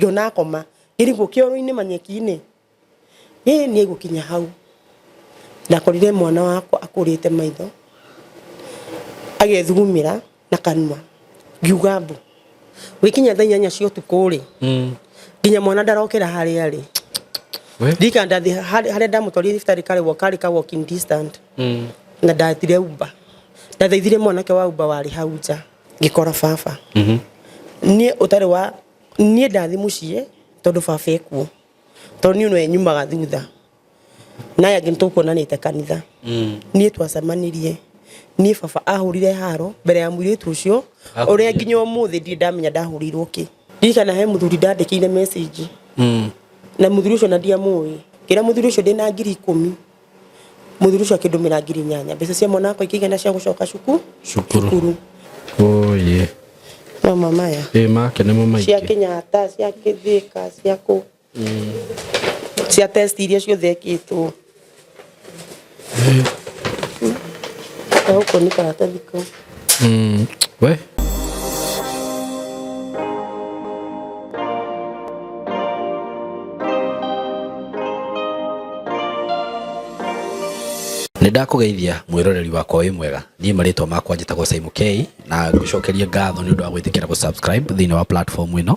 Ngĩona akoma, ngĩrigwo kĩoro-inĩ manyeki-inĩ, ĩ niĩ gũkinya hau ndakorire mwana wakwa akũrĩte maitho, agethugumĩra na kanua, ngiuga mbu. Gũgĩkinya thaa 8 cia ũtukũ rĩ, nginya mwana ndarokĩra harĩa arĩ. Ndirikana ndathiĩ harĩa ndamũtwarire thibitarĩ karĩ ka walking distance, na ndatire Uber. Ndathaithire mwanake wa Uber warĩ hau nja, ngĩkora baba. Niĩ ũtarĩ wa niĩ ndathiĩ mũciĩ tondũ baba ekuo, tondũ niĩ nĩwe nyumaga thutha. Na aya angĩ nĩtũkuonanĩte kanitha. Niĩ twacemanirie, niĩ baba ahũrire haro mbere ya mũirĩtu ũcio, ũrĩa nginya ũmũthĩ ndirĩ ndamenya ndahũrĩirwo kĩ. Ndirikana he mũthuri ndandĩkĩire message, na mũthuri ũcio na ndiamũĩ. Ngĩra mũthuri ũcio ndĩna 10,000, mũthuri ũcio akĩndũmĩra 8,000. Mbeca cia mwana wakwa ikĩigana cia gũcoka cukuru. Cukuru. Oye. No mama ya. Ĩ make nĩmo maingĩ. Cia Kenyatta, cia Kĩthĩka, cia kũ. Cia test iria ciothe ekĩtwo. Gũkũ nĩ karatathi kau. We. Nĩ ndakũgeithia mwĩroreri wakwa wĩ mwega. Niĩ marĩtwa makwa njĩtagwo Simon K na ngũcokerie ngatho nĩ ũndũ wa gwĩtĩkĩra gũ subscribe thĩinĩ wa platform ĩno.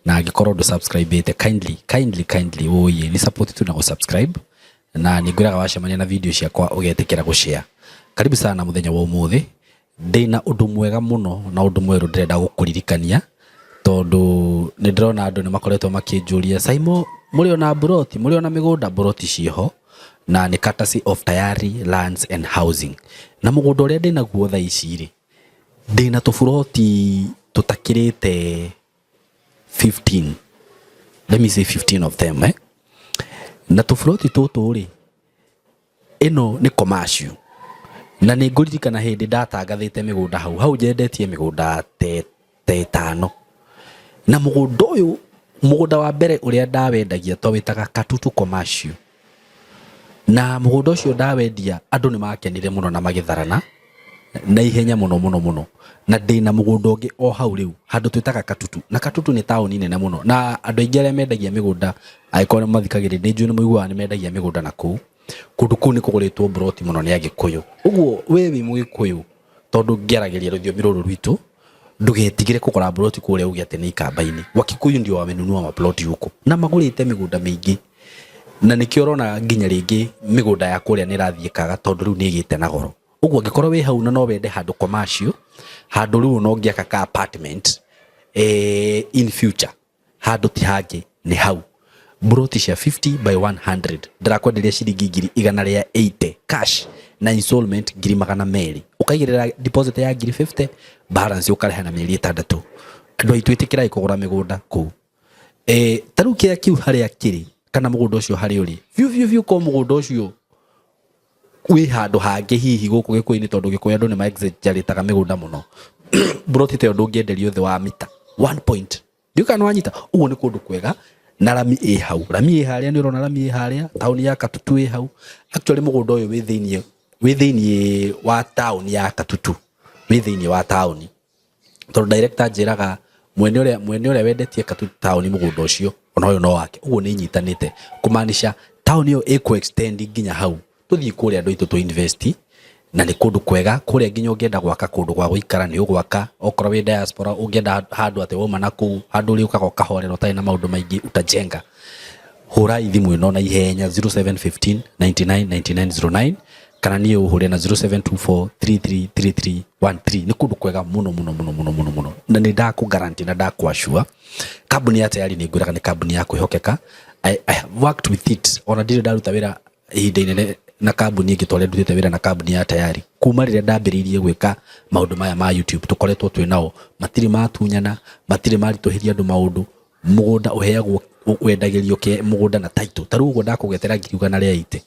Na angĩkorwo ndũ subscribe ĩte, kindly kindly kindly, ũyĩ ni support tu na gũ subscribe, na nĩ ngwĩraga wacemania na video ciakwa ũgetĩkĩra gũ share. Karibu sana. Mũthenya wa ũmũthĩ ndĩna ũndũ mwega mũno na ũndũ mwerũ ndĩrenda gũkũririkania, tondũ nĩ ndĩrona andũ nĩ makoretwo makĩnjũria, "Saimo, mũrĩ ona mburoti, mũrĩ ona mĩgũnda?" Mburoti ciĩho na nĩ courtesy of Tayari Lands and Housing. Na mũgũnda ũrĩa ndĩnaguo thaa ici rĩ, ndĩna tũburoti tũtakĩrĩte 15, let me say 15 of them, eh? Na tũburoti tũtũ rĩ, ĩno nĩ commercial, na nĩ ngũririkana hĩndĩ ndatangathĩte mĩgũnda hau hau, njendetie mĩgũnda ta ĩtano. Na mũgũnda ũyũ, mũgũnda wa mbere ũrĩa ndawendagia twawĩtaga Katutu Commercial, na mũgũnda ũcio ndawendia andũ nĩ makenire mũno na magĩtharana na ihenya mũno mũno mũno. Na ndĩna mũgũnda ũngĩ o hau rĩu handũ twĩtaga Katutu, na Katutu nĩ taũni nene mũno, na andũ aingĩ arĩa mendagia mĩgũnda, angĩkorwo nĩ mathikagĩrĩria, nĩ njũĩ nĩ mũiguaga nĩ mendagia mĩgũnda na kũu. Kũndũ kũu nĩ kũgũrĩtwo mburoti mũno nĩ Agĩkũyũ. Ũguo we wĩ Mũgĩkũyũ, tondũ ngĩaragĩria rũthiomi rũrũ rwitũ, ndũgetigĩre kũgũra mburoti kũrĩa uge atĩ nĩ ikamba-inĩ. Wakikuyu ndio wamenunua maploti huko na magũrĩte mĩgũnda mĩingĩ, na nĩkĩo ũrona nginya rĩngĩ mĩgũnda ya kũrĩa nĩ ĩrathiĩ ĩkaga, tondũ rĩu nĩ ĩgĩte na goro. Ũguo angĩkorwo wĩ hau na no wende handũ commercial, handũ rĩu no ũngĩaka ka apartment in future, handũ ti hangĩ nĩ hau. Mburoti cia 50 by 100 ndĩrakwenderia ciringi 180,000 cash, na installment 200,000. Ũkaigĩrĩra deposit ya 50,000, balance ũkarĩha na mĩeri 6. Andũ aitũ, ĩtĩkĩrai kũgũra mĩgũnda kũu. Ta rĩu kĩrĩa kĩu harĩa kĩrĩ, kana mũgũnda ũcio harĩa ũrĩ biũ biũ biũ, ko mũgũnda ũcio wĩ handũ hangĩ hihi gũkũ Gĩkũyũ-inĩ, tondũ Gĩkũyũ andũ nĩ ma-exaggerate-aga mĩgũnda mũno, mburoti ta ĩyo ndũngĩenderio thĩ wa mita 1 point. Ndiũĩ kana nĩwanyita. Ũguo nĩ kũndũ kwega na rami ĩ hau, rami ĩ harĩa, nĩ ũrona rami ĩ harĩa, taũni ya Katutu ĩ hau. Actually mũgũnda ũyũ wĩ thĩiniĩ wa taũni ya Katutu, wĩ thĩiniĩ wa taũni, tondũ director anjĩraga mwene ũrĩa wendetie Katutu taũni mũgũnda ũcio, ona ũyũ no wake. Ũguo nĩ inyitanĩte, kũmaanisha taũni ĩyo ĩkũ extend nginya hau. Tũthiĩ kũrĩa, andũ aitũ, tũ invest, na nĩ kũndũ kwega kũrĩa. Nginya ũngĩenda gwaka kũndũ gwa gũikara nĩ ũgwaka. Okorwo wĩ diaspora, ũngĩenda handũ atĩ wauma na kũu, handũ ũrĩũkaga ũkahorera ũtarĩ na maũndũ maingĩ, utajenga. Hũrai thimũ ĩno na ihenya, 0715 99 99 09, kana niĩ ũhũre na 0724 333313. Nĩ kũndũ kwega mũno mũno mũno mũno mũno mũno, na nĩ ndakũ guarantee na ndakũ assure kambuni ya Tayari, nĩ ngwĩraga nĩ kambuni ya kwĩhokeka. I have worked with it, ona ndirĩ ndaruta wĩra ihinda inene na kambuni ĩngĩ ta ũrĩa ndutĩte wĩra na kambuni ya Tayari. Kuma rĩrĩa ndambĩrĩirie gwĩka maũndũ maya ma YouTube, tũkoretwo twĩ nao, matirĩ matunyana, matirĩ maritũhĩria andũ maũndũ. Mũgũnda ũheagwo, wendagĩrio ke mũgũnda na title. Ta rĩu ũguo ndakũgetera 180,000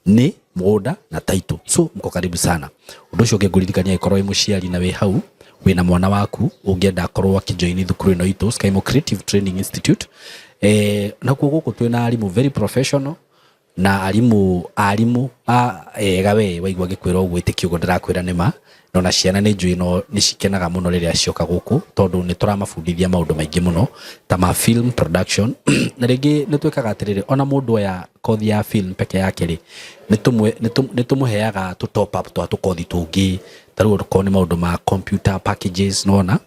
nĩ mũgũnda na title, so mko karibu sana. Ũndũ ũcio ũngĩ ngũririkania, angĩkorwo wĩ mũciari na wĩ hau wĩna mwana waku ũngĩenda akorwo akĩjoin thukuru ĩno itũ, Skymo Creative Training Institute, nakuo gũkũ twĩna arimũ very professional na arimũ ega. We waigua ngĩkwĩra ũguo, ĩtĩkia ũguo ndĩrakwĩra nĩ ma. Na ona ciana nĩ njũĩ no nĩ cikenaga mũno rĩrĩa cioka gũkũ, tondũ nĩ tũramabundithia maũndũ maingĩ mũno ta ma film production. Na rĩngĩ nĩ twĩkaga atĩrĩrĩ, ona mũndũ oya kothi ya film peke yake rĩ, nĩ tũmũheaga tũ top up twa tũkothi tũngĩ. Ta rĩu okorwo nĩ maũndũ ma computer packages, nĩwona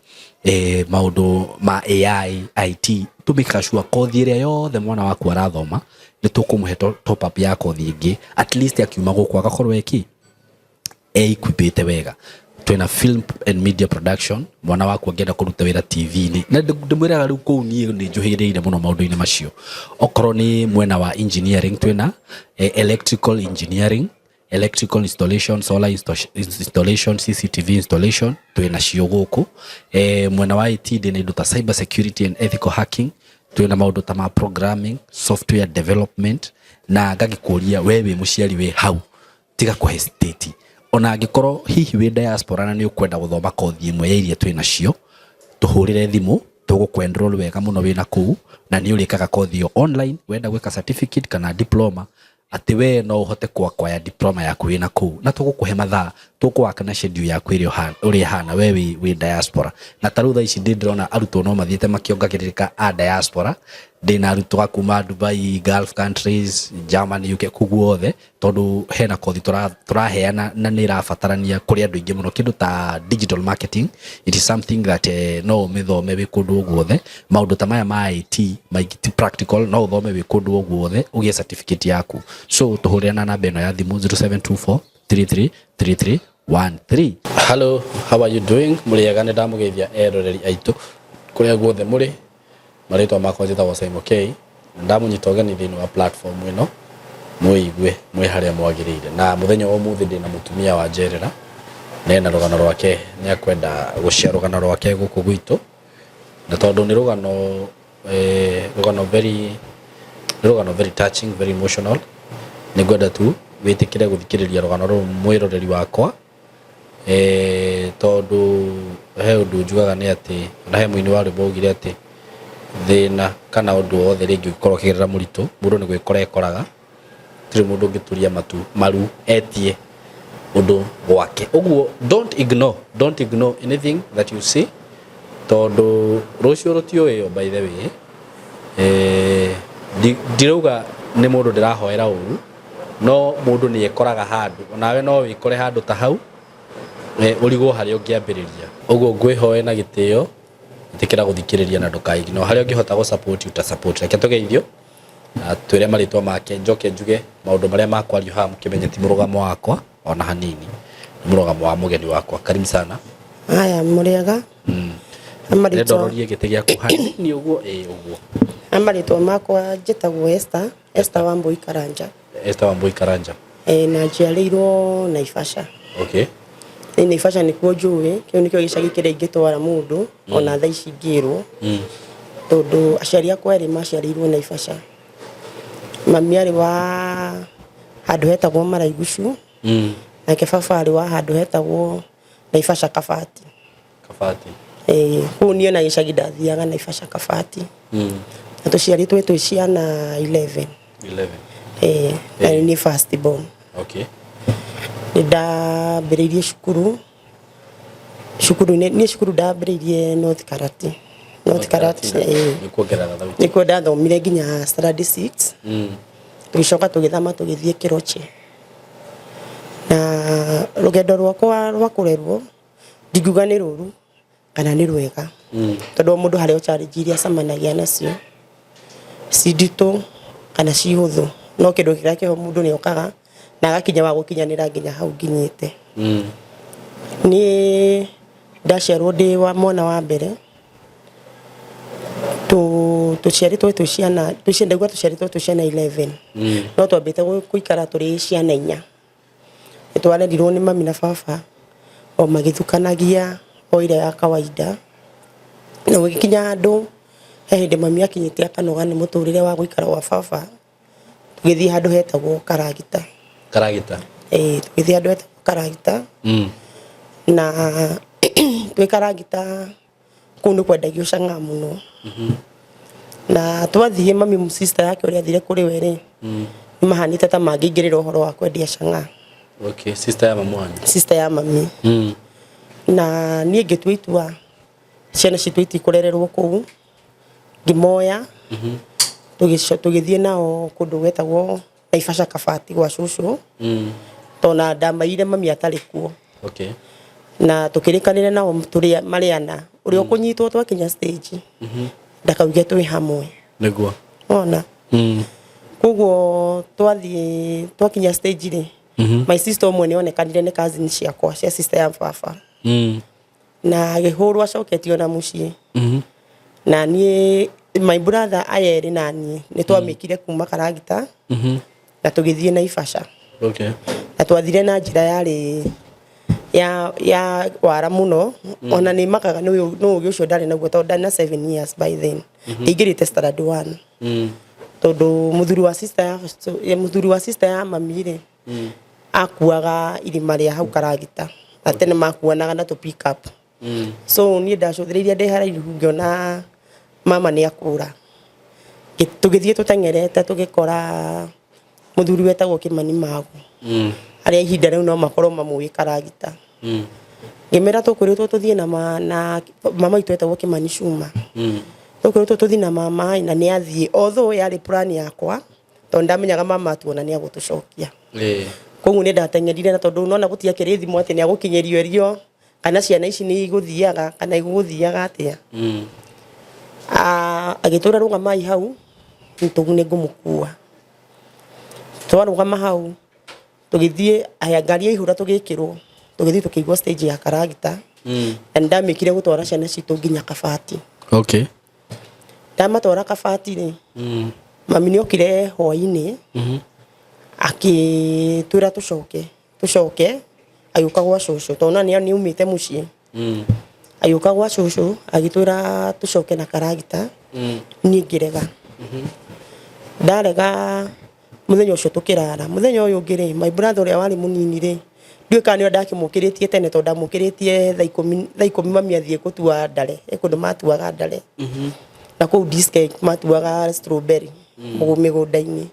maũndũ ma AI, IT, tũmĩkaga sure kothi ĩrĩa yothe mwana waku arathoma nĩ tũkũmũhe top up ya kothi ĩngĩ, at least akiuma gũkũ agakorwo eki equipĩte wega. Twĩna film and media production, mwana waku angĩenda kũruta wĩra TV-inĩ, na ndĩmwĩraga rĩu kũu niĩ nĩ njũhĩrĩire mũno maũndũ-inĩ macio. Okorwo nĩ mwena wa engineering, twĩna electrical engineering, electrical installation, solar installation, CCTV installation, twĩna cio gũkũ. Mwena wa IT ndĩna indo ta cyber security and ethical hacking, twĩna maũndũ ta ma programming, software development. Na ngagĩkũria we wĩ mũciari wĩ hau, tiga kũ hesitate. Ona angĩkorwo hihi wĩ diaspora na nĩ ũkwenda gũthoma kothi ĩmwe ya iria twĩ nacio, tũhũrĩre thimũ, tũgũkũ enroll wega mũno wĩna kũu, na nĩ ũrĩkaga kothi ĩyo online. Wenda gwĩka certificate kana diploma, atĩ we no ũhote ku acquire diploma yaku wĩna kũu, na tũgũkũhe mathaa, tũkũwaka na schedule yaku ĩrĩa ũrĩa ĩhana we wĩ diaspora. Na ta rĩu thaa ici ndĩrona arutwo no mathiĩte makĩongagĩrĩrĩka a diaspora. Ndĩna arutwo a kuma Dubai, Gulf countries, Germany, UK, kũu guothe, tondũ hena kothi tũraheana na nĩ ĩrabatarania kũrĩ andũ aingĩ mũno. Kĩndũ ta digital marketing, it is something that no ũmĩthome wĩ kũndũ o guothe. Maũndũ ta maya ma IT maingĩ ti practical, no ũthome wĩ kũndũ o guothe ũgĩe certificate yaku. So tũhũrĩre na namba ĩno ya thimũ, 0724 33 33 13. Hello, how are you doing? Mũrĩega? Nĩ ndamũgeithia eroreri aitũ kũrĩa guothe mũrĩ. Marĩtwa makwa njĩtagwo Simon K, na ndamũnyita ũgeni thĩinĩ wa platform ĩno mwĩigue mwĩ harĩa mwagĩrĩire. Na mũthenya wa ũmũthĩ ndĩna mũtumia wa njerera na ena rũgano rwake, nĩ akwenda gũcia rũgano rwake gũkũ gwitũ, na tondũ nĩ rũgano rũgano very, nĩ rũgano very touching, very emotional, nĩ ngwenda tu wĩtĩkĩre gũthikĩrĩria rũgano rũrũ, mwĩroreri wakwa, tondũ he ũndũ njugaga nĩ atĩ ona he mũini wa rwĩmbo augire atĩ thĩna kana ũndũ wothe rĩngĩ ũngĩkorwo ũkĩgerera mũritũ, mũndũ nĩ gwĩkora ekoraga. Tirĩ mũndũ ũngĩturia matu maru etie ũndũ gwake. Ũguo don't ignore anything that you see, tondũ rũciũ rũtiũĩo. By the way, ndirauga nĩ mũndũ ndĩrahoera ũru, no mũndũ nĩ ekoraga handũ, onawe no wĩkore handũ ta hau, ũrigwo harĩa ũngĩambĩrĩria. Ũguo ngwĩhoe na gĩtĩo, ĩtĩkĩra gũthikĩrĩria na ndũkaignore. Harĩa ũngĩhota gũ support, uta support. Reke tũgeithio na twĩre marĩtwa make, njoke njuge maũndũ marĩa makwario haha, mũkĩmenye ti mũrũgamo wakwa ona hanini, nĩ mũrũgamo wa mũgeni wakwa. Karibu sana. Haya, mũrĩega? Ndĩrenda ũrorie gĩtĩ gĩaku hanini ũguo, ĩ ũguo. Marĩtwa makwa njĩtagwo Esther, Esther Wambui Karanja. Esther Wambui Karanja. Na njiarĩirwo Naivasha. Nĩ Naivasha nĩkuo njũĩ, kĩu nĩkĩo gĩcagi kĩrĩa ingĩtwara mũndũ ona thaa ici ingĩrwo, tondũ aciari akwa erĩ maciarĩirwo Naivasha. Mami arĩ wa handũ hetagwo Maraigucu, nake baba arĩ wa handũ hetagwo Naivasha Kabati. Kabati. Ĩĩ, kũu niĩ na gĩcagi ndathiaga Naivasha Kabati. Na tũciarĩtwo twĩ ciana 11. 11. Ĩĩ, na nĩ niĩ first born. Nĩ ndambĩrĩirie cukuru, cukuru-inĩ niĩ cukuru ndambĩrĩirie North Karati, North Karati, ĩĩ. Nĩ kuongerera thauti. Nĩkuo ndathomire nginya standard 6. Tũgĩcoka tũgĩthama tũgĩthiĩ Kĩroche, na rũgendo rwakwa rwa kũrerwo ndingiuga nĩ rũru kana nĩ rwega, tondũ o mũndũ harĩ o challenge iria acemanagia nacio, ci nditũ kana ci hũthũ, no kĩndũ kĩrĩa kĩho mũndũ nĩ okaga na agakinya wa gũkinyanĩra nginya hau nginyĩte. Niĩ ndaciarwo ndĩ wa mwana wa mbere, tũciarĩtwo twĩ ciana, ndauga tũciarĩtwo twĩ ciana 11, no twambĩte gũikara tũrĩ ciana inya. Nĩ twarerirwo nĩ mami na baba o magĩthukanagia o ĩrĩa ya kawaida, na gũgĩkinya handũ he hĩndĩ mami akinyĩte akanoga nĩ mũtũrĩre wa gũikara gwa baba, tũgĩthiĩ handũ hetagwo Karagita. Karagita. Ĩĩ, tũgĩthiĩ handũ hetagwo Karagita. Na twĩ Karagita kũu nĩ kwendagio chang'aa mũno, na twathiĩ mami sister yake ũrĩa athire kũrĩ we rĩ, nĩ mahanĩte ta mangĩingĩrĩra ũhoro wa kwendia chang'aa. Okay, sister ya mamu wanyu. Sister ya mami. Na niĩ ngĩtua itua ciana citũ itikũrererwo kũu, ngĩmoya tũgĩthiĩ nao kũndũ gwetagwo Naivasha Kabati gwa cũcũ, tondũ ndamaire mami atarĩ kuo. Na tũkĩrĩkanĩra nao tũrĩ marĩ ana, ũrĩa ũkũnyitwo twakinya stage ndakauge twĩ hamwe. Nĩguo. Ona koguo twathiĩ twakinya stage rĩ, my sister ũmwe nĩ onekanire nĩ cousin ciakwa cia sister ya baba, na agĩhũrwo acoketio na mũciĩ. Na niĩ my brother aya erĩ na niĩ nĩ twamĩkire kuma Karagita na tũgĩthiĩ Naivasha. Na twathire na njĩra yarĩ ya wara mũno. Ona nĩ makaga nĩ ũgĩ ũcio ndarĩ naguo, tondũ ndarĩ na 7 years by then, ingĩrĩte standard 1, tondũ mũthuri wa sister ya mami rĩ, akuaga irima rĩa hau Karagita, na tene makuanaga na tũ pick up. So niĩ ndacũthĩrĩirie ndĩ haraihu ngĩona mama nĩ akũra. Tũgĩthiĩ tũteng'erete, tũgĩkora mũthuri wetagwo Kĩmani Magu, arĩa ihinda rĩu no makorwo mamũĩ Karagita. Ngĩmera tũkwĩrĩtwo tũthiĩ na mama witũ etagwo Kĩmani Cuma, tũkwĩrĩtwo tũthiĩ na mama na nĩ athiĩ, although yarĩ plan yakwa, tondũ ndamenyaga mama atuona nĩ agũtũcokia. Koguo nĩ ndateng'erire, na tondũ nona gũtiakĩrĩ thimũ atĩ nĩ agũkinyĩrio irio kana ciana ici nĩ igũthiaga kana igũgũthiaga atĩa. Agĩtwĩra rũgamai hau nĩ ngũmũkua. Twarũgama hau tũgĩthiĩ, aya ngari yaihũra, tũgĩkĩrwo, tũgĩthiĩ tũkĩigwo stage ya Karagita. Na nĩ ndamĩkire gũtwara ciana citũ nginya Kabati. Ndamatwara Kabati rĩ, mami nĩ okire hwainĩ, akĩtwĩra tũcoke. Tũcoke agĩũka gwa cũcũ, tondũ na nĩ aumĩte mũciĩ. Agĩũka gwa cũcũ agĩtwĩra tũcoke na Karagita. Niĩ ngĩrega. Ndarega mũthenya ũcio tũkĩrara. Mũthenya ũyũ ũngĩ rĩ, my brother ũrĩa warĩ mũnini rĩ, ndiũĩ kana nĩwe ndakĩmũkĩrĩtie tene, tondũ ndamũkĩrĩtie thaa 10, thaa 10 mami athiĩ gũtua ndare. He kũndũ matuaga ndare na kũu Diske, matuaga strawberry mĩgũnda-inĩ.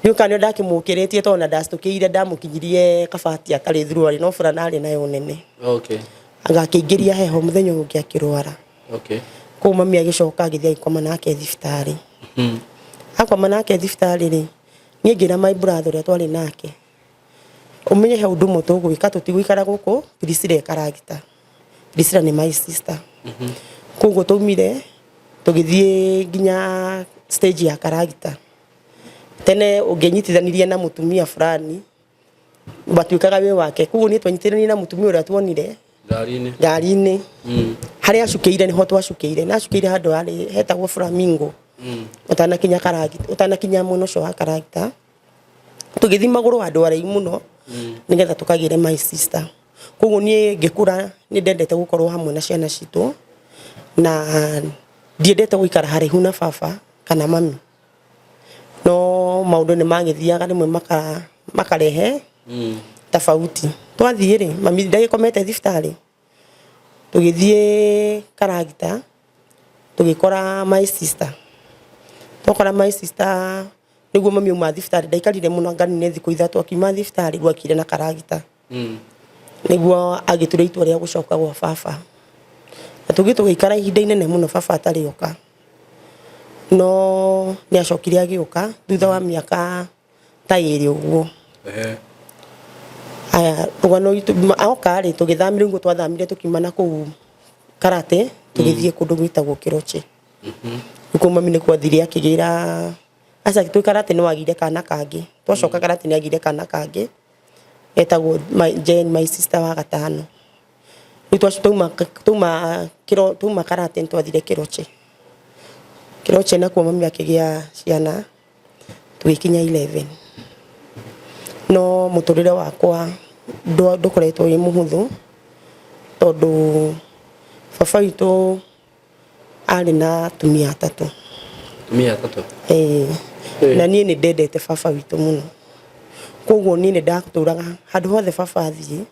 Ndiũĩ kana nĩwe ndakĩmũkĩrĩtie, tondũ ona ndacitũkĩire ndamũkinyirie Kabati atarĩ thuruarĩ, no burana arĩ nayo nene. Anga akĩingĩria heho, mũthenya ũyũ ũngĩ akĩrwara. Koguo mami agĩcoka agĩthiĩ agĩkoma nake thibitarĩ. Akoma nake thibitarĩ rĩ, niĩ ngĩra my brother ũrĩa twarĩ nake, ũmenye he ũndũ ũmwe tũgwĩka, tũtigũikara gũkũ Priscilla e Karagita. Priscilla nĩ my sister. Koguo twaumire tũgĩthiĩ nginya stage ya Karagita. Tene ũngĩnyitithanirie na mũtumia fulani watuĩkaga wĩ wake. Koguo niĩ twanyitithanirie na mũtumia ũrĩa tuonire ngari-inĩ. Ngari-inĩ. Harĩa acukĩire nĩho twacukĩire, na acukĩire handũ harĩ hetagwo Flamingo, ũtanakinya Karagita, ũtanakinya mwena ũcio wa Karagita. Tũgĩthiĩ magũrũ handũ haraihu mũno nĩgetha tũkagĩre my sister. Koguo niĩ ngĩkũra nĩ ndendete gũkorwo hamwe na ciana citũ, na ndiendete gũikara haraihu na baba kana mami, no maũndũ nĩ magĩthiaga rĩmwe makarehe tofauti. Twathiĩ rĩ, mami ndagĩkomete thibitarĩ, tũgĩthiĩ Karagita tũgĩkora my sister. Twakora my sister nĩguo mami auma thibitarĩ, ndaikarire mũno, anga nĩ thikũ 3 akiuma thibitarĩ, gwakire na Karagita. Nĩguo agĩtura itua rĩa gũcoka gwa baba, na tũgĩ tũgĩikara ihinda inene mũno baba atarĩ oka, no nĩ acokire agĩũka thutha wa mĩaka ta 2 ũguo. Aya, rũgano rwitũ, oka rĩ, tũgĩthamĩra ũguo twathamire, tũkiuma na kũu Karate tũgĩthiĩ kũndũ gwĩtagwo Kĩroche. Rĩu kũu mami nĩ kwathire akĩgĩra, aca twĩ Karate nĩ wagĩire kana kangĩ. Twacoka Karate nĩ agĩire kana kangĩ etagwo Jane, my sister wa gatano. Rĩu twauma Karate nĩ twathire Kĩroche. Kĩroche nakuo mami akĩgĩa ciana, tũgĩkinya 11. No mũtũrĩre wakwa ndũkoretwo wĩ mũhũthũ, tondũ baba witũ arĩ na atumia atatũ. Atumia atatũ? Ĩĩ. Na niĩ nĩ ndendete baba witũ mũno, koguo niĩ nĩ ndatũraga handũ hothe baba athiĩ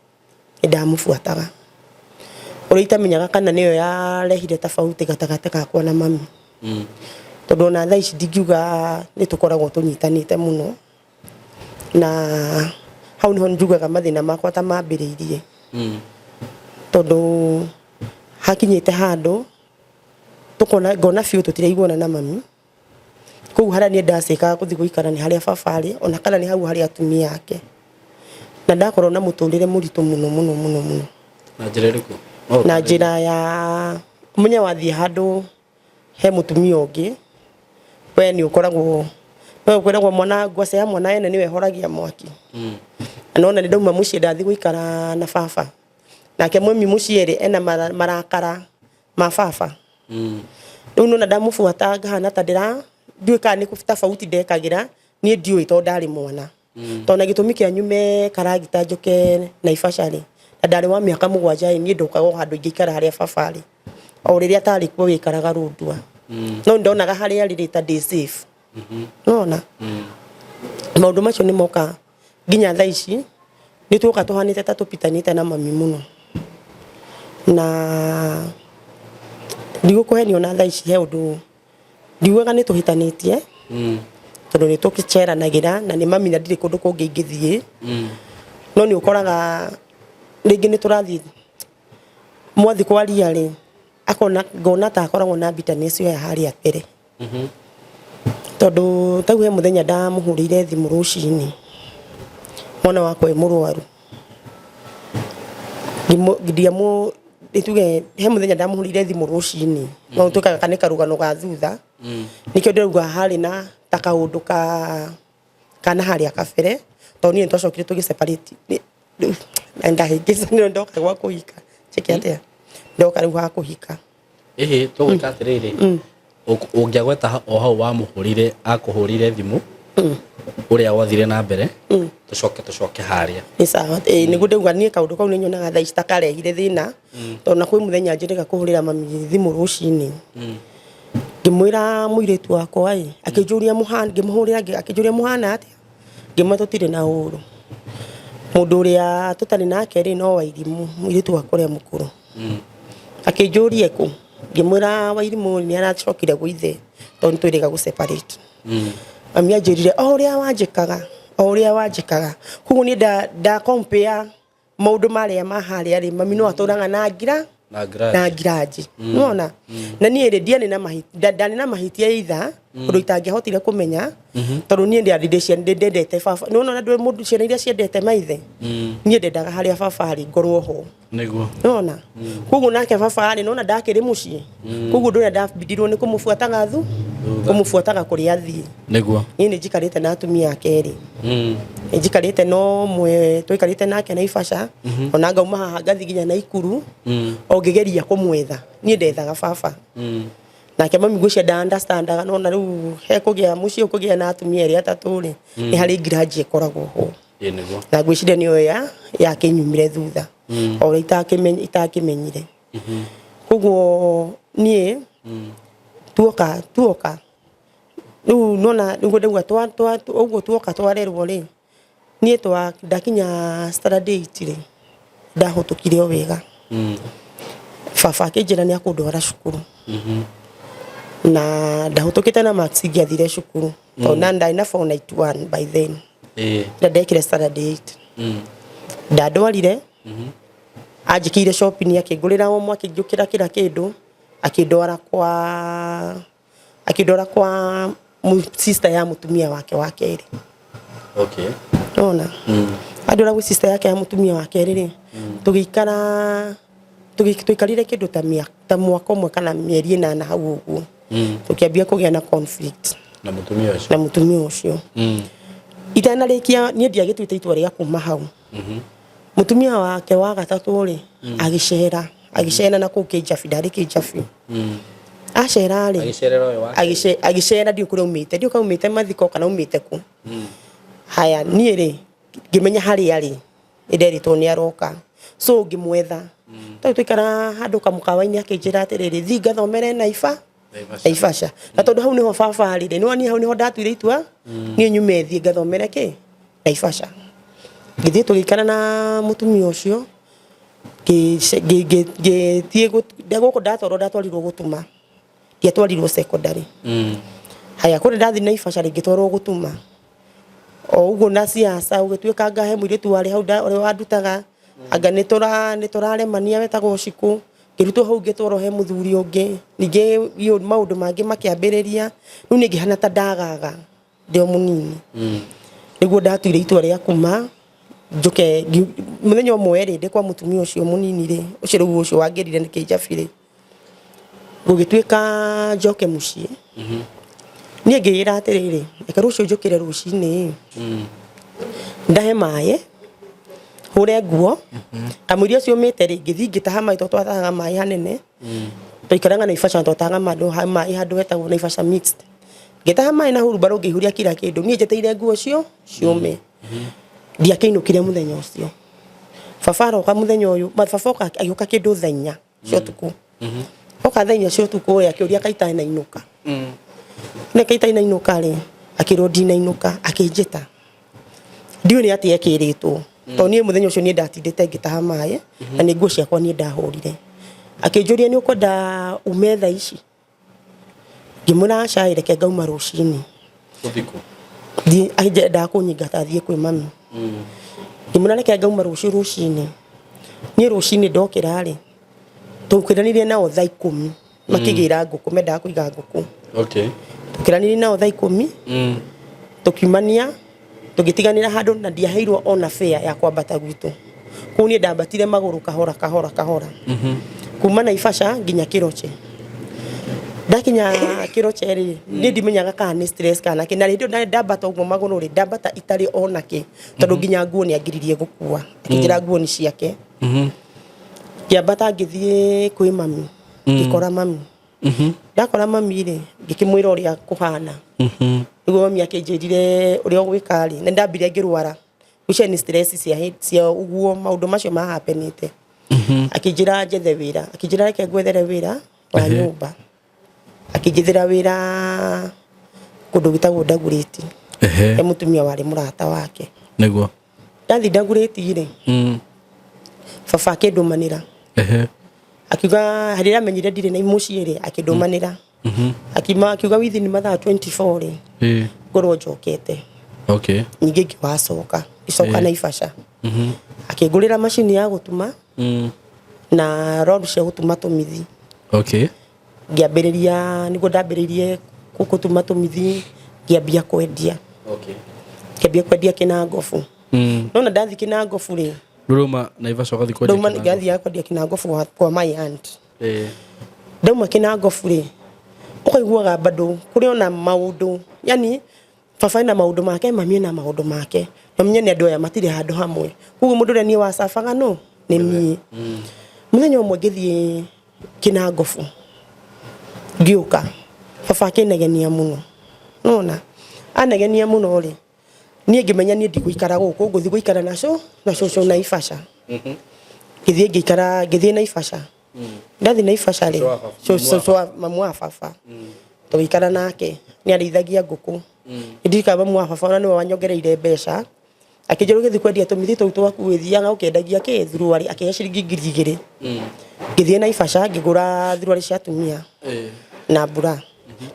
nĩ ndamũbuataga, ũrĩa itamenyaga kana nĩyo yarehire tofauti gatagatĩ gakwa na mami, tondũ ona thaa ici ndingiuga nĩ tũkoragwo tũnyitanĩte mũno. Na hau niho njugaga mathĩna makwa ta mambĩrĩirie. Tondu hakinyite handu tukona ngona biũ tũtiraiguana na mami. Koguo harĩa niĩ ndacĩkaga gũthiĩ gũikara nĩ harĩa baba arĩ, ona kana nĩ hau harĩa atumia ake. Na ndakorwo na mũtũrĩre mũritũ mũno mũno mũno mũno. Na njĩra ĩrĩkũ? Na njĩra ya ũmenye wathiĩ handũ he mũtumia ũngĩ, we nĩ ũkoragwo, we ũkwĩragwo mwana ngwacĩ ya mwana ene nĩwe ĩhoragia mwaki. Na nona nĩ ndauma mũciĩ ndathiĩ gũikara na baba. Nake mami mũciĩ rĩ ena marakara ma baba. Rĩu nona ndamũbuata ngahana ta ndĩra ndiũĩ kana nĩ tofauti ndekagĩra, niĩ ndiũĩ tondũ ndarĩ mwana. Tondũ na gĩtũmi kĩa nyume Karagita njũke Naivasha rĩ, na ndarĩ wa mĩaka 7 rĩ, niĩ ndokaga o handũ ingĩikara harĩa baba arĩ. O rĩrĩa atarĩ kuo wĩikaraga Rũndua. No ndonaga harĩa arĩ rĩ ta ndĩ safe. Nona? Maũndũ macio nĩ moka nginya thaa ici, nĩ tuoka tũhanĩte ta tũpitanĩte na mami mũno. Na ndigũkũhenia ona thaa ici he ũndũ ndiugaga nĩ tũhĩtanĩtie, tondũ nĩ tũkĩceranagĩra na nĩ mami na ndirĩ kũndũ kũngĩ ingĩthiĩ. No nĩ ũkoraga rĩngĩ nĩ tũrathiĩ mwathiĩ kwaria rĩ, akona ngona ta akoragwo na bitterness ĩyo ya harĩa mbere. Tondũ tau he mũthenya ndamũhũrĩire thimũ rũcinĩ, mwana wakwa e mũrwaru. Nĩtuge he mũthenya ndamũhũrĩire thimũ rũcinĩ, no gũtuĩkaga nĩ karũgano ga thutha, nĩkĩo ndĩrauga harĩ na ta kaũndũ ka kana harĩa kabere, tondũ niĩ nĩtwacokire tũgĩ separate, rĩu na ndahĩngĩca nĩrĩo ndoka gwa kũhika, njĩke atĩa? Ndoka rĩu ha kũhika. Ĩhĩ tũgwĩka atĩrĩrĩ, ũngĩagweta o hau wamũhũrĩire, akũhũrĩire thimũ, ũrĩa gwathire na mbere, tũcoke tũcoke harĩa. Nĩ sawa. Ĩĩ nĩguo ndauga niĩ kaũndũ kau nĩ nyonaga thaa ici ta karehire thĩna, tondũ na kwĩ mũthenya njĩrĩga kũhũrĩra mami thimũ rũcinĩ. Ngĩmwĩra mũirĩtu wakwa ĩ, akĩnjũria mũhana, ngĩmũhũrĩra akĩnjũria mũhana atĩa? Ngĩmwĩra tũtirĩ na ũru. Mũndũ ũrĩa tũtarĩ nake rĩ no Wairimũ, mũirĩtu wakwa ũrĩa mũkũrũ. Akĩnjũria kũ? Ngĩmwĩra Wairimũ nĩ aracokire gwĩ ithe tondũ nĩ twĩrĩga gũ separate. Mami anjĩrire o ũrĩa wanjĩkaga, o ũrĩa wanjĩkaga. Koguo niĩ nda compare maũndũ marĩa ma harĩa rĩ, mami no atũraga na ngira Na grudge. na grudge. Nĩwona? Na niĩ rĩ ndiarĩ na ndarĩ na mahĩtia either, ũndũ itangĩahotire kũmenya, tondũ niĩ ndendete baba. Nĩwona ũrĩa mũndũ ciana iria ciendete maithe? Niĩ ndendaga harĩa baba arĩ ngorwo ho. Nĩguo. Nĩwona? Koguo nake baba arĩ nĩwona ndakĩrĩ mũciĩ. Koguo ũndũ ũrĩa ndabindirwo nĩ kũmũbuataga kũmũbuataga kũrĩa athiĩ. Nĩguo. Niĩ nĩ njikarĩte na atumia ake erĩ. Nĩ njikarĩte na ũmwe twaikarĩte nake Naivasha, ona ngauma haha ngathiĩ nginya Naikuru, o ngĩgeria kũmwetha. Niĩ ndethaga baba. Nake mami ngwĩciria nda understandaga, nona rĩu hekũgĩa mũciĩ ũkũgĩa na atumia erĩ atatũ rĩ, nĩ harĩ grudge ĩkoragwo ho. Ĩĩ nĩguo. Na ngwĩciria nĩyo yakĩnyumire thutha. O ũrĩa itakĩmenyire. Koguo niĩ tuoka tuoka rĩu nona nĩguo ndauga ũguo tuoka twarerwo rĩ, niĩ ndakinya standard 8 rĩ, ndahũtũkire o wega. Baba akĩnjĩra nĩ akũndwara cukuru. Na ndahũtũkĩte na marks ingĩathire cukuru. Tondũ na ndarĩ na 491 by then. Na ndekire standard 8. Ndandwarire, anjĩkĩire shopping, akĩngũrĩra omo, akĩnjũkĩra kĩra kĩndũ, akĩndwara kwa sister ya mũtumia wake wa kerĩ. Nona? Andwara gwĩ sister yake ya mũtumia wa kerĩ rĩ, tũgĩikara tũikarire kĩndũ ta mwaka ũmwe kana mĩeri 8 hau ũguo. Tũkĩambia kũgĩa na conflict. Na mũtumia ũcio. Na mũtumia ũcio. Itanarĩkia niĩ ndiagĩtuĩte itua rĩa kuma hau. Mũtumia wake wa gatatũ rĩ, agĩcera, agĩcera na kũu Kĩnjabi, ndarĩ Kĩnjabi. Acera rĩ, Agĩcerera ũyũ wake. Agĩcera ndiũĩ kũrĩa aumĩte, ndiũĩ kana aumĩte mathiko kana aumĩte kũ. Haya, niĩ rĩ, ngĩmenya harĩa arĩ, nĩ nderĩtwo nĩ aroka. So ngĩmwetha. Tondũ twaikara handũ kamũkawa-inĩ akĩnjĩra atĩrĩrĩ, thiĩ ngathomere Naivasha. Na tondũ hau nĩho baba arĩ rĩ, nĩwona niĩ hau nĩho ndatuire itua, niĩ nyume thiĩ ngathomere kĩ? Naivasha. Ngĩthiĩ tũgĩikara na mũtumia ũcio, ngĩthiĩ gũkũ ndatwarwo ndatwarirwo gũtuma. Ndiatwarirwo secondary. Haya, kũrĩa ndathiĩ Naivasha rĩ, ngĩtwarwo gũtuma. O ũguo na siasa ũgĩtuĩka ngahe mũirĩtu warĩ hau ũrĩa wandutaga, Anga nĩ tũraremania wetagwo Cikũ. Ngĩrutwo hau ngĩtwarwo he mũthuri ũngĩ. Ningĩ maũndũ mangĩ makĩambĩrĩria. Rĩu niĩ ngĩhana ta ndagaga ndĩ o mũnini. Nĩguo ndatuire itua rĩa kuma njoke mũthenya ũmwe rĩ, ndĩ kwa mũtumia ũcio mũnini rĩ, ũcio rĩu ũcio wangĩrire nĩ kĩnjabi rĩ, gũgĩtuĩka njoke mũciĩ. Niĩ ngĩĩra atĩrĩrĩ, reke rũciũ njũkĩre rũcinĩ ndahe maĩ, hũre nguo, kamũiria ciũmĩte rĩ, ngĩthiĩ ngĩtaha maĩ tondũ twatahaga maĩ hanene. Twaikaraga Naivasha na twatahaga maĩ handũ hetagwo Naivasha mixed. Ngĩtaha maĩ na hurumbarũ ngĩihũria kila kĩndũ. Niĩ njetereire nguo ciũme. Ndiakĩinũkire mũthenya ũcio. Baba aroka mũthenya ũyũ, baba oka agĩũka kĩndũ thaa inya cia ũtukũ. Oka thaa inya cia ũtukũ ĩ, akĩũria kaĩ itarĩ nainũka. Nĩ kaĩ itarĩ nainũka rĩ, akĩrwo ndinainũka, akĩnjĩta. Ndiũĩ nĩ atĩa ekĩrĩtwo. Tondũ niĩ mũthenya ũcio niĩ ndatindĩte ngĩtaha maĩ, na nĩ nguo ciakwa niĩ ndahũrire. Akĩnjũria nĩ ũkwenda ume thaa ici? Ngĩmwĩra aca ĩ, reke ngauma rũcinĩ. Ũthiĩ kũ? Endaga kũnyingata thiĩ kwĩ mami. Ngĩmwĩra reke ngauma rũciũ rũcinĩ. Niĩ rũcinĩ ndokĩra rĩ, tũkĩranire nao thaa 10 makĩgĩra ngũkũ, mendaga kũiga ngũkũ. Okay. Tũkĩranire nao thaa 10 tũkiumania tũgĩtiganĩra handũ na ndiaheirwo ona fare ya kwambata gwitũ. Kũu niĩ ndambatire magũrũ kahora kahora kahora. Kuma Naivasha nginya Kĩroche. Ndakinya Kĩroche rĩ, niĩ ndimenyaga kana nĩ stress kana kĩ. Na hĩndĩ ĩyo ndambata ũguo magũrũ rĩ, ndambata itarĩ ona kĩ. Tondũ nginya nguo nĩ angiririe gũkua. Akĩnjĩra nguo nĩ ciake. Ngĩambata ngĩthiĩ kwĩ mami. Ngĩkora mami. Ndakora mami rĩ, ngĩkĩmwĩra ũrĩa kũhana. Nĩguo mami akĩnjĩrire ũrĩa ũgwĩka rĩ, nĩ ndambire ngĩrwara. Icio nĩ stress cia ũguo maũndũ macio ma happenĩte. Akĩnjĩra njethe wĩra. Akĩnjĩra reke ngwethere wĩra wa nyũmba. Akĩnjethera wĩra kũndũ gwĩtagwo Dagoretti. He mũtumia warĩ mũrata wake. Nĩguo. Ndathiĩ Dagoretti rĩ, baba akĩndũmanĩra. Akiuga rĩrĩa amenyire ndirĩ na mũciĩ rĩ, akĩndũmanĩra. Akiuga within mathaa 24 rĩ, ngorwo njokete. Okay. Ningĩ ngĩwacoka, ngĩcoka Naivasha. Akĩngũrĩra macini ya gũtuma na roll cia gũtuma tũmithi. Okay. Ngĩambĩrĩria, nĩguo ndambĩrĩirie gũtuma tũmithi, ngĩambia kwendia. Okay. Ngĩambia kwendia Kĩnangobu. No na ndathiĩ Kĩnangobu rĩ, Rũrũma Naivasha ũgathiĩ kwendia ndauma Kĩnangobu. ngathiaga kwendia Kĩnangobu kwa my aunt. Ndauma Kĩnangobu rĩ, ũkaiguaga bado kũrĩ ona maũndũ, yani baba ena maũndũ make, mami ena maũndũ make. Na ũmenye nĩ andũ aya matirĩ handũ hamwe. Koguo mũndũ ũrĩa niĩ wacabaga nũ? Nĩ niĩ. Mũthenya ũmwe ngĩthiĩ Kĩnangobu, ngĩũka, baba akĩnegenia mũno. Nĩwona? Anegenia mũno rĩ, niĩ ngĩmenya niĩ ndigũikara gũkũ, ngũthiĩ gũikara na na cũcũ Naivasha. Ngĩthiĩ ngĩikara, ngĩthiĩ Naivasha. Ndathiĩ Naivasha rĩ, cũcũ wa mamu wa baba, tũgĩikara nake, nĩ arĩithagia ngũkũ. Nĩ ndirikanaga mamu wa baba ona nĩwe wanyongereire mbeca, akĩnjĩra ũgĩthiĩ kwendia tũmĩthĩ tũu twaku ũgĩthiaga ũkĩendagia kĩ thuruarĩ, akĩhe ciringi 2000. Ngĩthiĩ Naivasha ngĩgũra thuruarĩ cia atumia na mbura.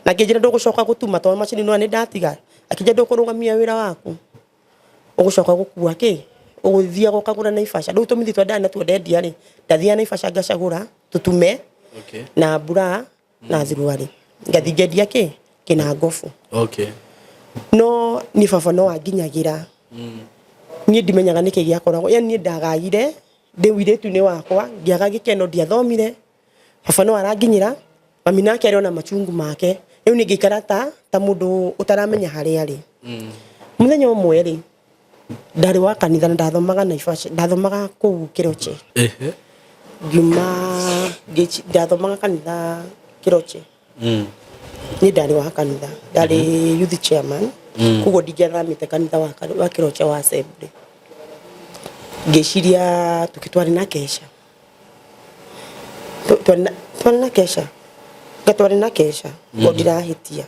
Na akĩnjĩra ndũgũcoka gũtuma tondũ macini nĩwona nĩ ndatiga. Akĩnjĩra ndũkũrũgamia wĩra waku, ũgũcoka gũkua kĩ, ũgũthiaga ũkagũra Naivasha. Rĩu tũmĩthĩ twa ndarĩ natuo ndendia rĩ, ndathiaga Naivasha ngacagũra tũtume na mbura na thuruarĩ. Ngathiĩ ngendia kĩ, Kĩnangobu. Okay. No niĩ baba no anginyagĩra. Niĩ ndimenyaga nĩkĩ gĩakoragwo. Yani niĩ ndagagire ndĩ ũirĩtu-inĩ wakwa, ngĩaga gĩkeno, ndiathomire. Baba no aranginyĩra, mami nake arĩ ona machungu make. Rĩu niĩ ngĩikara ta mũndũ ũtaramenya harĩa arĩ. Mũthenya ũmwe rĩ, ndarĩ wa kanitha na ndathomaga Naivasha, ndathomaga kũu Kĩroche. Ngiuma, ndathomaga kanitha Kĩroche. Niĩ ndarĩ wa kanitha, ndarĩ youth chairman, koguo ndingĩathamĩte kanitha wa Kĩroche wa Assembly. Ngĩciria twarĩ na kesha. Twarĩ na kesha, nga twarĩ na kesha, ko ndirahĩtia.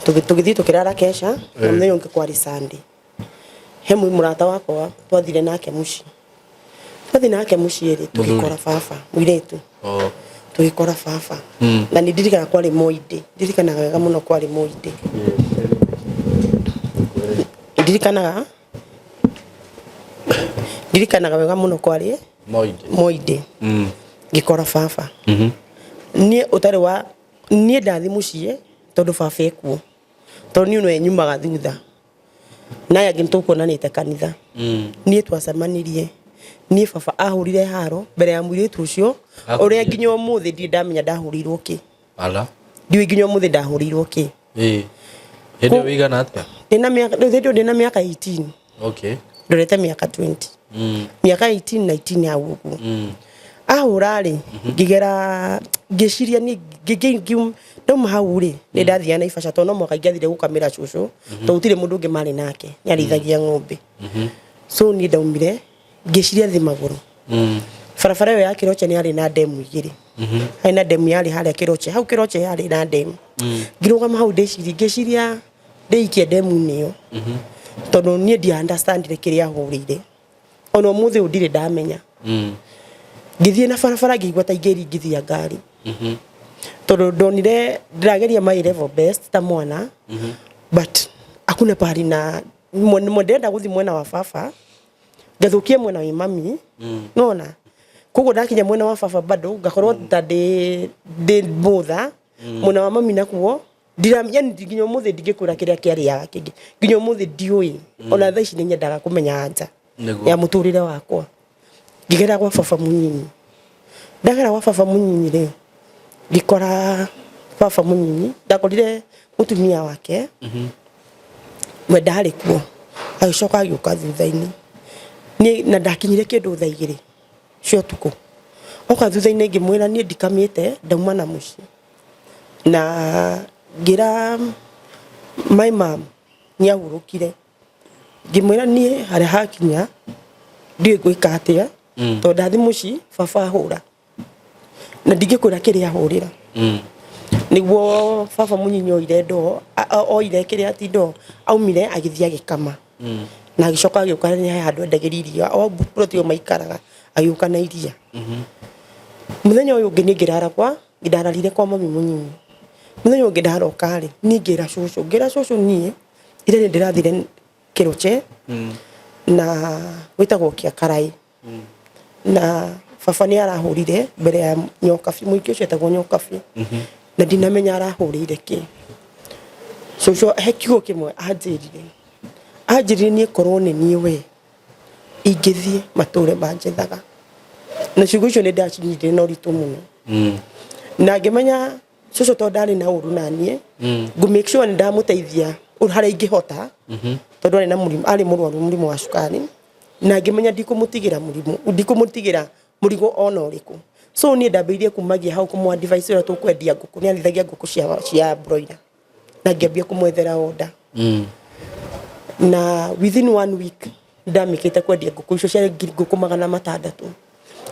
Tũgĩthiĩ tũkĩrara kesha, na mũthenya ũngĩ kwarĩ Sunday. He mũrata wakwa twathire nake mũciĩ. Twathiĩ nake mũciĩ rĩ, tũgĩkora baba, mũirĩtu. Tũgĩkora baba. Na nĩ ndirikanaga kwarĩ Moindĩ, ndirikanaga wega mũno kwarĩ Moindĩ. Ndirikanaga Ndirikanaga wega mũno kwarĩ Moinde. Moinde. Ngĩkora baba. Niĩ ũtarĩ wa niĩ ndathi mũciĩ tondũ baba ekuo, tondũ niĩ nĩwe nyumaga thutha na aya angĩ nĩtũkuonanĩte kanitha. Niĩ twacemanirie, niĩ baba ahũrire haro mbere ya mũirĩtu ũcio. Ahũrire. Ũrĩa nginya ũmũthĩ ndirĩ ndamenya ndahũrĩirwo kĩ. Ala. Ndiũĩ nginya ũmũthĩ ndahũrĩirwo kĩ. Ĩĩ. Hĩndĩ ĩyo wĩigana atĩa? Ndĩna mĩaka, rĩu hĩndĩ ĩyo ndĩna mĩaka 18. Ndorete mĩaka 20. Mĩaka 18, 19 hau ũguo. Ahũra rĩ, ngĩgera ngĩciria niĩ ndauma hau rĩ, nĩ ndathiaga Naivasha tondũ no mũhaka ingĩathire gũkamĩra cũcũ, tondũ gũtirĩ mũndũ ũngĩ marĩ nake, nĩ arĩithagia ng'ombe. So niĩ ndaumire ngĩciria thĩ magũrũ. Barabara ĩyo ya Kĩroche nĩ yarĩ na ndemu igĩrĩ. Harĩ na ndemu yarĩ harĩa Kĩroche, hau Kĩroche yarĩ na ndemu. Ngĩrũgama hau ndĩcirie, ngĩciria ndĩikie ndemu-inĩ ĩyo, tondũ niĩ ndia understandire kĩrĩa ahũrĩire. Ona ũmũthĩ ũyũ ndirĩ ndamenya. Ngĩthiĩ na barabara ngĩigua ta ingĩringithia ngari, tondũ ndonire ndĩrageria my level best ta mwana, but hakuna pahali na ndĩrenda gũthiĩ mwena wa baba ngathũkie mwena wa mami. Nona koguo ndakinya mwena wa baba bado ngakorwo ta ndĩ mũtha mwena wa mami, nakuo yani nginya ũmũthĩ ndingĩkwĩra kĩrĩa kĩarĩaga kĩngĩ, nginya ũmũthĩ ndiũĩ. Ona thaa ici nĩ nyendaga kũmenya anja ya mũtũrĩre wakwa. Ngĩgera gwa baba mũnyinyi, ndagera gwa baba mũnyinyi rĩ, ngĩkora baba mũnyinyi, ndakorire mũtumia wake we ndarĩ kuo, agĩcoka agĩũka thutha-inĩ. Niĩ na ndakinyire kĩndũ thaa 2 cia ũtukũ. Oka thutha-inĩ ngĩmwĩra niĩ ndikamĩte, ndauma na mũciĩ, na ngĩra my mom nĩ ahurũkire, ngĩmwĩra niĩ harĩa hakinya ndiũĩ ngwĩka atĩa, tondũ ndathi mũciĩ baba ahũra na ndingĩkwĩra kĩrĩa ahũrĩra. Nĩguo baba mũnyinyi oire ndoo, oire kĩrĩa ti ndoo, aumire agĩthiĩ agĩkama na agĩcoka agĩũka, nĩ he handũ endagĩria iria o plot ĩyo maikaraga, agĩũka na iria. Mũthenya ũyũ ũngĩ niĩ ngĩrara kwa, ndararire kwa mami mũnyinyi. Mũthenya ũyũ ũngĩ ndaroka rĩ, niĩ ngĩra cũcũ, ngĩra cũcũ niĩ ira nĩ ndĩrathire Kĩrũche na gwĩtagwo Kĩakarai, na baba nĩ arahũrire mbere ya nyokabi, mũingĩ ũcio etagwo nyokabi, na ndinamenya arahũrĩire kĩ. Cũcũ he kiugo kĩmwe anjĩrire, anjĩrire niĩ korwo nĩ niĩ we ingĩthiĩ matũre manjethaga, na ciugo icio nĩ ndacinyitire na ũritũ mũno. Na ngĩmenya cũcũ tondũ ndarĩ na ũru na niĩ, ngũ make sure nĩ ndamũteithia harĩa ingĩhota, tondũ arĩ na mũrimũ, arĩ mũrwaru mũrimũ wa cukari, na ngĩmenya ndikũmũtigĩra mũrimũ, ndikũmũtigĩra mũrigo ona ũrĩkũ. So niĩ ndambĩrĩirie kumagia hau kũmũ advice ũrĩa tũkwendia ngũkũ, nĩ arĩithagia ngũkũ cia broiler, na ngĩambia kũmwethera order. Na within one week ndamĩkĩte kwendia ngũkũ icio ciarĩ ngũkũ 600,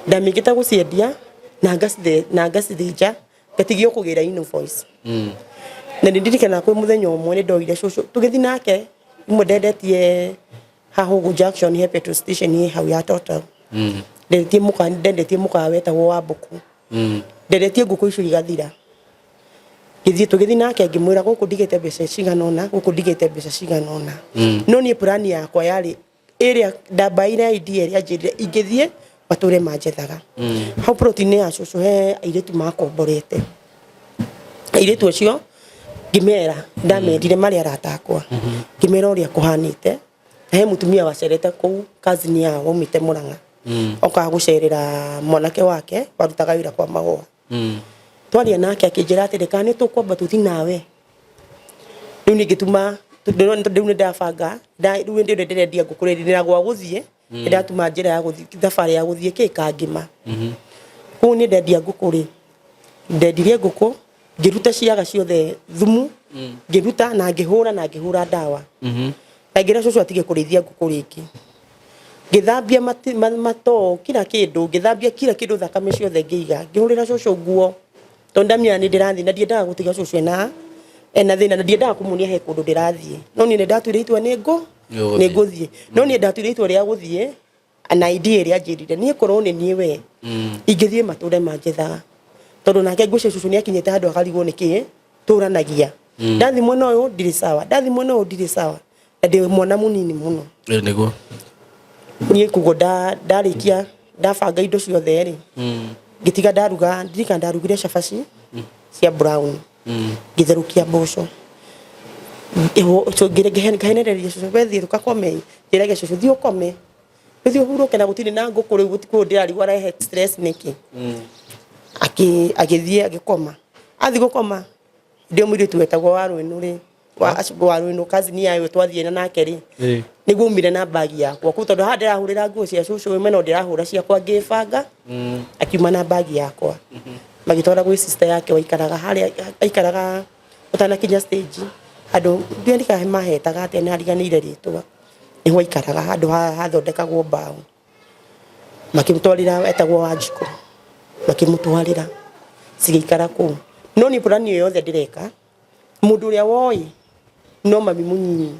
ndamĩkĩte gũciendia na ngacithĩnja, ngatigio kũgĩra invoice. Na nĩ ndirikanaga kwĩ mũthenya ũmwe nĩ ndoire cũcũ tũgĩthiĩ nake imwe ndendetie haha ũguo junction he petrol station ĩ hau ya Total. Ndendetie mũkawa, ndendetie mũkawa wetagwo wa mbũkũ. Ndendetie ngũkũ icio igathira. Ngĩthiĩ, tũgĩthiĩ nake, ngĩmwĩra gũkũ ndigĩte mbeca cigana ũna, gũkũ ndigĩte mbeca cigana ũna. No niĩ plan yakwa yarĩ ĩrĩa ndambaire idea ĩrĩa njĩrire ingĩthiĩ matũre manjethaga. Hau plot-inĩ ya cũcũ he airĩtu makomborete, airĩtu acio ngĩmera, ndamerire marĩ arata akwa, ngĩmera ũrĩa kũhanĩte, na he mũtumia wacerete kũu, cousin yao waumĩte Mũrang'a, okaga gũcerera mwanake wake warutaga wĩra kwa mahũa. Twaria nake akĩnjĩra atĩrĩ, kana nĩ tũkwamba tũthi nawe rĩu nĩ ngĩtuma rĩu nĩ ndabanga rĩu hĩndĩ ĩyo ndĩrendia ngũkũ rĩrĩ ndĩna gwa gũthiĩ, nĩ ndatuma njĩra ya gũthiĩ, thabarĩ ya gũthiĩ kĩ kangĩma kũu. Nĩ ndendia ngũkũ rĩ, ndendirie ngũkũ, ngĩruta ciaga ciothe thumu, ngĩruta na ngĩhũra ndawa, na ngĩra cũcũ atige kũrĩithia ngũkũ rĩngĩ. Ngĩthambia matoo, kila kĩndũ, ngĩthambia kila kĩndũ, thakame ciothe ngĩiga, ngĩhũrĩra cũcũ nguo, tondũ ndamenya nĩ ndĩrathiĩ na ndiendaga gũtiga cũcũ ena thĩna, na ndiendaga kũmuonia he kũndũ ndĩrathiĩ. No niĩ nĩ ndatuire itua nĩ ngũ Nĩ ũgũthiĩ. Nĩ ngũthiĩ, no niĩ ndatuire itua rĩa gũthiĩ na idea ĩrĩa anjĩrire niĩ korwo nĩ niĩ we ingĩthiĩ matũre manjethaga, tondũ nake ngwĩciria cũcũ nĩ akinyĩte handũ akarigwo nĩ kĩĩ tũranagia. Ndathi mwena ũyũ ndirĩ sawa, ndathi mwena ũyũ ndirĩ sawa, na ndĩ mwana mũnini mũno. Ĩ, nĩguo. Niĩ koguo ndarĩkia ndabanga indo ciothe rĩ, ngĩtiga ndaruga, ndirikana ndarugire cabaci cia brown, ngĩtherũkia mboco. Ngĩhenereria cũcũ, we thiĩ ũgakome, njĩrage cũcũ thiĩ ũkome, thiĩ ũhurũke na gũtirĩ na ngũkũ rĩu gũtirĩ ndĩrarigwo arehe stress nĩkĩ. Agĩthiĩ agĩkoma, athiĩ gũkoma ndĩ mũirĩtu wetagwo Warũĩnũ rĩ, Warũĩnũ cousin yayo twathiĩ nake rĩ, nĩguo aumire na mbagi yakwa kũu, tondũ haha ndĩrahũrĩra nguo cia cũcũ ĩmwe no ndĩrahũra ciakwa ngĩbanga, akiuma na mbagi yakwa magĩtwara gwĩ sister yake waikaraga harĩa aikaraga ũtanakinya stage handũ ndiririkana mahetaga atĩa, nĩ hariganĩire rĩtwa, nĩho aikaraga handũ hathondekagwo mbaũ. Makĩmũtwarĩra, etagwo Wanjikũ, makĩmũtwarĩra cigĩikara kũu. No niĩ plan ĩyo yothe ndĩreka, mũndũ ũrĩa woĩ no mami mũnyinyi,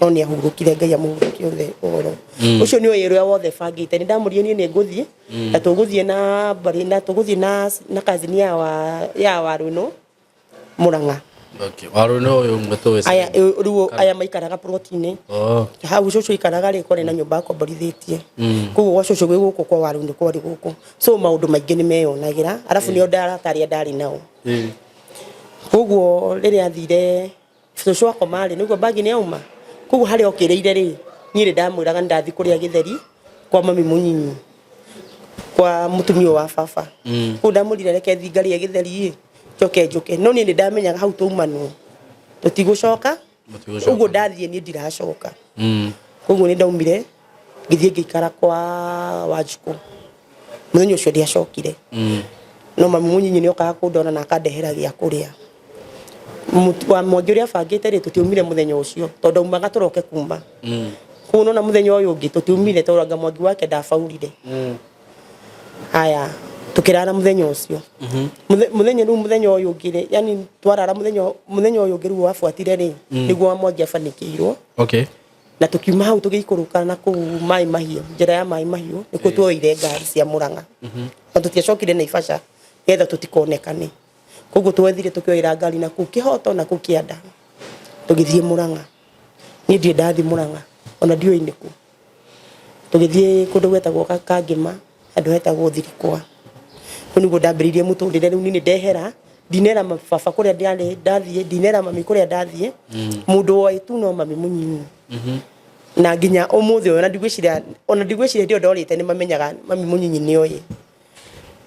no nĩ ahurũkire, Ngai amũhurũkie othe ũhoro ũcio nĩ oĩ ũrĩa wothe bangĩte. Nĩ ndamũrire niĩ nĩ ngũthiĩ na tũgũthiĩ na mbarĩ na tũgũthiĩ na cousin ya Warũĩnũ Murang'a. Okay. Warũĩnũ ũyũ ũmwe tũĩ. Aya rĩu aya maikaraga plot-inĩ. Oh. Hau cũcũ aikaraga rĩ, kwarĩ na nyũmba akomborithĩtie. Koguo gwa cũcũ gwĩ gũkũ, kwa Warũĩnũ kwarĩ gũkũ. So maũndũ maingĩ nĩ meyonagĩra, arabu nĩo arata arĩa ndarĩ nao. Koguo rĩrĩa athire cũcũ akoma rĩ, nĩguo bagi nĩ yauma. Koguo harĩa okĩrĩire rĩ, niĩ nĩ ndamwĩraga nĩ ndathiĩ kũrĩa gĩtheri kwa mami mũnyinyi, kwa mũtumia wa baba. Koguo ndamwĩrire reke thiĩ ngarĩe gĩtheri ĩ, njoke njũke. No niĩ nĩ ndamenyaga hau twaumanwo tũtigũcoka, ũguo ndathiĩ niĩ ndiracoka. Koguo nĩ ndaumire ngĩthiĩ ngĩikara kwa Wanjikũ. Mũthenya ũcio ndiacokire. No mami mũnyinyi nĩ okaga kũndora na akandehera gĩa kũrĩa. Wa Mwangi ũrĩa abangĩte rĩ, tũtiaumire mũthenya ũcio tondũ aumaga tũroke kuma. Koguo nona mũthenya ũyũ ũngĩ tũtiaumire tondũ anga Mwangi wake ndabaurire. Haya, tukirara muthenya ucio. Muthenya riu muthenya uyu ungi ri, yani twarara muthenya uyu ungi riu wabuatire ri, niguo wa Mwangi abanikirwo. Na tukiuma hau tugĩikũrũka na kũu Maĩ Mahiũ, njĩra ya Maĩ Mahiũ nĩkuo tuoire ngari cia Murang'a. Na tũtiacokire Naivasha nĩgetha tũtikonekane. Koguo twethire tũkĩoera ngari na kũu Kĩhoto na kũu Kĩanda tũgĩthiĩ Murang'a. Niĩ ndirĩ ndathiĩ Murang'a ona ndiũĩ nĩkũ. Tũgĩthiĩ kũndũ gwetagwo Kangĩma handũ hetagwo Thirikwa. Kũu nĩguo ndambĩrĩirie mũtũrĩre rĩu niĩ nĩ ndehera, ndinera baba kũrĩa ndarĩ ndathiĩ, ndinera mami kũrĩa ndathiĩ, mũndũ woĩ tu no mami mũnyinyi. Na nginya ũmũthĩ ũyũ ona ndigwĩciria hĩndĩ ĩyo ndorĩte nĩ mamenyaga mami mũnyinyi nĩ oĩ.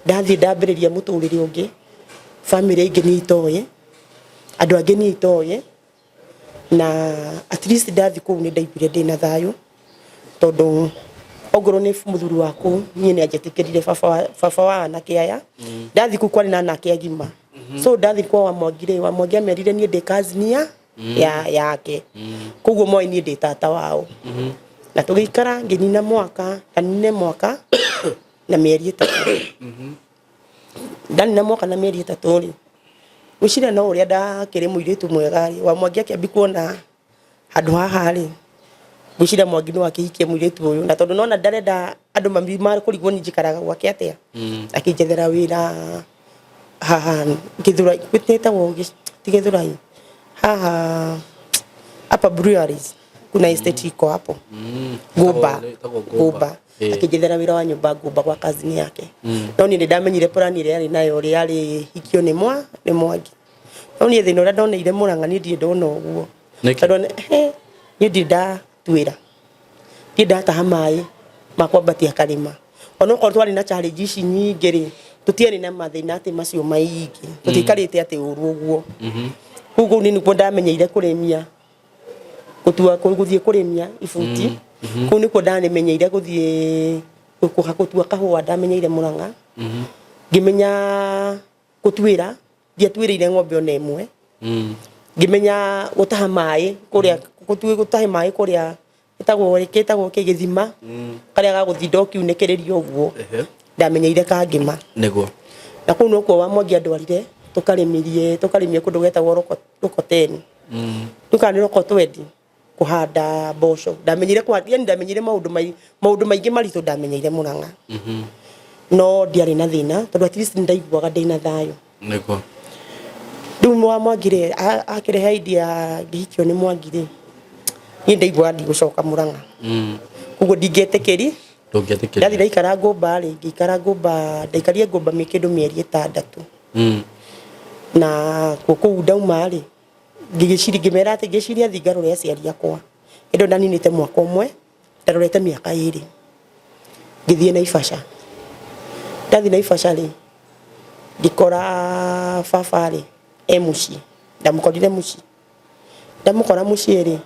Ndathiĩ ndambĩrĩria mũtũrĩre ũngĩ, bamĩrĩ ĩngĩ niĩ itoĩ, andũ angĩ niĩ itoĩ, na at least ndathiĩ kũu nĩ ndaiguire ndĩna thayũ, tondũ ongorwo nĩ mũthuri wa kũu niĩ nĩ anjĩtĩkĩrire baba wa anake aya. Ndathiĩ kũu kwarĩ na anake agima. So ndathiĩ kwa Wamwangi rĩ, Wamwangi amerire niĩ ndĩ cousin ya yake. Koguo moĩ niĩ ndĩ tata wao. Na tũgĩikara ngĩnina mwaka, ndanine mwaka na mĩeri 3. Ndanina mwaka na mĩeri 3 rĩ, ngwĩciria no ũrĩa ndakĩrĩ mũirĩtu mwega rĩ, Wamwangi akĩambia kuona handũ haha rĩ, ngwĩciria Mwangi no akĩhikie mũirĩtu ũyũ, na tondũ nona ndarenda andũ makũrigwo niĩ njikaraga gwake atĩa, akĩnjethera wĩra haha Gĩthũrai, ĩtagwo ti Gĩthũrai, haha Upper Breweries, kuna estate iko hapo Ngũmba, Ngũmba. Akĩnjethera wĩra wa nyũmba Ngũmba gwa cousin yake. No niĩ nĩ ndamenyire plan ĩrĩa yarĩ nayo ũrĩa yarĩ hikio nĩ Mwangi. No niĩ thĩna ũrĩa ndoneire Mũrang'a niĩ ndirĩ ndona ũguo. Tondũ niĩ ndirĩ ndatuĩra, ndirĩ ndataha maĩ ma kwambatia karĩma. Onokorwo twarĩ na challenge ici nyingĩ rĩ, tũtiarĩ na mathĩna atĩ macio maingĩ, tũtiaikarĩte atĩ ũru ũguo. Koguo niĩ nĩkuo ndamenyeire kũrĩmia, gũtua gũthiĩ kũrĩmia ibuti. Kũu nĩkuo ndamenyeire gũthiĩ gũtua kahũa, ndamenyeire Mũrang'a. Ngĩmenya gũtuĩra, ndiatuĩrĩire ng'ombe ona ĩmwe. Ngĩmenya gũtaha maĩ kũrĩa, gũtaha maĩ kũrĩa gĩtagwo kĩ gĩthima, karĩa ga gũthinda ũkiunĩkĩrĩria ũguo. Ndamenyeire Kangĩma. Nĩguo. Na kũu nokuo wa Mwangi andwarire tũkarĩmie kũndũ gwetagwo Rokoteni. Rĩu kana nĩ Rokotwendi kũhanda mboco. Ndamenyeire kũhanda, yani ndamenyeire maũndũ maingĩ maritũ ndamenyeire Mũrang'a. No ndiarĩ na thĩna tondũ at least nĩndaiguaga ndĩna thayũ. Nĩguo. Rĩu wa Mwangi rĩ, akĩrehe idea ngĩhikio nĩ Mwangi rĩ, niĩ ndaiguaga ndigũcoka Mũrang'a. Koguo ndingĩetĩkĩri. Ndũngĩetĩkĩria. Ndathi ndaikara ngũmba rĩ, ngĩikara ngũmba, ndaikarire ngũmba kĩndũ mĩeri 6. Na kuo kũu ndauma rĩ, ngĩgĩciria, ngĩmera atĩ ngĩciria thiĩ ngarore aciari akwa. Hĩndĩ ĩyo ndaninĩte mwaka ũmwe, ndarorete mĩaka 2. Ngĩthiĩ Naivasha. Ndathiĩ Naivasha rĩ, ngĩkora baba rĩ, e mũciĩ. Ndamũkorire mũciĩ. Ndamũkora mũciĩ rĩ,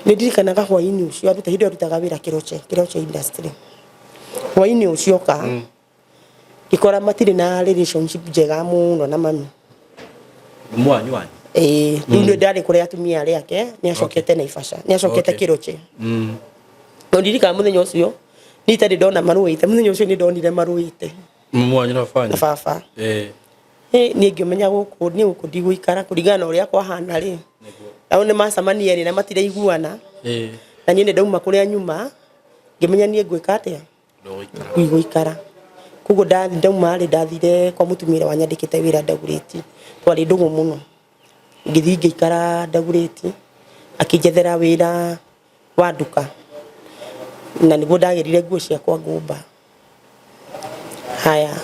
nĩ ndirikanaga hwainĩ ũcio, hĩndĩ ĩyo arutaga wĩra Keroche, Keroche industry. Hwainĩ ũcio oka, ngĩkora matirĩ na relationship njega mũno na mami. Mwanyu wanyu? Ĩĩ, rĩu nĩ ndarĩ kũrĩa atumia arĩa ake, nĩ acokete Naivasha, nĩ acokete Keroche. No ndirikanaga mũthenya ũcio, niĩ itarĩ ndona marũĩte, mũthenya ũcio nĩ ndonire marũĩte. Mwanyu na baba? Na baba. Niĩ ngĩmenya gũkũ, niĩ gũkũ ndigũikara kũringana na ũrĩa kwahana rĩ. Nao nĩ macemania rĩ na matiraiguana. Na niĩ nĩ ndauma kũrĩa nyuma, ngĩmenya niĩ ngwĩka atĩa? Ndigũikara. Koguo ndauma rĩ, ndathire kwa mũtumia ũrĩa wanyandĩkĩte wĩra Dagoretti. Twarĩ ndũgũ mũno. Ngĩthiĩ ngĩikara Dagoretti, akĩnjethera wĩra wa nduka. Na nĩguo ndagĩrire nguo ciakwa ngũmba. Haya,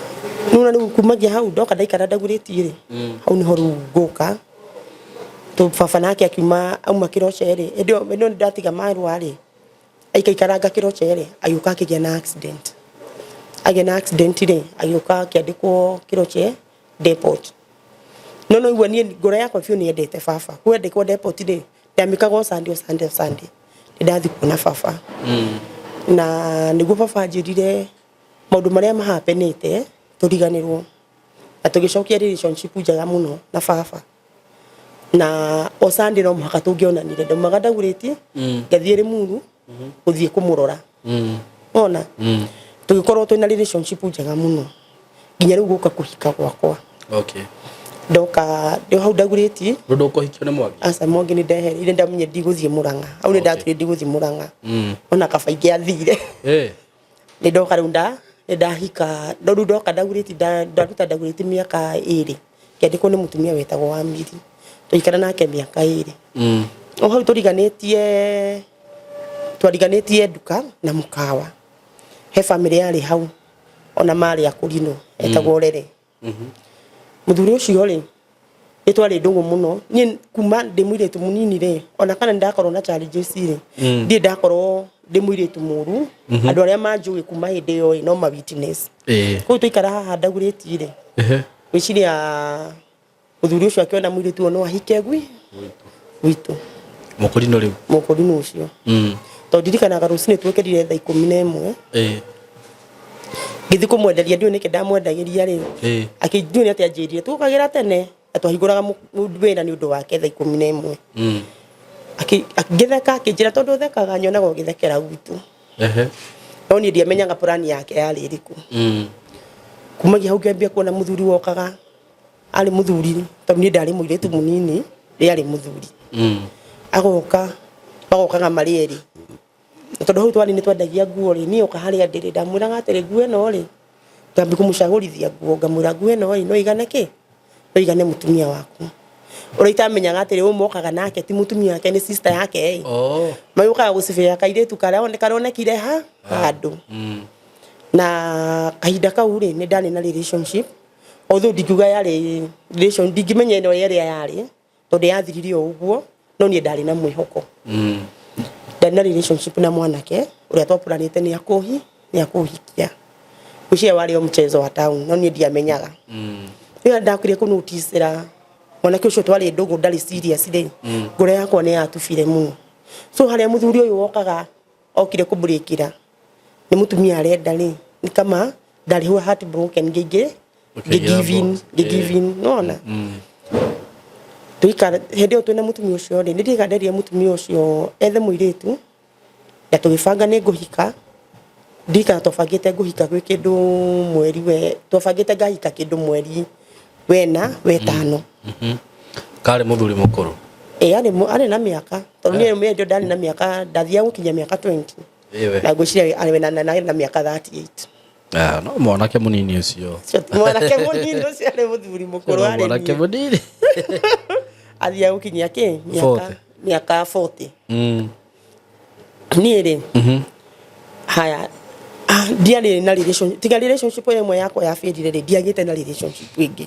nĩwona rĩu kumagia hau ndoka ndaikara Dagoretti rĩ, hau nĩho rĩu ngũka. Baba nake akiuma auma Kĩroche rĩ, hĩndĩ ĩyo nĩ ndatiga marũa rĩ, aikaikaranga Kĩroche rĩ, agĩũka akĩgĩa na accident. Agĩa na accident rĩ, agĩũka akĩandĩkwo Kĩroche depot. No no igua niĩ ngoro yakwa biũ nĩ yendete baba. Kwandĩkwo depot rĩ, ndamĩkaga o Sunday o Sunday o Sunday. Nĩ ndathiĩ kuona baba. Na nĩguo baba anjĩrire maũndũ marĩa mahapenĩte tũriganĩrwo. Na tũgĩcokia relationship njega mũno na baba. Na o Sunday no mũhaka tũngĩonanire. Ndaumaga Dagoretti, ngathiĩ Limuru gũthiĩ kũmũrora. Ona tũgĩkorwo twĩna relationship njega mũno nginya rĩu gũka kũhika gwakwa. Ndoka ndĩ hau Dagoretti. Rĩu ndũkũhikio nĩ Mwangi? Aca, Mwangi nĩ ndehereire, ndamenye ndigũthiĩ Murang'a. Hau nĩ ndatuire ndigũthiĩ Murang'a. Ona kaba ingĩathire. Nĩ ndoka rĩu nĩ ndahika, no rĩu ndoka Dagoretti, ndaruta Dagoretti mĩaka 2. Ngĩandĩkwo nĩ mũtumia wetagwo Wamiri. Tũgĩikara nake mĩaka 2. O hau tũriganĩtie, twariganĩtie nduka na mũkawa. He bamĩrĩ yarĩ hau, ona marĩ akũrinũ, etagwo Rere. Mũthuri ũcio rĩ, nĩ twarĩ ndũgũ mũno. Niĩ kuma ndĩ mũirĩtu mũnini rĩ, ona kana nĩ ndakorwo na challenges rĩ, ndirĩ ndakorwo ndĩ mũirĩtu mũru. Andũ arĩa manjũĩ kuma hĩndĩ ĩyo rĩ, no ma witness. Koguo twaikara haha Dagoretti rĩ, ngwĩciria mũthuri ũcio akĩona mũirĩtu ũyũ no ahike gwitũ. Mũkũrinũ rĩu? Mũkũrinũ ũcio. Tondũ ndirikanaga rũcinĩ twokĩrire thaa 11. Ngĩthiĩ kũmwenderia, ndiũĩ nĩkĩ ndamwendagĩria rĩ. Ndiũĩ nĩ atĩa anjĩrire, tũkagĩra tene na twahingũraga wĩra nĩ ũndũ wake thaa 11. Ngĩtheka akĩnjĩra tondũ ũthekaga nyonaga ũgĩthekera gwitũ. No niĩ ndiamenyaga plan yake yarĩ ĩrĩkũ. Kumagia hau ngĩambia kuona mũthuri wokaga, arĩ mũthuri, tondũ niĩ ndarĩ mũirĩtu mũnini, rĩ arĩ mũthuri. Agoka, magokaga marĩ erĩ. Na tondũ hau twarĩ nĩ twendagia nguo rĩ, niĩ oka harĩa ndĩrĩ, ndamwĩraga atĩrĩ, nguo ĩno rĩ, ngambia kũmũcagũrithia nguo, ngamwĩra nguo ĩno rĩ, no ĩigane kĩ? No ĩigane mũtumia waku. Ũrĩa itamenyaga atĩrĩ, ũyũ mokaga nake ti mũtumia wake, nĩ sister yake ĩ. Magĩũkaga gũcibĩa kairĩtu karĩa karonekire ha handũ. Na kahinda kau rĩ, nĩ ndarĩ na relationship. Although ndingiuga yarĩ relation, ndingĩmenya ĩno ĩrĩa yarĩ, tondũ yathirire o ũguo, no niĩ ndarĩ na mwĩhoko. Ndarĩ na relationship na mwanake ũrĩa twapuranĩte nĩ akũhikia. Ngwĩciria warĩ o mchezo wa town, no niĩ ndiamenyaga. Rĩrĩa ndakire kũnoticĩra mwanake ũcio twarĩ ndũgũ ndarĩ serious rĩ, ngoro yakwa nĩ yatubire mũno. So harĩa mũthuri ũyũ wokaga okire kũmũrĩkĩra nĩ mũtumia arenda rĩ, nĩ kama ndarĩ heart broken, ngĩingĩ ngĩ give in, ngĩ give in, nĩwona? Tũikara hĩndĩ ĩyo twĩna mũtumia ũcio rĩ, nĩ ndiga nderire mũtumia ũcio ethe mũirĩtu na tũgĩbanga nĩ ngũhika. Ndirikana twabangĩte ngũhika gwĩ kĩndũ mweri we, twabangĩte ngahika kĩndũ mweri wena wetano. Karĩ mũthuri mũkũrũ? Ĩĩ, arĩ na mĩaka, tondũ niĩ hĩndĩ ĩyo ndarĩ na mĩaka, ndathiaga gũkinyia mĩaka 20. Na ngwĩciria arĩ na mĩaka 38. No mwanake mũnini ũcio. Mwanake mũnini ũcio arĩ mũthuri mũkũrũ arĩ Mwanake niĩ. mũnini. Athiaga gũkinyia kĩ? Mĩaka 40. Mĩaka 40. Niĩ rĩ, haya, ndiarĩ na relationship, tiga relationship ĩmwe yakwa yabĩrire rĩ, ndiagĩte na relationship ĩngĩ.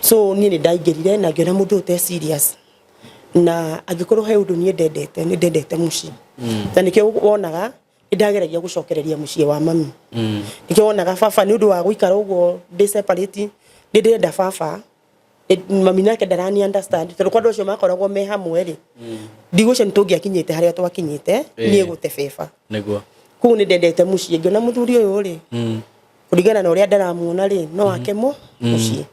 So niĩ nĩ ndaingĩrire na ngĩona mũndũ ũyũ te serious, na angĩkorwo he ũndũ niĩ ndendete, nĩ ndendete mũciĩ, na nĩkĩo wonaga nĩ ndageragia gũcokereria mũciĩ wa mami. Nĩkĩo wonaga baba, nĩ ũndũ wa gũikara ũguo ndĩ separate, nĩ ndĩrenda baba. Mami nake ndarani understand, tondũ kwa andũ acio makoragwo me hamwe rĩ, ndigwĩciria nĩ tũngĩakinyĩte harĩa twakinyĩte. Niĩ gũte beba. Koguo nĩ ndendete mũciĩ. Ngĩona mũthuri ũyũ rĩ, kũringana na ũrĩa ndaramuona rĩ, no ake mũciĩ,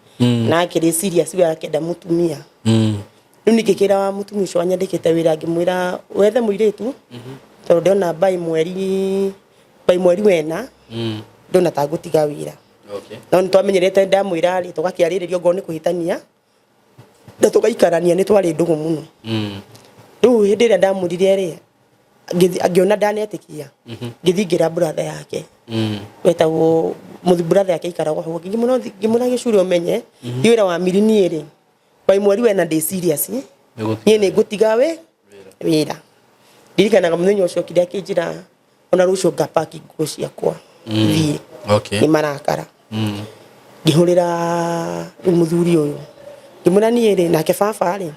na akĩrĩ serious, we akenda mũtumia. Rĩu ningĩ kĩra wa mũtumia ũcio wanyandĩkĩte wĩra, ngĩmwĩra wethe mũirĩtu, tondũ ndĩrona by mweri wena ndona ta ngũtiga wĩra. No nĩ twamenyerete, ndamwĩra rĩ, tũgakĩarĩrĩria ongorwo nĩ kũhĩtania na tũgaikarania, nĩ twarĩ ndũgũ mũno. Rĩu hĩndĩ ĩrĩa ndamwĩrire rĩ, ngĩona ndanetĩkia, ngĩthiĩ ngĩra brother yake wetagwo mũthi, brother yake aikaragwo hau. Ngĩmwĩra gĩcuri, ũmenye wĩra wa miri, niĩ rĩ, by mweri wena ndĩ serious, niĩ nĩ ngũtiga we wĩra. Ndirikanaga mũthenya ũcio okire akĩnjĩra ona rũciũ ngapaki nguo ciakwa thiĩ. Nĩ marakara. Ngĩhũrĩra rĩu mũthuri ũyũ, ngĩmwĩra niĩ rĩ, nake baba rĩ,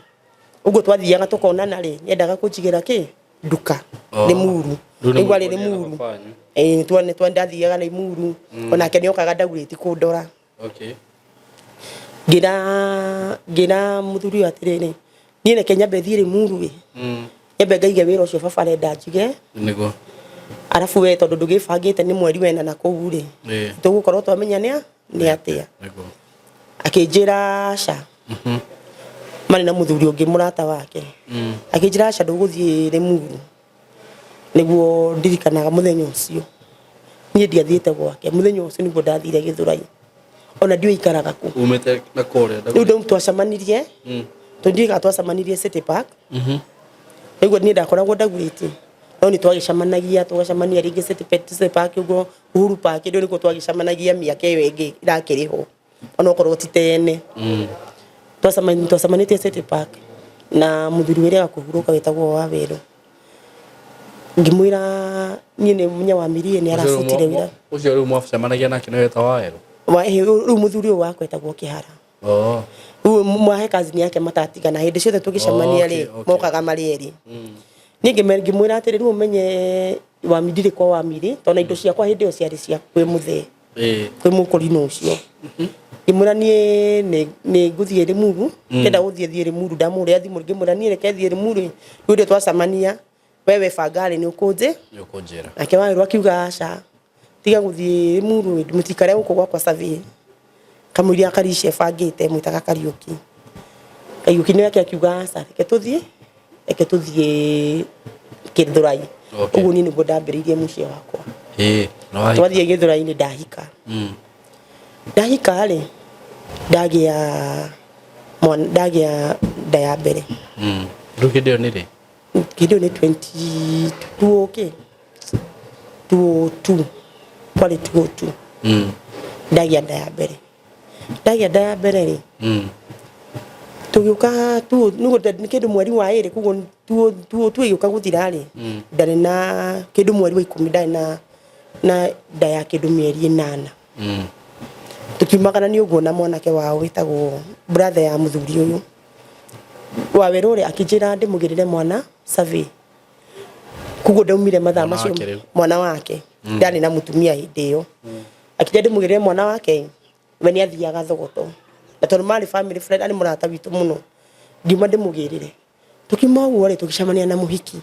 ũguo twathiaga tũkonana rĩ, nĩendaga kũnjigĩra kĩ nduka. Limuru. Rĩu nĩ Nĩguo arĩ mũgũthiaga Limuru. baba wanyu? Ĩĩ, nĩ twa ndathiaga Limuru, onake nĩokaga Dagoretti kũndora. Ngĩra mũthuri ũyũ atĩrĩrĩ, niĩ reke nyambe thiĩ Limuru ĩ, nyambe ngaige wĩra ũcio baba arenda njige. Arabu we tondũ ndũgĩbangĩte nĩ mweri wena na kũu rĩ, tũgũkorwo twamenya nĩ atĩa. Akĩnjĩra aca, marĩ na mũthuri ũngĩ mũrata wake. Akĩnjĩra aca, ndũgũthiĩ Limuru. Nĩguo ndirikanaga mũthenya ũcio niĩ ndiathiĩte gwake, mũthenya ũcio nĩguo ndathire Gĩthũrai, ona ndiũĩ ikaraga kũ. Umĩte na kũrĩa? Rĩu ndau twacemanirie, tũndirikana twacemanirie City Park. Nĩguo niĩ ndakoragwo Dagoretti, no nĩ twagĩcemanagia, tũgacemania rĩngĩ City Park ũguo, Uhuru Park, rĩu nĩkuo twagĩcemanagia mĩaka ĩyo ĩngĩ irakĩrĩ ho, onokorwo ti tene. Twacemanĩtie City Park na mũthuri wĩrĩga kũhurũka wĩtagwo Wawerũ. Ngĩmwĩra niĩ nĩ Nyawamirie nĩ arabutire wĩra. Ũcio rĩu mwacemanagia nake nĩ weta Wawerũ? Rĩu mũthuri ũyũ wakwa etagwo Kĩhara. Rĩu mwahe cousin yake matatigana, hĩndĩ ciothe tũgĩcemania rĩ, mokaga marĩ erĩ. Niĩ ngĩmwĩra atĩrĩ, rĩu ũmenye wami ndirĩ kwa wamiri, tondũ na indo ciakwa hĩndĩ ĩyo ciarĩ cia kwĩ mũthee, kwĩ mũkũrinũ ũcio. Ngĩmwĩra niĩ nĩ ngũthiĩ Limuru, ngĩenda gũthiĩ thiĩ Limuru. Ndamũhũrĩra thimũ, ngĩmwĩra niĩ reke thiĩ Limuru. Rĩu hĩndĩ twacemania, wewe bangarĩ nĩ ũkũnjĩ. Nĩ ũkũnjĩra. Nake Wawerũ akiuga aca, tiga gũthiĩ Limuru, mũtikare gũkũ gwakwa survey kamũiria Karicia bangĩte mwĩtaga Kariũki. Kariũki nĩwe akiuga aca, reke tũthiĩ Gĩthũrai. Ũguo niĩ nĩguo ndambĩrĩirie mũciĩ wakwa. Ĩĩ, na wahika? Twathiĩ Gĩthũrai-inĩ, ndahika. Ndahika rĩ, ndagĩa mwana, ndagĩa nda ya mbere. Rĩu hĩndĩ ĩyo nĩ rĩ? Hĩndĩ ĩyo nĩ 22, okay, 202, kwarĩ 202. Ndagĩa nda ya mbere. Ndagĩa nda ya mbere rĩ, tũgĩũka tu nĩguo nĩ kĩndũ mweri wa ĩrĩ, koguo tu ĩgĩũka gũthira rĩ, ndarĩ na kĩndũ mweri wa 10, ndarĩ na nda ya kĩndũ mĩeri 8. Tũkiumagara nĩ ũguo na mwanake wao wĩtagwo brother ya mũthuri ũyũ Wawerũ ũrĩa akĩnjĩra ndĩmũgĩrĩre mwana survey, koguo ndaumire mathaa Mwana macio. wake rĩu? Mwana wake, ndarĩ na mũtumia hĩndĩ ĩyo. Akĩnjĩra ndĩmũgĩrĩre mwana wake, we nĩ athiaga Thogoto, na tondũ marĩ family friend, arĩ mũrata witũ mũno, ngiuma ndĩmũgĩrĩre. Tũkiuma ũguo rĩ, tũgĩcemania na mũhiki.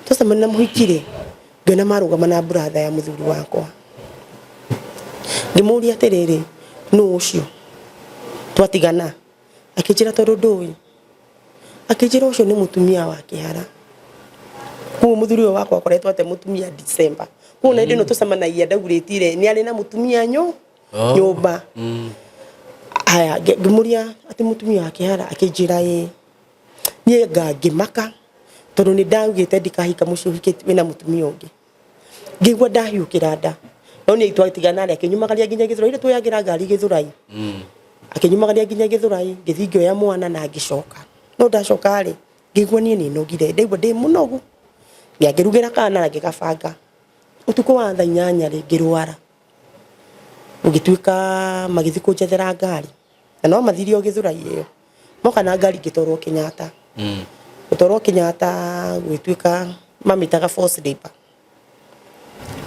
Twacemania na mũhiki rĩ, ngĩona marũgama na brother ya mũthuri wakwa. Ngĩmũria atĩrĩrĩ, nũ ũcio twatigana? Akĩnjĩra tondũ ndũĩ, akĩnjĩra ũcio nĩ mũtumia wa Kĩhara. Koguo mũthuri ũyũ wakwa akoretwo ate mũtumia December, koguo na hĩndĩ ĩno tũcemanagia Dagoretti nĩ arĩ na mũtumia nyũmba. Haya, ngĩmũria atĩ mũtumia wa Kĩhara? Akĩnjĩra ĩĩ. Niĩ ngĩmaka, tondũ nĩ ndaugĩte ndikahika mũciĩ ũhikĩte wĩna mũtumia ũngĩ. Ngĩigua ndahiũkĩra nda, no niĩ twatigana rĩ, akĩnyumagaria nginya Gĩthũrai. Rĩu twĩyagĩra ngari Gĩthũrai, akĩnyumagaria nginya Gĩthũrai, ngĩthiĩ ngĩoya mwana na ngĩcoka. No ndacoka rĩ, ngĩigua niĩ nĩ nogire, ndaigua ndĩ mũnogu. Ngĩrugĩra kana na ngĩgabanga. Ũtukũ wa thaa 8 rĩ, ngĩrwara. Gũgĩtuĩka magĩthiĩ kũnjethera ngari. Na no mathire o Gĩthũrai ĩyo. Moka na ngari ngĩtwarwo Kenyatta. Gũtwarwo Kenyatta gũgĩtuĩka mamĩtaga forced labour.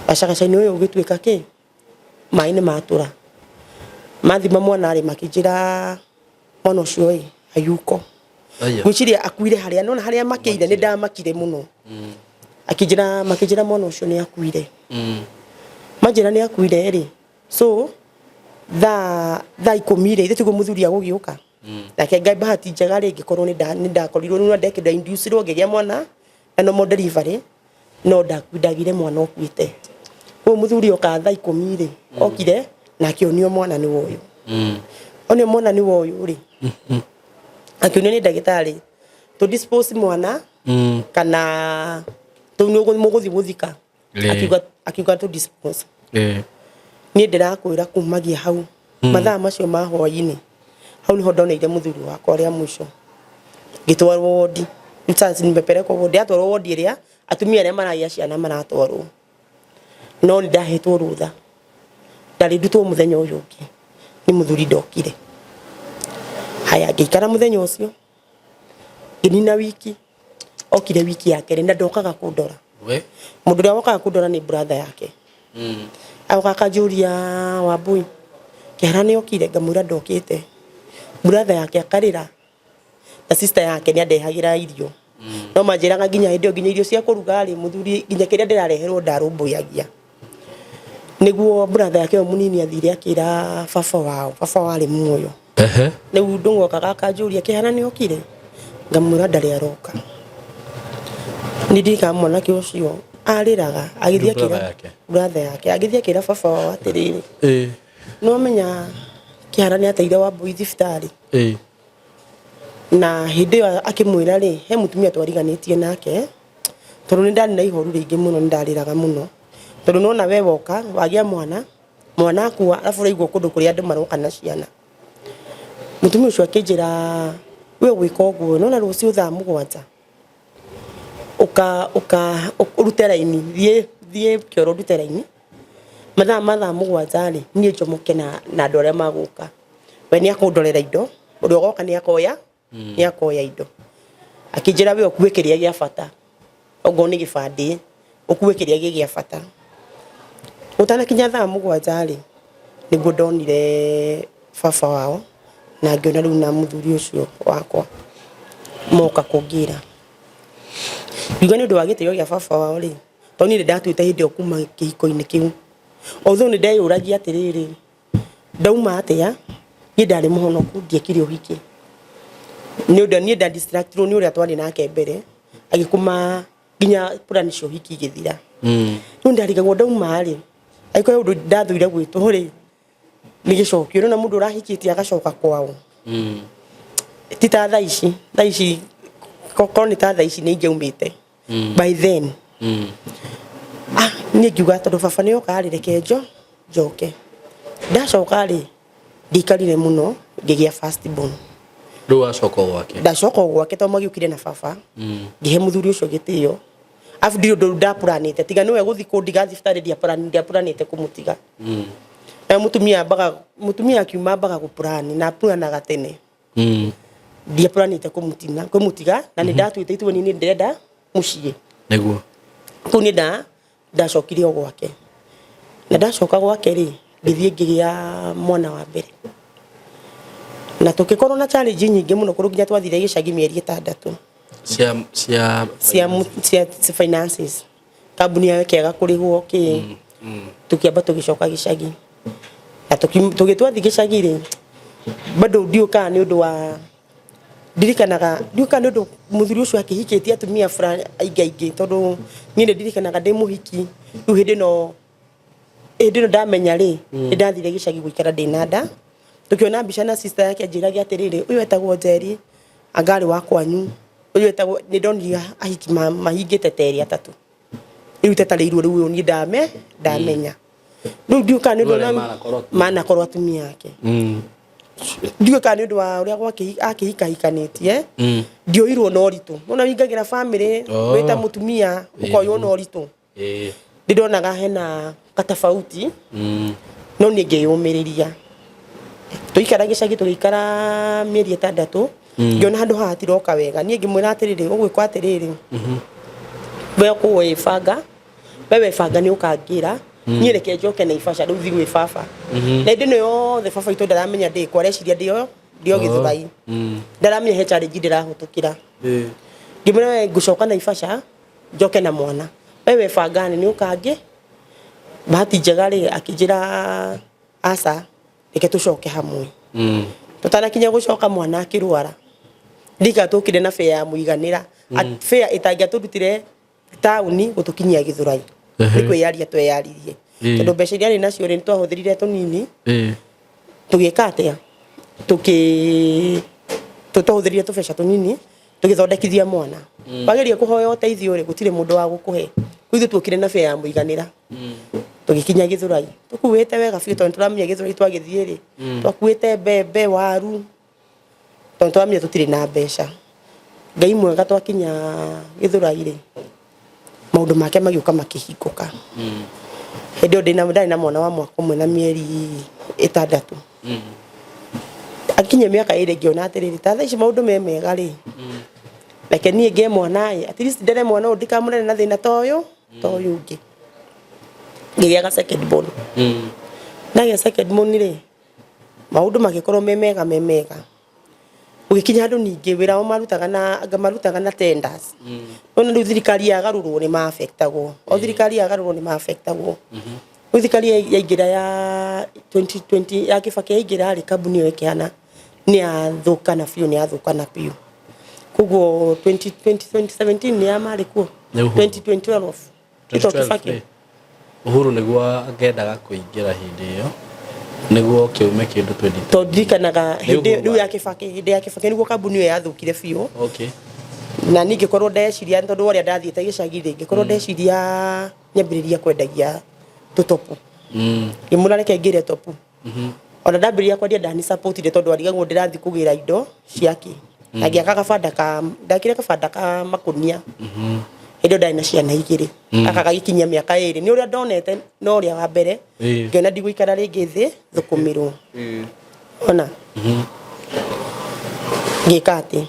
Gacagaca-inĩ ũyũ gũgĩtuĩka kĩ? Maĩ nĩ matũra. Mathima mwana rĩ, makĩnjĩra mwana ũcio ĩ hayuko. Ngwĩciria akuire harĩa, nona harĩa makĩire nĩ ndamakire mũno. Akĩnjĩra, makĩnjĩra mwana ũcio nĩ akuire. Manjĩra nĩ akuire rĩ, so thaa 10 rĩ, ithe tiguo mũthuri agũgĩũka. Nake Ngai bahati njega rĩ, ngĩkorwo nĩ ndakorirwo nĩ ndekĩrwo inducirwo ngĩgĩa mwana na normal delivery, no ndagire mwana ũkuĩte. Koguo mũthuri oka thaa 10 rĩ, okire na akĩonio mwana nĩ woyũ. Onio mwana nĩ woyũ rĩ, akĩonio nĩ ndagĩtarĩ tũ dispose mwana kana mũgũthiĩ gũthika. Akiuga tũ dispose. Niĩ ndĩrakwĩra kumagia hau mathaa macio ma hwaĩ-inĩ, hau niho ndoneire mũthuri wakwa rĩa mũico. Ngĩtwarwo wodi. Sasa nimepelekwa wodi, atwarwo wodi ĩrĩa atumia arĩa maragĩa ciana maratwarwo. No nĩ ndahetwo rũtha. Ndarĩ ndutwo mũthenya ũyũ ũngĩ. Nĩ mũthuri ndokire. Haya, ngĩikara mũthenya ũcio. Ngĩnina wiki. Okire wiki ya kerĩ na ndokaga kũndora. Mũndũ ũrĩa wokaga kũndora nĩ brother yake. Agoka akanjũria Wambui, Kĩhara nĩ okire? Ngamwĩra ndokĩte. Brother yake akarĩra. Na sister yake nĩ andehagĩra irio. No manjĩraga nginya hĩndĩ ĩyo nginya irio cia kũruga rĩ, mũthuri nginya kĩrĩa ndĩrareherwo ndarũmbũyagia. Nĩguo brother yake ũyũ mũnini athire akĩra baba wao, baba wao arĩ muoyo. Rĩu Ndũng'ũ okaga akanjũria Kĩhara nĩ okire? Ngamwĩra ndarĩ aroka. Nĩ ndirikanaga mwanake ũcio arĩraga agĩthiĩ akĩra brother yake, agĩthiĩ akĩra baba wao atĩrĩrĩ, nĩ wamenya Kĩhara nĩ ateire Wambui thibitarĩ? Na hĩndĩ ĩyo akĩmwĩra rĩ, he mũtumia twariganĩtie nake, tondũ nĩ ndarĩ na ihoru rĩingĩ mũno, nĩ ndarĩraga mũno. Tondũ nĩwona we woka, wagĩa mwana, mwana akua, arabu ũraigua kũndũ kũrĩa andũ maroka na ciana. Mũtumia ũcio akĩnjĩra, we ũgwĩka ũguo, nĩwona rũciũ thaa 7, ũka ũka ũrute raini, thiĩ thiĩ kĩoro ũrute raini, mathaa ma thaa 7 rĩ, niĩ njomoke na andũ arĩa magũka. We nĩ akũndorera indo, ũrĩa ũgoka nĩ akoya, nĩ akoya indo. Akĩnjĩra we ũkue kĩrĩa gĩa bata, okorwo nĩ gĩbandĩ, ũkue kĩrĩa gĩ gĩa bata. Gũtanakinya thaa 7 rĩ, nĩguo ndonire baba wao, na ngĩona rĩu na mũthuri ũcio wakwa moka kũngĩra. Ngiuga nĩ ũndũ wa gĩtĩo gĩa baba wao rĩ, tondũ niĩ nĩ ndatuĩte hĩndĩ ĩyo kuma kĩhiko-inĩ kĩu. Although nĩ ndeyũragia atĩrĩrĩ, ndauma atĩa, niĩ ndarĩ mũhonoku ndiekire ũhiki. Nĩ ũndũ niĩ nda distractirwo nĩ ũrĩa twarĩ nake mbere, agĩkũma nginya plan cia ũhiki igĩthira. Rĩu ndarigagwo ndauma rĩ, angĩkorwo he ũndũ ndathũire gwĩtwo rĩ, nĩ gĩcokio. Nĩwona mũndũ ũrahikĩtie agacoka kwao. Ti ta thaa ici, thaa ici korwo nĩ ta thaa ici nĩ ingĩaumĩte. By then. Niĩ ngiuga tondũ baba nĩ oka rĩ, reke njoke. Ndacoka rĩ, ndiaikarire mũno ngĩgĩa first born. Rĩu wacoka o gwake? Ndacoka o gwake tondũ magĩũkire na baba. Ngĩhe mũthuri ũcio gĩtĩo. Arabu ndirĩ ũndũ ndapuranĩte, tiga nĩwe gũthiĩ kũndiga thibitarĩ ndiapuranĩte kũmũtiga. Na mũtumia ambaga, mũtumia akiuma ambaga gũpurani na apuranaga tene. Ndiapuranĩte kũmũtina, kũmũtiga na nĩ ndatuĩte itua niĩ nĩ ndĩrenda mũciĩ. Nĩguo. Kũu nĩ ndacokire o gwake. Na ndacoka gwake rĩ, ngĩthiĩ ngĩgĩa mwana wa mbere. Na tũgĩkorwo na challenge nyingĩ mũno kũndũ nginya twathire gĩcagi mĩeri 6. Cia cia cia cia finances. Kambuni yayo ĩkĩaga kũrĩhwo kĩ. Tũkĩamba tũgĩcoka gĩcagi. Na tũgĩtwathiĩ gĩcagi rĩ, bado ndiũĩ kana nĩ ũndũ wa ndirikanaga ndiũĩ kana nĩ ũndũ mũthuri ũcio akĩhikĩtie atumia fulani aingĩ aingĩ tondũ niĩ nĩ ndirikanaga ndĩ mũhiki rĩu hĩndĩ ĩno hĩndĩ ĩno ndamenya rĩ, nĩ ndathire gĩcagi gũikara ndĩna nda. Tũkĩona mbica na sister yake anjĩraga atĩrĩrĩ, ũyũ etagwo Njeri, anga arĩ wa kwanyu, ũyũ etagwo, nĩ ndonire ahiki mahingĩte ta erĩ atatũ. Rĩu tetarĩirwo rĩu ũyũ niĩ ndamenya. Rĩu ndiũĩ kana nĩ ũndũ Rĩu arĩa manakorwo atumia ake. Ndiũĩ kana nĩ ũndũ wa ũrĩa akĩhikahikanĩtie, ndioirwo na ũritũ. Nona wingagĩra bamĩrĩ wĩ ta mũtumia, ũkoywo na ũritũ. Ndĩndonaga hena katafauti, no niĩ ngĩyũmĩrĩria. Tũikara gĩcagi, tũgĩikara mĩeri 6, ngĩona handũ haha hatiroka wega. Niĩ ngĩmwĩra atĩrĩrĩ, ũgwĩkwo atĩrĩrĩ, we ũkũwĩbanga, we webanga nĩ ũkangĩra. Niĩ reke njoke Naivasha rĩu, thiĩ gwĩ baba. Na hĩndĩ ĩno yothe baba witũ ndaramenya ndĩkũ, areciria ndĩo Gĩthũrai, ndaramenya he challenge ndĩrahĩtũkĩra. Ngĩmwĩra, we ngũcoka Naivasha njoke na mwana, we webangane nĩ ũkangĩ. Bahati njega rĩ, akĩnjĩra aca, reke tũcoke hamwe. Tũtanakinya gũcoka, mwana akĩrwara. Ndika tũkire na fare ya mũiganĩra, fare ĩtangĩatũrutire taũni gũtũkinyia Gĩthũrai. Nĩ kwĩyaria tweyaririe, tondũ mbeca iria arĩ nacio rĩ, nĩ twahũthĩrire tũnini. Tũgĩka atĩa? Twahũthĩrire tũbeca tũnini tũgĩthondekithia mwana. Wageria kũhoya ũteithio rĩ, gũtirĩ mũndũ wa gũkũhe. Rĩu ithuĩ tuokire na fare ya mũiganĩra, tũgĩkinya Gĩthũrai tũkuĩte wega biũ, tondũ nĩtũramenya Gĩthũrai twagĩthiĩ rĩ, twakuĩte mbembe, waru, tondũ tũramenya tũtirĩ na mbeca. Ngai mwega, twakinya Gĩthũrai rĩ, maũndũ make magĩũka makĩhingũka. Hĩndĩ ĩyo ndarĩ na mwana wa mwaka 1 na mĩeri 6. Akinyia mĩaka 2, ngĩona atĩrĩrĩ, ta thaa ici maũndũ me mega rĩ, reke niĩ ngĩe mwana ĩ, at least ndere mwana ũyũ, ndikamũrere na thĩna ta ũyũ ũngĩ. Ngĩgĩa second born. Ndagĩa second born rĩ, maũndũ magĩkorwo me mega, me mega. Gũgĩkinya handũ ningĩ wĩra wao marutaga na tenders. Nona rĩu thirikari yagarũrwo nĩ ma-affectagwo, o thirikari yagarũrwo nĩ ma-affectagwo. Rĩu thirikari yaingĩra ya 2020 ya Kibaki yaingĩra rĩ, kambuni ĩyo ĩkĩhana nĩ yathũkana biũ, nĩ yathũkana biũ. Koguo 2020 2017 nĩ ya marĩ kuo. Nĩ Uhuru. 2012 ito 2012. Kibaki. Ĩ. Uhuru nĩguo angendaga kũingĩra hĩndĩ ĩyo nĩguo kĩume kĩndũ 20. Tondũ ndirikanaga Nĩ hĩndĩ Uhuru rĩu ya Kibaki, hĩndĩ ya Kibaki nĩguo kambuni ĩyo yathũkire biũ. Na niĩ ngĩkorwo ndeciria, tondũ ũrĩa ndathiĩte gĩcagi rĩ, ngĩkorwo ndeciria nyambĩrĩria kwendagia tũtopu. Ngĩmwĩra reke ngĩre topu. Ona ndambĩrĩria kwendia ndani support tondũ arigagwo ndĩrathiĩ kũgĩra indo ciake. Na ngĩaka kabanda ka ndakire kabanda ka makũnia. Hĩndĩ ĩyo ndarĩ na ciana igĩrĩ, gaka gagĩkinyia mĩaka 2. Nĩ ũrĩa ndonete na ũrĩa wa mbere, ngĩona ndigũikara rĩngĩ thĩ thũkũmĩrwo. Ona ngĩka atĩ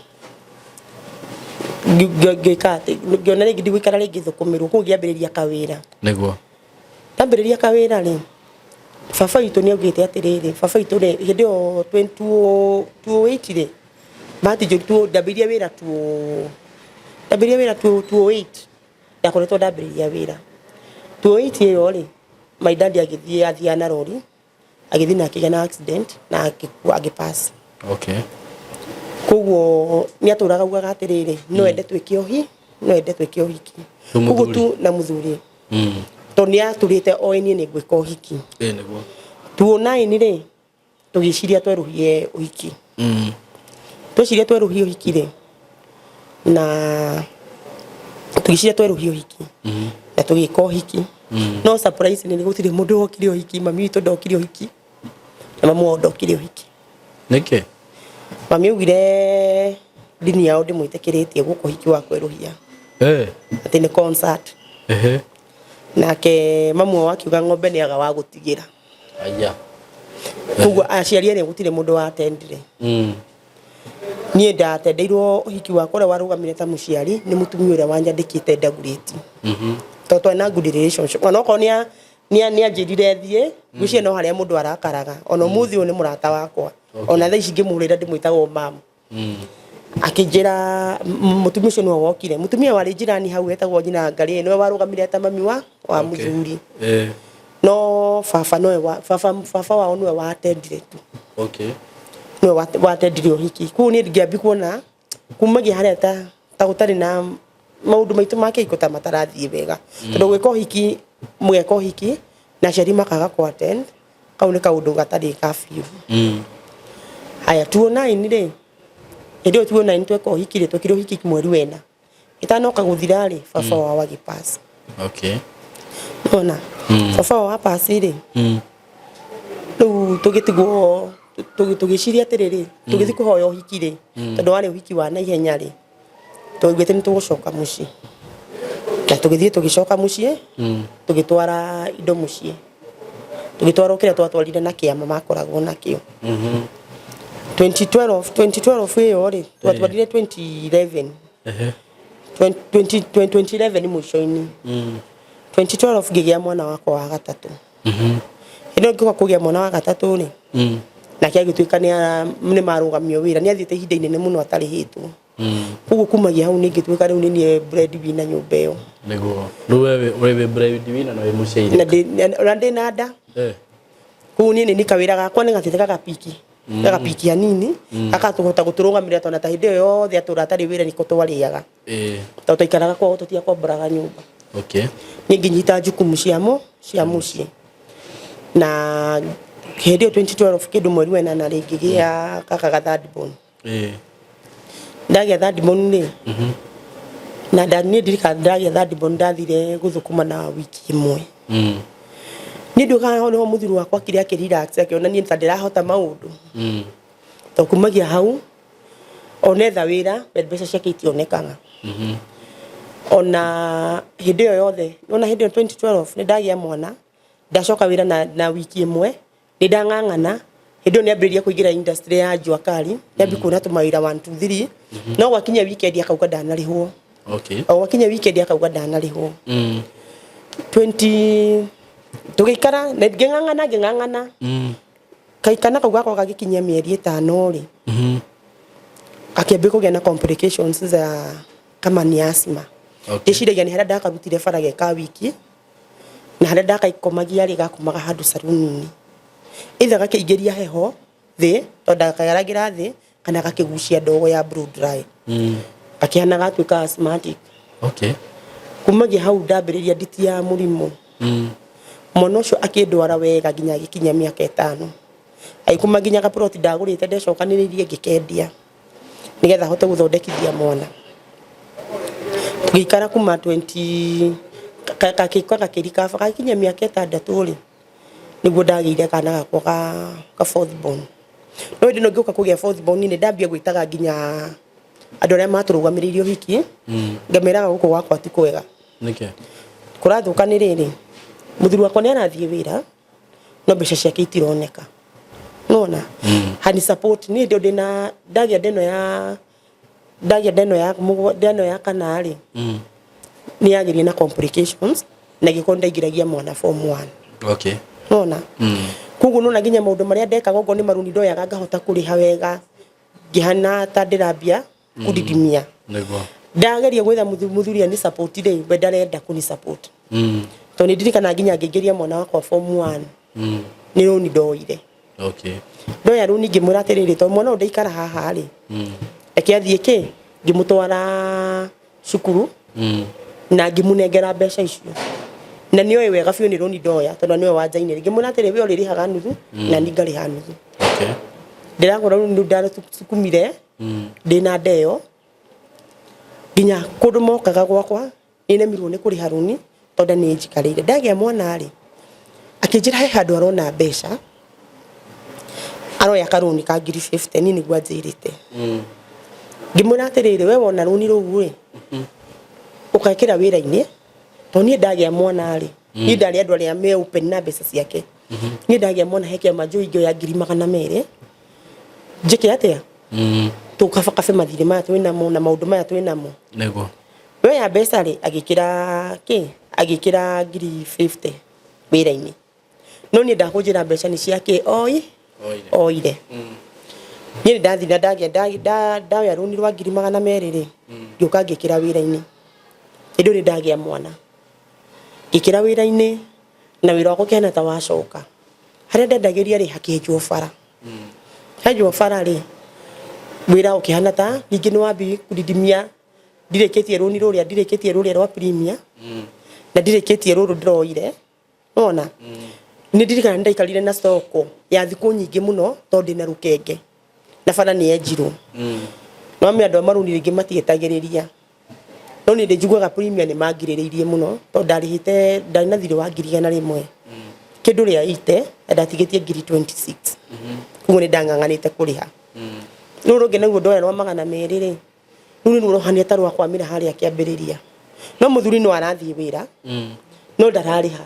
ngĩka atĩ ngĩona rĩngĩ ndigũikara rĩngĩ thũkũmĩrwo, kũu ngĩambĩrĩria kawĩra. Ndambĩrĩria kawĩra rĩ, baba witũ nĩ augĩte atĩrĩrĩ, baba witũ rĩ, hĩndĩ ĩyo 2008 rĩ, bahati njũru ndambĩrĩria wĩra ndambĩrĩria wĩra 2008, ndakoretwo ndambĩrĩria wĩra 2008 ĩyo rĩ, my dad agĩthiĩ, athiaga na rori, agĩthiĩ na akĩgĩa na accident na agĩkua, agĩpass. Koguo nĩ atũraga augaga atĩrĩrĩ, no ende twĩke no ende twĩke ũhiki. Rĩu Koguo mũthuri. tu na mũthuri, tondũ nĩ atũrĩte oĩ niĩ nĩ ngwĩka ũhiki. Ĩ nĩguo. 2009 rĩ, tũgĩciria twerũhie ũhiki. Tweciria twerũhie ũhiki rĩ, na tũgĩciria twerũhie ũhiki na tũgĩka ũhiki, no surprise nĩ gũtirĩ mũndũ wokire ũhiki. Mami witũ ndokire ũhiki na mamu wao ndokire ũhiki. Nĩkĩ? Mami augire ndini yao ndĩmwĩtĩkĩrĩtie gũka ũhiki wa kwerũhia, atĩ nĩ concert. Nake mamu wao akiuga ng'ombe nĩ aga wa gũtigĩra. Aya. Koguo aciari erĩ gũtirĩ mũndũ watendire. Niĩ ndatendeirwo ũhiki wakwa, ũrĩa warũgamire ta mũciari nĩ mũtumia ũrĩa wanyandĩkĩte ndagurĩti, tondũ twarĩ na good relationship. Ona okorwo nĩ anjĩrire thiĩ, ngwĩciria no harĩa mũndũ arakaraga. Ona ũmũthĩ ũyũ nĩ mũrata wakwa. Ona thaa ici ngĩmũhũrĩra ndĩmwĩtaga mamu. Akĩnjĩra mũtumia ũcio nĩwe wokire, mũtumia warĩ njirani hau etagwo nyina Ngarĩ, nĩwe warũgamire ta mami wa mũthuri. No baba nowe baba wao nĩwe watendire tu. Nĩwe watendire ũhiki. Koguo niĩ ngĩambi kuona kumagia harĩa ta gũtarĩ na maũndũ maitũ ma kĩhiko ta matarathiĩ wega, tondũ gwĩka ũhiki, mũgeka ũhiki na aciari makaga kũ attend, kau nĩ kaũndũ gatarĩ ka biũ. Haya, 2009 rĩ, hĩndĩ ĩyo 2009 tweka ũhiki rĩ, twekire ũhiki mweri wena ĩtanoka gũthira rĩ, baba wao agĩpass. Nona baba wao apass rĩ, rĩu tũgĩtigwo. Tũgĩciria atĩrĩrĩ, tũgĩthiĩ kũhoya ũhiki rĩ, tondũ warĩ ũhiki wa naihenya rĩ, twaiguĩte nĩ tũgũcoka mũciĩ, na tũgĩthiĩ tũgĩcoka mũciĩ, tũgĩtwara indo mũciĩ, tũgĩtwara o kĩrĩa twatwarire na kĩama makoragwo nakĩo. 2012, 2012 ĩyo rĩ, twatwarire 2011. 20 2011 mũico-inĩ. 2012 ngĩgĩa mwana wakwa wa gatatũ. Hĩndĩ ĩyo ngĩũka kũgĩa mwana wa gatatũ rĩ, nake agĩtuĩka nĩ marũgamio wĩra, nĩ athiĩte ihinda inene mũno atarĩhĩtwo. Koguo kumagia hau nĩ ngĩtuĩka rĩu nĩ niĩ breadwinner nyũmba ĩyo. Nĩguo rĩu we wĩ breadwinner na wĩ mũciĩ. Na ndĩ na nda. Koguo niĩ nĩ kawĩra gakwa nĩ gathiĩte gagapiki, gagapiki hanini, gakatũhota gũtũrũgamĩrĩra, tondũ ta hĩndĩ ĩyo yothe atũra atarĩ wĩra nĩko twarĩaga, tondũ twaikaraga kwao, tũtiakomboraga nyũmba. Niĩ ngĩnyita jukumu ciamo cia mũciĩ, na hĩndĩ ĩyo 2012 kĩndũ mweri wa ĩnana rĩ, ngĩgĩa gaka ga third born. Ndagĩa third born rĩ, na niĩ ndirikana ndagĩa third born ndathire gũthũkũma na wiki ĩmwe. Niĩ nduĩkaga hau nĩho mũthuri wakwa akire akĩ relax, akĩona niĩ ta ndĩrahota maũndũ, to kumagia hau onetha wĩra, mbeca ciake itionekaga. Ona hĩndĩ ĩyo yothe, ona hĩndĩ ĩyo 2012 nĩ ndagĩa mwana, ndacoka wĩra na wiki ĩmwe nĩ ndang'ang'ana. Hĩndĩ ĩyo nĩ ambĩrĩria kũingĩra industry ya jua kali, nĩ kuona tũmawĩra 1 2 3, no gwakinya weekend akauga ndanarĩhwo. O gwakinya weekend akauga ndanarĩhwo. 20 tũgĩikara na ngĩng'ang'ana, ngĩng'ang'ana. Kaikana kau gakwa gagĩkinyia mĩeri 5 rĩ, gakĩambia kũgĩa na complications za kama ni asthma. Ndĩciragia nĩ harĩa ndakarutire bara ge ka wiki, na harĩa ndakaikomagia rĩ, gakomaga handũ saruni-inĩ, either gakĩingĩria heho thĩ tondũ ndakageragĩra thĩ, kana gakĩgucia ndogo ya blow dry, gakĩhana gatuĩka asthmatic. Kumagia hau ndambĩrĩria nditi ya mũrimũ. Mwana ũcio akĩndwara wega nginya agĩkinyia mĩaka 5, agĩkuma nginya gaploti ndagũrĩte ndecokanĩrĩirie ngĩkendia nĩgetha hote gũthondekithia mwana. Tũgĩikara kuma 20 gakĩũka gakĩrikaba gagĩkinyia mĩaka 6 rĩ, nĩguo ndagĩire kana gakwa ka fourth born. No hĩndĩ ĩno ngĩũka kũgĩa fourth born, nĩ ndambia gwĩtaga nginya andũ arĩa matũrũgamĩrĩire ũhiki, ngameraga gũkũ gwakwa ti kwega. Nĩkĩ? Kũrathũka nĩ rĩrĩ, mũthuri wakwa nĩ arathiĩ wĩra no mbeca ciake itironeka, nona hani support. Niĩ ndĩ ndĩna ndagĩa ndeno ya ndagĩa ndeno ya ndeno ya kana rĩ, nĩ yagĩire na complications na gĩkorwo ndaingĩragia mwana form 1. Nona koguo nona nginya maũndũ marĩa ndekaga, okorwo nĩ marũni ndoyaga ngahota kũrĩha wega, ngĩhana ta ndĩrambia kũdidimia. Ndageria gwetha mũthuri ani support rĩ, we ndarenda kũni support, tondũ nĩ ndirikana nginya ngĩingĩria mwana wakwa form 1 nĩ rũni ndoire. Ndoya rũni ngĩmwĩra atĩrĩrĩ, tondũ mwana ũyũ ndaikara haha rĩ, reke athiĩ kĩ, ngĩmũtwara cukuru na ngĩmũnengera mbeca icio, na nĩ oĩ wega biũ nĩ rũni ndoya, tondũ nĩwe wanjainĩre. Ngĩmwĩra atĩrĩ, we ũrĩrĩhaga nuthu na niĩ ngarĩha nuthu. Ndĩragũra rũni rũu ndarũsukumire ndĩna ndeo nginya kũndũ mokaga gwakwa, nĩnemirwo nĩ kũrĩha rũni tondũ nĩ njikarĩire. Ndagĩa mwana rĩ, akĩnjĩra he handũ arona mbeca, aroya karũni ka ngiri 50, niĩ nĩguo anjĩrĩte. Ngĩmwĩra atĩrĩrĩ, we wona rũni rũu rĩ, ũgekĩra wĩra-inĩ, tondũ niĩ ndagĩa mwana rĩ, niĩ ndarĩ andũ arĩa me open na mbeca ciake. Niĩ ndagĩa mwana he kĩama njũĩ ingĩoya ngiri 200 njĩke atĩa, tũkabakabe mathirĩ maya twĩnamo na maũndũ maya twĩnamo. Weya mbeca rĩ, agĩkĩra kĩ, agĩkĩra ngiri 50 wĩra-inĩ, no niĩ ndakũnjĩra mbeca nĩ ciake oi. Oire. Oire. Niĩ nĩ ndathire na ndagĩa ndoya rũni rwa ngiri 200 rĩ, ngĩũka ngĩkĩra wĩra-inĩ. Hĩndĩ ĩyo nĩ ndagĩa mwana, ngĩkĩra wĩra-inĩ na wĩra wakwa ũkĩhana ta wacoka. Harĩa ndendagĩria rĩ, hakĩenjwo bara. Henjwo bara rĩ, wĩra ũkĩhana ta ningĩ nĩ wambi kũdidimia. Ndirĩkĩtie rũni rũrĩa, ndirĩkĩtie rũrĩa rwa premier, na ndirĩkĩtie rũrũ ndĩroire. Nona nĩ ndirikana nĩ ndaikarire na stoko ya thikũ nyingĩ mũno, tondũ ndĩna rũkenge na bara nĩ yenjirwo. No me andũ a marũni rĩngĩ matietagĩrĩria, no niĩ ndĩnjiguaga premier nĩ mangirĩrĩirie mũno, tondũ ndarĩhĩte, ndarĩ na thirĩ wa ngiri 100. Kĩndũ rĩa 80 na ndatigĩtie ngiri 26, koguo nĩ ndang'ang'anĩte kũrĩha. Rũrũ rũngĩ naguo ndoya rwa 200 rĩ, rũu nĩ ruo rũhania ta rwakwamĩra harĩa kĩambĩrĩria. No mũthuri no arathiĩ wĩra, no ndararĩha.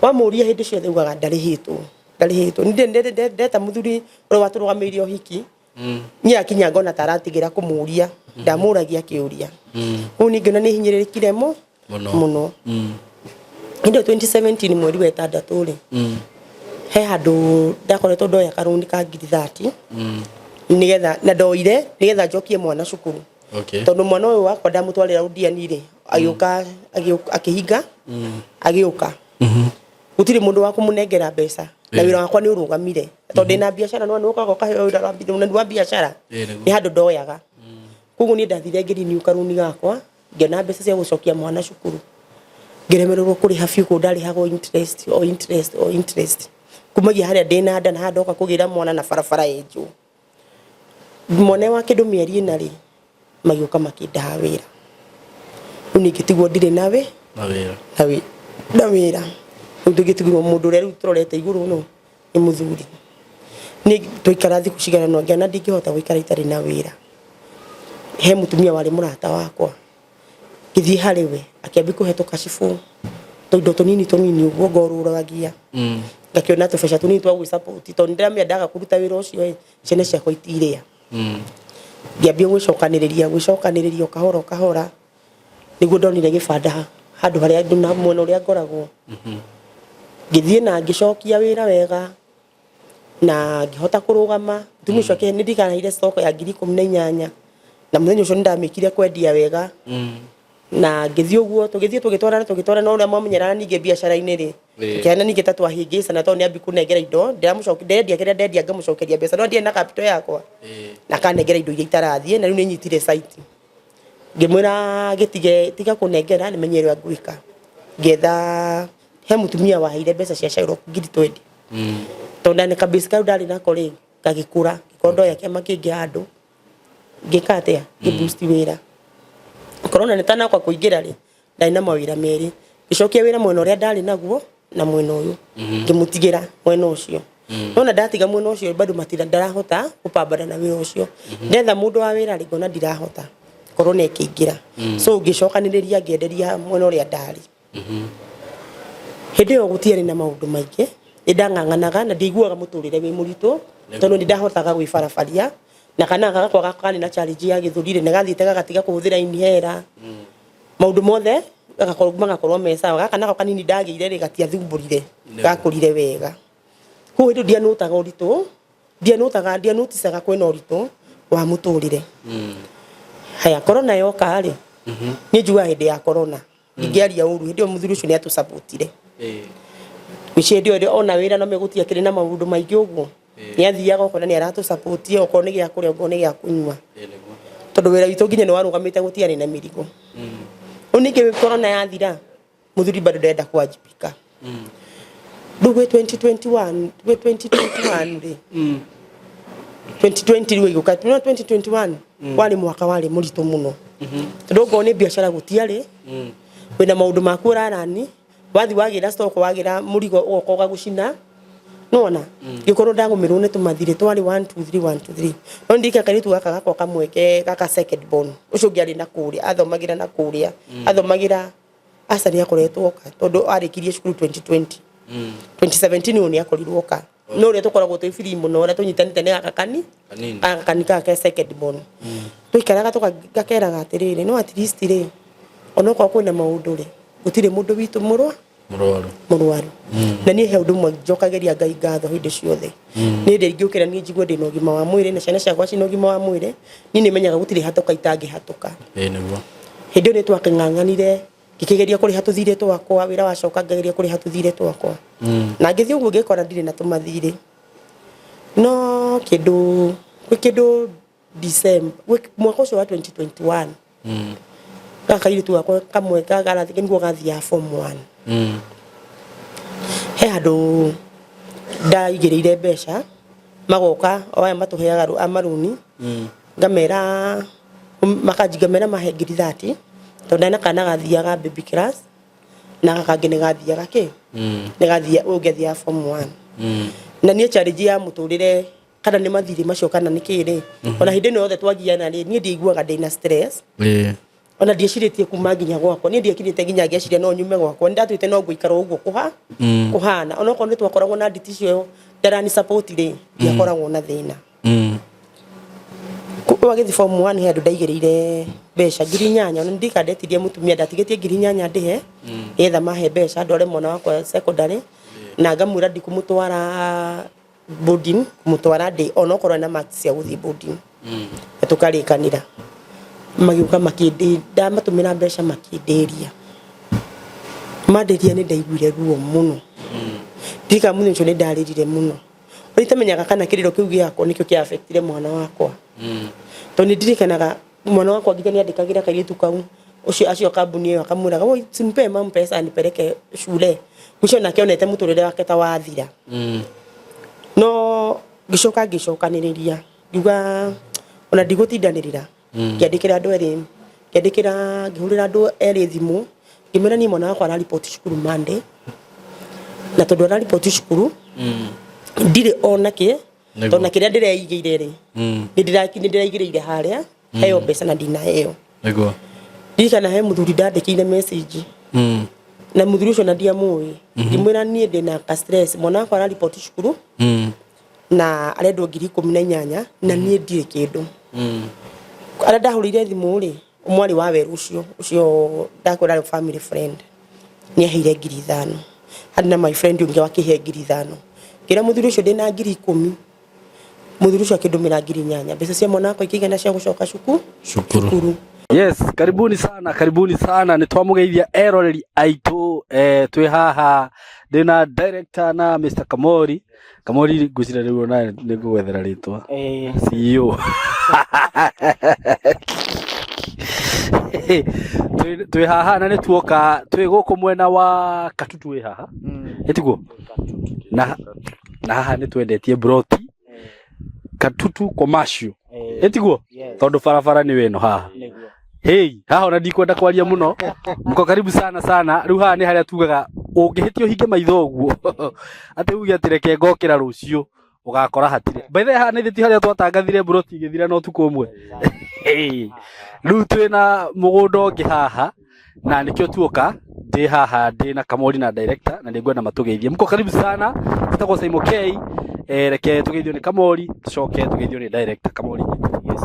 Wamũria hĩndĩ ciothe ugaga ndarĩhĩtwo, ndarĩhĩtwo. Nĩ ndeta mũthuri ũrĩa watũrũgamĩrĩire ũhiki, niĩ akinya ngona ta aratigĩra kũmũria, ndamũragia kĩũria. Koguo niĩ ngĩona nĩ hinyĩrĩrĩkire Mũno. Mũno. Hĩndĩ ĩyo 2017 mweri wa ĩtandatũ rĩ, he handũ ndakoretwo ndoya karũni ka ngiri 30, nĩgetha na ndoire nĩgetha njokie mwana cukuru, tondũ mwana ũyũ wakwa ndamũtwarĩra ũndiani rĩ, agĩũka akĩhinga, agĩũka gũtirĩ mũndũ wa kũmũnengera mbeca, na wĩra wakwa nĩ ũrũgamire tondũ ndĩna biacara. No nĩ ũkaga ũkaheo wĩra wa biacara. Ĩĩ, nĩguo. Nĩ handũ ndoyaga. Koguo niĩ ndathire ngĩrenew karũni gakwa, ngĩona mbeca cia gũcokia mwana cukuru, ngĩremererwo kũrĩha biũ. Kũu ndarĩhagwo interest o interest o interest kumagia harĩa ndĩna nda na harĩa ndoka kũgĩra mwana na barabara yenjwo. Mwana wa kĩndũ mĩeri 4 rĩ, magĩũka makĩndaha wĩra. Rĩu niĩ ngĩtigwo ndirĩ na wĩ Na wĩra. Na wĩra. Rĩu tũgĩtigirwo mũndũ ũrĩa rĩu tũrorete igũrũ no nĩ mũthuri. Niĩ twaikara thikũ cigana no ngĩona ndingĩhota gũikara itarĩ na wĩra. He mũtumia warĩ mũrata wakwa, ngĩthiĩ harĩ we, akĩambia kũhe tũkacibũ, tũindo tũnini tũnini ũguo ngorũragia, ngakĩona tũbeca tũnini twa gwĩsupport, tondũ nĩndĩramenya ndaga kũruta wĩra ũcio ĩ, ciana ciakwa itirĩa. Ngĩambia gwĩcokanĩrĩria, gwĩcokanĩrĩria o kahora o kahora, nĩguo ndonire gĩbanda handũ harĩa andũ na mwena ũrĩa ngoragwo. Ngĩthiĩ na ngĩcokia wĩra wega na ngĩhota kũrũgama. Mũtumia ũcio akĩhe, nĩ ndikanaheire stock ya ngiri 18, na mũthenya ũcio nĩndamĩkire kwendia wega. Na ngĩthiĩ ũguo, tũgĩthiĩ tũgĩtwarana, tũgĩtwarana ũrĩa mwamenyerana. Ningĩ biacara-inĩ rĩ, tũkĩhana ningĩ ta twahĩngĩcana, tondũ nĩambi kũnengera indo, ndĩramũcokia, ndendia kĩrĩa ndendia ngamũcokeria mbeca, no ndirĩ na capital yakwa, na akanengera indo iria itarathiĩ. Na rĩu nĩ nyitire site, ngĩmwĩra gĩtige, tiga kũnengera, nĩmenye ũrĩa ngwĩka. Ngĩetha, he mũtumia waheire mbeca cia Shylock ngiri 20, tondũ ndarĩ kabase kau ndarĩ nako rĩ, gagĩkũra, ngĩkorwo ndoya kĩama kĩngĩ handũ, ngĩka atĩa, ngĩ wĩra. Corona nĩ tanoka kũingĩra rĩ, ndarĩ na mawĩra merĩ. Ngĩcokia wĩra mwena ũrĩa ndarĩ naguo na mwena ũyũ, ngĩmũtigĩra mwena ũcio. Nona ndatiga mwena ũcio bado matira, ndarahota gũpambana na wĩra ũcio. Ndetha mũndũ wa wĩra rĩ, ngona ndirahota, corona ĩkĩingĩra. So ngĩcokanĩrĩria, ngĩenderia mwena ũrĩa ndarĩ. Hĩndĩ ĩyo gũtiarĩ na maũndũ maingĩ, nĩ ndang'ang'anaga na ndiaiguaga mũtũrĩre wĩ mũritũ, tondũ nĩ ndahotaga gwĩbarabaria. Na kana gakwa karĩ na challenge ya gĩthũri rĩ, nĩ gathiĩte gagatiga kũhũthĩra inhaler, maũndũ mothe magakorwo me sawa. Gaka nako kanini ndagĩire rĩ, gatiathumbũrire, gakũrire wega. Koguo hĩndĩ ĩyo ndianũtaga ũritũ, ndianũtaga, ndianoticaga kwĩna ũritũ wa mũtũrĩre. Haya, corona yoka rĩ, niĩ njugaga hĩndĩ ya corona ndingĩaria ũru. Hĩndĩ ĩyo mũthuri ũcio nĩ atũsupportire. Gwĩciria hĩndĩ ĩyo ona wĩra no megũtiakĩrĩ na maũndũ maingĩ ũguo, nĩ athiaga ũkona nĩ aratũsupport, okorwo nĩ gĩa kũrĩa, okorwo nĩ gĩa kũnyua, tondũ wĩra witũ nginya nĩ warũgamĩte, gũtiarĩ na mĩrigo. Rĩu ningĩ corona yathira, mũthuri bado ndenda kuwajibika. Rĩu gwĩ 2021, gwĩ 2021 rĩ, 2020 rĩu ĩgĩũka. No 2021 warĩ mwaka warĩ mũritũ mũno, tondũ okorwo nĩ biacara gũtiarĩ, wĩna maũndũ maku ũrarani, wathi wagĩra stock, wagĩra mũrigo, ũgoka ũgagũcina. Nona ngĩkorwo ndagũmĩrwo nĩ tũmathirĩ twarĩ 1 2 3 1 2 3. No ndika kairĩtu gaka gakwa kamwe ke gaka second born, ũcio ũngĩ arĩ na kũrĩa athomagĩra, na kũrĩa athomagĩra aca nĩ akoretwo oka, tondũ arĩkirie cukuru 2020. 2017 ũyũ nĩ akorirwo oka. No ũrĩa tũkoragwo twĩ free mũno, ũrĩa tũnyitanĩte nĩ gaka kani. Kanini. Gaka kani gaka ke second born, tũikaraga gakeraga atĩrĩrĩ, no at least rĩ, onokorwo kwĩna maũndũ rĩ, gũtirĩ mũndũ witũ mũrwa Mũrwaru. Mũrwaru. Na niĩ he ũndũ ũmwe njokagĩria Ngai ngatho hĩndĩ ciothe. Nĩ hĩndĩ ingĩũkĩra niĩ njigue ndĩna ũgima wa mwĩrĩ na ciana ciakwa ciĩna ũgima wa mwĩrĩ, niĩ nĩ menyaga gũtirĩ hatũka itangĩhatũka. Ĩĩ nĩguo. Hĩndĩ ĩyo nĩ twakĩng'ang'anire, ngĩkĩgeria kũrĩha tũthirĩ twakwa. Wĩra wacoka, ngageria kũrĩha tũthirĩ twakwa, na ngĩthiĩ ũguo ngĩkora ndirĩ na tũmathirĩ. No kĩndũ gwĩ kĩndũ December mwaka ũcio wa 2021, gaka kairĩtu gakwa kamwe nĩguo gathiaga form 1, he handũ ndaigĩrĩire mbeca, magoka o aya matũheaga a marũni, ngamera makanji, ngamera mahe ngiri 30, tondũ ndarĩ na kana gathiaga baby class. Na gaka kangĩ nĩ gathiaga kĩ, nĩ gathia, ũyũ ũngĩ athiaga form 1. Na niĩ challenge ya mũtũrĩre, kana nĩ mathirĩ macio kana nĩ kĩ rĩ, ona hĩndĩ ĩno yothe twagiana rĩ, niĩ ndiaiguaga ndĩna stress. Ona ndiecirĩtie kuma nginya gwakwa. Niĩ ndiakinyĩte nginya ngeciria no nyume gwakwa. Nĩ ndatuĩte no ngũikara ũguo kũhana, onokorwo nĩ twakoragwo na nditi icio ndarani support rĩ, ndiakoragwo na thĩna. Ũyũ agĩthiĩ form 1, he andũ ndaigĩrĩire mbeca 8,000. Ona ndika ndetirie mũtumia, ndatigĩtie 8,000 ndĩhe nĩgetha mahe mbeca ndware mwana wakwa secondary, na ngamwĩra ndikũmũtwara boarding, kũmũtwara ndĩ onokorwo ena marks cia gũthiĩ boarding. Na tũkarĩkanĩra, magĩũka makĩndĩ, ndamatũmĩra mbeca makĩndĩria, mandĩria. Nĩ ndaiguire ruo mũno. Ndirikana mũthenya ũcio nĩ ndarĩrire mũno. Ona itamenyaga kana kĩrĩro kĩu gĩakwa nĩkĩo kĩa affectire mwana wakwa, tondũ nĩ ndirikanaga mwana wakwa nginya nĩ andĩkagĩra kairĩtu kau ũcio acio kambuni ĩyo, akamwĩraga, "Woi, simpe mam pesa anipeleke shule." Ũcio nake onete mũtũrĩre wake ta wathira. No ngĩcoka ngĩcokanĩrĩria, ngiuga ona ndigũtindanĩrĩra. Ngĩandĩkĩra andũ erĩ, ngĩandĩkĩra, ngĩhũrĩra andũ erĩ thimũ, ngĩmera niĩ mwana wakwa araripoti cukuru Monday, na tondũ araripoti cukuru ndirĩ ona kĩ, tondũ na kĩrĩa ndĩreigĩire rĩ, nĩ ndĩraigĩrĩire harĩa heo mbeca na ndinaheo. Ndirikana he mũthuri ndandĩkĩire message, na mũthuri ũcio na ndiamũĩ. Ngĩmwĩra niĩ ndĩna ka stress, mwana wakwa araripoti cukuru na arendwo 18,000 na niĩ ndirĩ kĩndũ. Arĩa ndahũrĩire thimũ rĩ, mwarĩ wa werũ ũcio ũcio ndakwĩra arĩ family friend, nĩ aheire 5,000. Harĩ na my friend ũngĩ wakĩhe 5,000. Ngĩra mũthuri ũcio ndĩna 10,000. Mũthuri ũcio akĩndũmĩra 8,000. Mbeca cia mwana wakwa ikĩigana cia gũcoka cukuru. Cukuru. Cukuru. Yes, karibuni sana, karibuni sana. Nĩ twamũgeithia eroreri aitũ. Twĩ haha ndĩna director na Mr. Kamori. Kamori, ngwĩciria rĩu ona nĩ ngũgwethera rĩtwa CEO. Twĩ haha na nĩ tuoka twĩ gũkũ mwena wa Katutu, wĩ haha ĩtiguo, na haha nĩ twendetie broti Katutu commercial, ĩtiguo, tondũ barabara nĩ wĩno haha. Hey, haha ona ndikwenda kwaria muno. Mko karibu sana sana. Rĩu haha nĩ harĩa tugaga ũngĩhĩtia ũhinge maitho ũguo atĩ uge atĩ reke ngokĩra rũciũ, ũgakora hatirĩ. By the way, haha nĩ ti harĩa twatangathire broti igĩthira na ũtukũ ũmwe. Hey, rĩu twĩna mũgũnda ũngĩ haha na nĩkĩo tuoka. Ndĩ haha ndĩ na Kamori na director na nĩngwenda matũgeithie. Mko karibu sana. Njĩtagwo Simon K. Reke tũgeithio nĩ Kamori, tũcoke tũgeithio nĩ director. Kamori. Yes.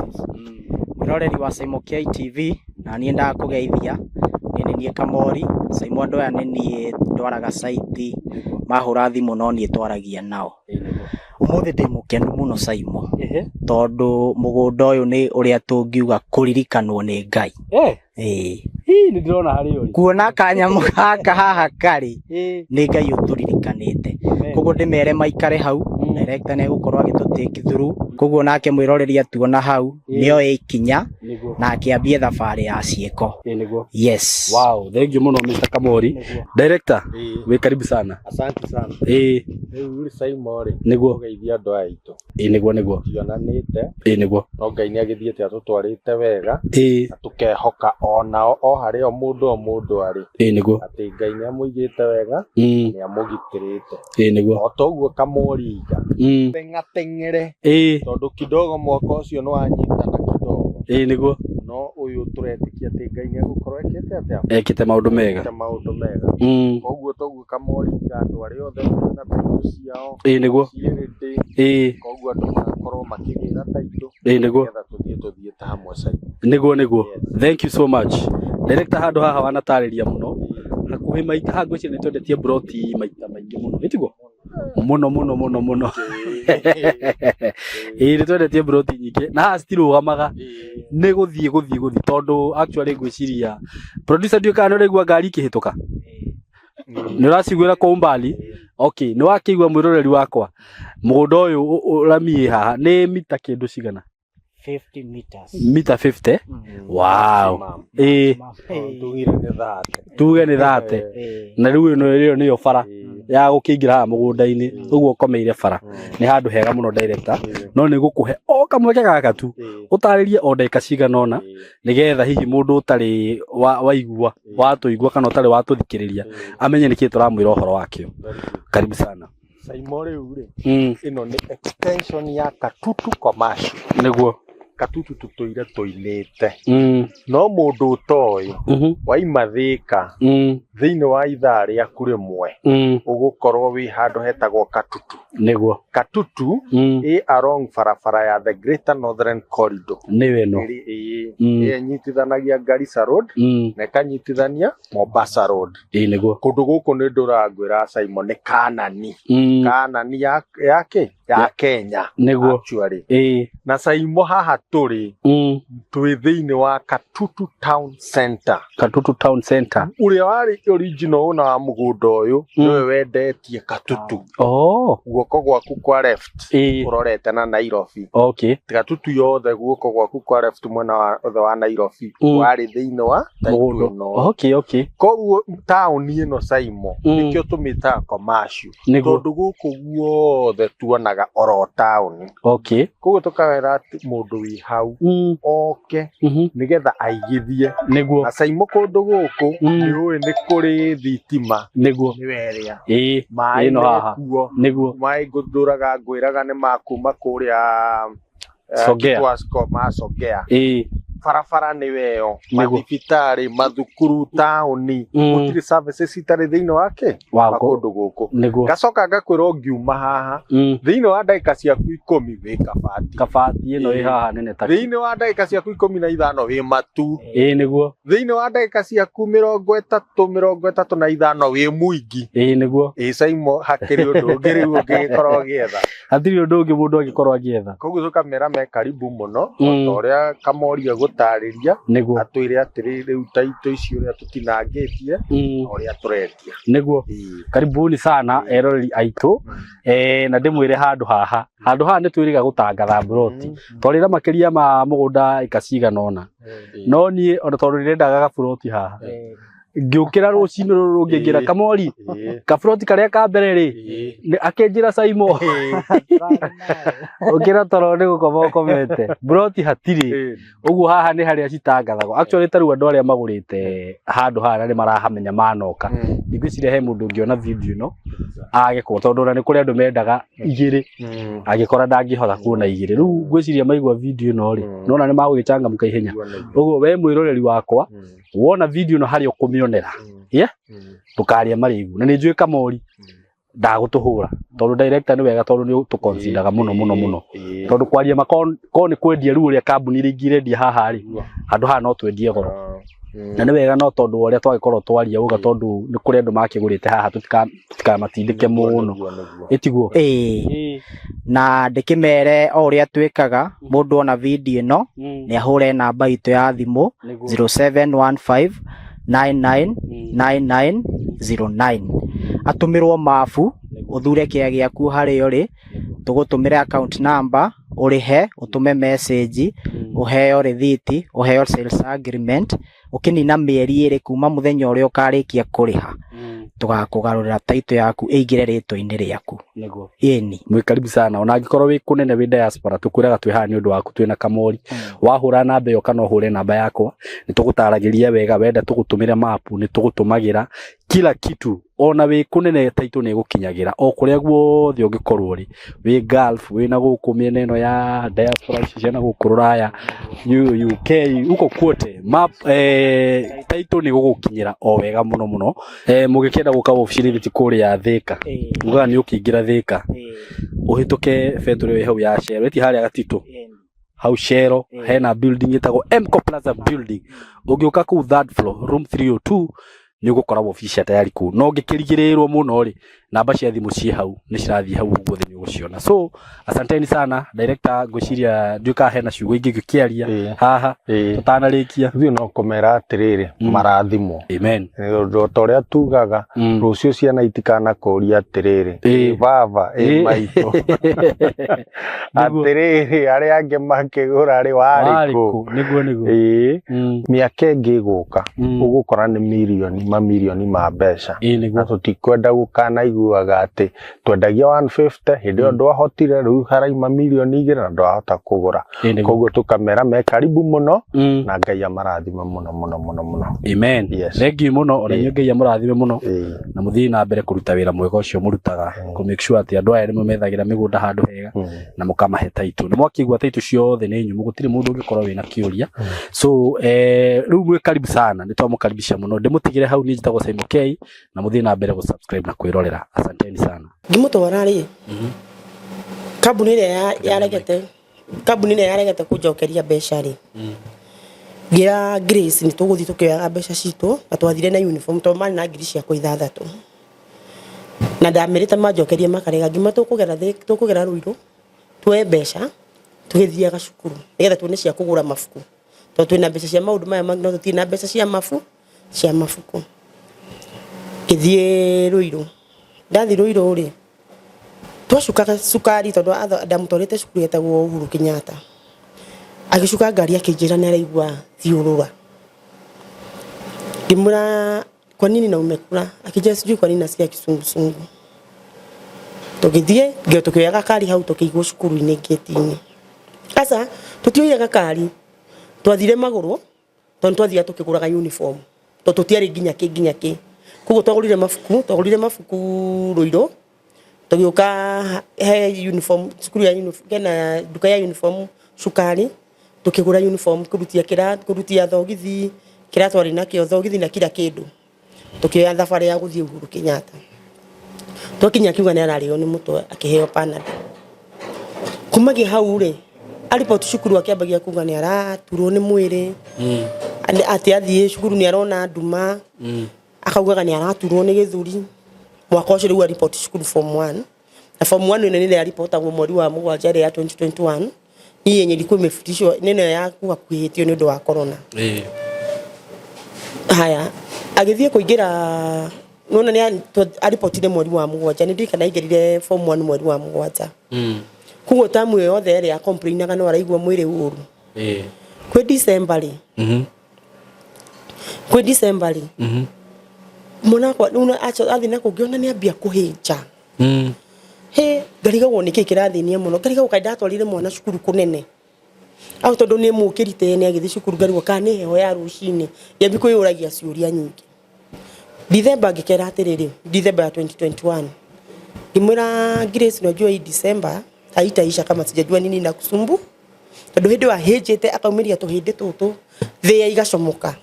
Mwĩroreri wa Simon K TV, na niĩ ndakũgeithia. Niĩ nĩ niĩ Kamori Simon. Andũ aya nĩ niĩ ndwaraga site, mahũra thimũ no niĩ twaragia nao. Ũmũthĩ ndĩ mũkenu mũno, Simon, tondũ mũgũnda ũyũ nĩ ũrĩa tũngiuga kũririkanwo nĩ Ngai. Ĩĩ. Hii nĩ ndĩrona harĩa ũrĩ. Kuona kanyamũ gaka haha karĩ, nĩ Ngai ũtũririkanĩte. Koguo ndĩmere maikare hau, director nĩ egũkorwo agĩtũ take through. Koguo nake mwĩroreri atuona hau nĩoe ikinya na akĩambie thabarĩ ya ciĩko. Nĩguo. Yes. Wow, thank you mũno, Mr. Kamori. Director, wĩ karibu sana. Asante sana. Rĩu rĩ, Simon rĩ, ũgeithia andũ aya aitũ. Ĩĩ nĩguo. Tionanĩte. Ĩĩ nĩguo. No Ngai nĩ agĩthiĩte atũtwarĩte wega, na tũkehoka onao o harĩa o mũndũ o mũndũ arĩ, Ĩĩ nĩguo. atĩ Ngai nĩ amũigĩte wega, nĩ amũgitĩrĩte. Ĩĩ nĩguo. O toguo Kamori iga, teng'ateng'ere, tondũ kidogo mwaka ũcio nĩ wanyitana kidogo. Ĩĩ nĩguo. No ũyũ tũretĩkia atĩ Ngai nĩ egũkorwo ekĩte atĩa? Ekĩte maũndũ mega. Ekĩte maũndũ mega. Koguo toguo Kamori iga, andũ arĩa othe mena taitũ ciao Ĩĩ nĩguo. ciĩ ready. Koguo andũ magakorwo makĩgĩra taitũ, Ĩĩ nĩguo. nĩgetha tũthiĩ tũthiĩte hamwe Simon. Nĩguo. Thank you so much, director. Handũ haha wanatarĩria mũno hakuhĩ maita haha, ngwĩciria nĩ twendetie broti maita maingĩ mũno, ĩtiguo? Mũno mũno mũno mũno. Ĩĩ, nĩ twendetie broti nyingĩ na haha citirũgamaga, nĩ gũthiĩ gũthiĩ gũthiĩ, tondũ actually ngwĩciria, producer, ndiũĩ kana nĩ ũraigua ngari ikĩhĩtũka, nĩ ũraciguĩra kwa umbali. Okay, nĩ wakĩigua mwĩroreri wakwa, mũgũnda ũyũ ũramiĩ haha nĩ mita kĩndũ cigana? 50 meters. Mita 50. Wow. Maximum. Ĩĩ. Tugire nĩ 30. Tuge nĩ 30. Na rĩu ĩno ĩyo nĩyo bara ya gũkĩingĩra haha mũgũnda-inĩ, ũguo ũkomeire bara. Nĩ handũ hega mũno, director, no nĩ gũkũhe o kamweke gaka tu ũtarĩrie o ndagĩka cigana ũna, nĩgetha hihi mũndũ ũtarĩ waigua watũigua kana ũtarĩ watũthikĩrĩria amenye nĩkĩĩ tũramwĩra ũhoro wakĩo. Karibu sana. Saimo, rĩu rĩ, ĩno nĩ extension ya Katutu Commercial. Katutu tũtũire tũinĩte, no mũndũ ũtoĩ, waima Thĩka, thĩinĩ wa ithaa rĩaku rĩmwe ũgũkorwo wĩ handũ hetagwo Katutu. Katutu ĩ along barabara ya the Greater Northern Corridor. Nĩyo ĩno. Ĩrĩ ĩĩ ĩyo ĩnyitithanagia Garissa Road na ĩkanyitithania Mombasa Road. Ĩĩ nĩguo. Kũndũ gũkũ nĩ ndũrangwĩra, Simon, nĩ Kanani. Kanani ya yake ya Kenya actually. Na Saimo, haha tũrĩ, twĩ thĩinĩ wa Katutu Town Center. Katutu Town Center. Ũrĩa warĩ original owner wa mũgũnda ũyũ nĩwe wendetie Katutu. Guoko gwaku kwa left ũrorete na Nairobi. Katutu yothe, guoko gwaku kwa left, mwena wa othe wa Nairobi, warĩ thĩinĩ wa title Mũgũnda. ĩno. Koguo taũni ĩno, Saimo, nĩkĩo tũmĩtaga commercial, tondũ gũkũ guothe tuonaga oro taũni. Koguo tũkawĩra atĩ mũndũ wĩ hau oke nĩgetha aigithie. Na Saimo, kũndũ gũkũ nĩ ũĩ nĩ kũrĩ thitima, nĩwe ĩrĩa maĩ Ĩno haha. mekuo. Maĩ ngũthũraga ngwĩraga nĩ makuma kũrĩa Songea. Kitwasco ma Songea. Barabara nĩwe ĩyo, mathibitarĩ, mathukuru, taũni, gũtirĩ services itarĩ thĩinĩ wake wa kũndũ gũkũ. Ngacoka ngakwĩra ũngiuma haha, thĩinĩ wa ndagĩka ciaku 10 wĩ Kabati. Kabati ĩno ĩ haha nene ta Thĩinĩ wa ndagĩka ciaku 15 wĩ Matu. Ĩĩ nĩguo. Thĩinĩ wa ndagĩka ciaku 30, 35 wĩ Mũingi. Ĩĩ nĩguo. Ĩ Saimo, hakĩrĩ ũndũ ũngĩ rĩu ũngĩgĩkorwo ũgĩetha? Hatirĩ ũndũ ũngĩ mũndũ angĩkorwo agĩetha. Koguo tũkamera me karibu mũno, o ta ũrĩa Kamori egũtarĩria, atwĩre atĩrĩ rĩu taito ici ũrĩa tũtinangĩtie na ũrĩa tũrendia. Karibuni sana eroreri aitũ, na ndĩmwĩre handũ haha, handũ haha nĩ twĩrĩga gũtangatha mburoti twarĩra makĩria ma mũgũnda ĩka cigana ũna, no niĩ ona tondũ ndĩrendaga gaburoti haha, ngĩũkĩra rũcinĩ rũrũ rũngĩ ngĩra Kamori kaburoti karĩa ka mbere rĩ, akĩnjĩra, "Saimo, ũkĩra toro nĩ gũkoma ũkomete, mburoti hatirĩ." Ũguo haha nĩ harĩa citangathagwo actually. Ta rĩu andũ arĩa magũrĩte handũ haha na nĩ marahamenya manoka, ngwĩciria he mũndũ ũngĩona video ĩno age kuo, tondũ ona nĩ kũrĩ andũ mendaga igĩrĩ, angĩkora ndangĩhota kuona igĩrĩ. Rĩu ngwĩciria maigua video ĩno rĩ, nona nĩ magũgĩcangamũka ihenya. Ũguo we mwĩroreri wakwa, wona video ĩno harĩa ũkũmĩonera, yeah? Ndũkarĩe marĩgu, na nĩ njũĩ Kamori ndagũtũhũra, tondũ director nĩ wega, tondũ nĩ tũconsideraga mũno mũno mũno, tondũ kwaria ma ko nĩ kwendia rĩu ũrĩa kambuni iria ingĩ irendia haha rĩ, handũ haha no twendie goro, na nĩ wega, no tondũ wa ũrĩa twagĩkorwo twaria uga, tondũ nĩ kũrĩ andũ makĩgũrĩte haha, tũtikamatindĩke mũno, ĩtiguo? Ĩĩ, na ndĩkĩmere o ũrĩa twĩkaga, mũndũ ona video ĩno nĩ ahũre namba itũ ya thimũ 0715 999909, atũmĩrwo mabu, ũthure kĩa gĩaku harĩa ũrĩ, tũgũtũmĩre account number, ũrĩhe, ũtũme message, ũheo rĩthiti, ũheo sales agreement. Ũkĩnina mĩeri 2 kuma mũthenya ũrĩa ũkarĩkia kũrĩha, tũgakũgarũrĩra title yaku ĩingĩre rĩtwa-inĩ rĩaku. Ĩni. Mwĩ karibu sana, ona angĩkorwo wĩ kũnene, wĩ diaspora, tũkwĩraga twĩ haha nĩ ũndũ waku, twĩna Kamori. Wahũra namba ĩyo kana ũhũre namba yakwa, nĩ tũgũtaragĩria wega. Wenda tũgũtũmĩre mapu, nĩ tũgũtũmagĩra kila kitu. Ona wĩ kũnene, taitũ nĩ ĩgũkinyagĩra o kũrĩa guothe ũngĩkorwo ũrĩ, wĩ Gulf, wĩ na gũkũ mĩena ĩno ya diaspora ici cia na gũkũ rũraya, UK, huko kwote, map taitũ nĩ gũgũkinyĩra o wega mũno mũno. Mũgĩkĩenda gũka obici-inĩ ti kũrĩa Thĩka, ugaga nĩ ũkĩingĩra Thĩka, ũhĩtũke betũrĩ ĩyo ĩ hau ya Shell, ĩti harĩa Gatitũ, hau Shell hena building ĩtagwo Mco Plaza building. Ũngĩũka kũu third floor, room 302, nĩ ũgũkora wabici cia tayari kũu. No ũngĩkĩrigĩrĩrwo mũno rĩ, Namba cia thimũ ciĩ hau, nĩ cirathiĩ hau ũguo thĩ, nĩ ũgũciona. So asanteni sana, director. Ngwĩciria ndiũĩ kana hena ciugo ingĩ ngĩkĩaria haha tũtanarĩkia. Ithuĩ no kũmera atĩrĩrĩ, marathimwo. Amen. Ũndũ ta ũrĩa tugaga, rũciũ ciana itikanakũria atĩrĩrĩ, "Ĩ baba, ĩ maitũ, atĩrĩrĩ, arĩa angĩ makĩgũra rĩ, warĩ Warĩ kũ?" kũ? Nĩguo, nĩguo. Mĩaka ĩngĩ ĩgũka, ũgũkora nĩ mirioni, mamirioni ma mbeca. Nĩguo. Na tũtikwenda gũkanaiguaga atĩ twendagia 150 hĩndĩ ĩyo ndwahotire, rĩu haraima 2 mirioni na ndwahota kũgũra. Nĩguo. Koguo tũkamera me karibu mũno, na Ngai amarathime mũno mũno mũno mũno. Amen. Yes. Thank you mũno ona inyuĩ. Ngai amũrathime mũno Ĩĩ. na mũthiĩ na mbere kũruta wĩra mwega ũcio mũrutaga, kũ make sure atĩ andũ aya nĩmo methagĩra mĩgũnda handũ hega na mũkamahe taitũ. Nĩ mwakĩigua taitũ ciothe nĩ nyũmũ, gũtirĩ mũndũ ũngĩkorwo wĩna kĩũria. So rĩu mwĩ karibu sana, nĩ twamũkaribisha mũno. Ndĩmũtigĩre hau. Niĩ njĩtagwo Simon K, na mũthiĩ na mbere gũ-subscribe na kwĩrorera. Asanteni sana. Ngĩmũtwara rĩ, kambuni ĩrĩa yaregete, kambuni ĩrĩa yaregete kũnjokeria mbeca rĩ, ngĩra Grace nĩ tũgũthiĩ tũkĩoyaga mbeca citũ, na twathire na uniform tondũ marĩ na 6,000 na ndamĩrĩte manjokerie makarega. Ngĩma tũkũgera tũkũgera Ruiru tuoe mbeca tũgĩthiaga cukuru nĩgetha tuone cia kũgũra mabuku, tondũ twĩna mbeca cia maũndũ maya mangĩ no tũtirĩ na mbeca cia mabuku. Ngĩthiĩ Ruiru. Ndathiĩ Ruiru rĩ, twacukaga cukari tondũ ndamũtwarĩte cukuru yetagwo Uhuru Kenyatta. Agĩcuka ngari akĩnjĩra nĩ araigua thiũrũra. Ngĩmwĩra, "Kwa nini na umekula?" Akĩnjĩra, "Sijui kwa nini nasikia kisungusungu." Tũgĩthiĩ ngĩo tũkĩoya gakari hau, tũkĩigwo cukuru-inĩ ngĩti-inĩ. Aca, tũtioire gakari, twathire magũrũ tondũ twathiaga tũkĩgũraga uniform tondũ tũtiarĩ nginya kĩ nginya kĩ. Koguo twagũrire mabuku, twagũrire mabuku Ruiru, tũgĩũka he uniform cukuru ya uniform, hena nduka ya uniform cukari, tũkĩgũra uniform, kũrutia kĩra, kũrutia thogithi kĩrĩa twarĩ nakĩo, thogithi na kila kĩndũ. Tũkĩoya thabarĩ ya gũthiĩ Uhuru Kenyatta. Twakinya akiuga nĩ ararĩo nĩ mũtwe, akĩheo Panadol. Kumagia hau rĩ, aripoti cukuru akĩambagia kuga nĩ araturwo nĩ mwĩrĩ, atĩ athiĩ cukuru nĩ arona nduma, akaugaga nĩ araturwo nĩ gĩthũri. Mwaka ũcio rĩu aripoti cukuru form 1, na form 1 ĩno nĩ ĩrĩa yaripotagwo mweri wa mũgwanja ĩrĩa ya 2021, hii yenye ilikuwa imefutishwa neno ya kuhakuhĩtio nĩ ũndũ wa corona. Haya, agĩthiĩ kũingĩra, nona nĩ aripotire mweri wa mũgwanja, nĩ ndirikana aingĩrire form 1 mweri wa mũgwanja. Koguo tamu ĩyo yothe ĩrĩa complainaga no araigua mwĩrĩ ũru. Kwĩ December rĩ, kwĩ December rĩ, mwana wakwa rĩu athiĩ na kũngĩ ona nĩ ambia kũhĩnja. He ngarigagwo nĩkĩ kĩrathĩnia mũno, ngarigagwo kaĩ ndatwarire mwana cukuru kũnene au, tondũ nĩ mũkĩri tene agĩthiĩ cukuru, ngarigwo kana nĩ heho ya rũcinĩ. Ngĩambia kwĩyũragia ciũria nyingĩ. December ngĩkera atĩrĩrĩ, December ya 2021 ngĩmwĩra Grace, "Unajua hii December haitaisha kama sijajua nini inakusumbu," tondũ hĩndĩ ĩyo ahĩnjĩte akaumĩria tũhĩndĩ tũtũ thĩa igacomoka.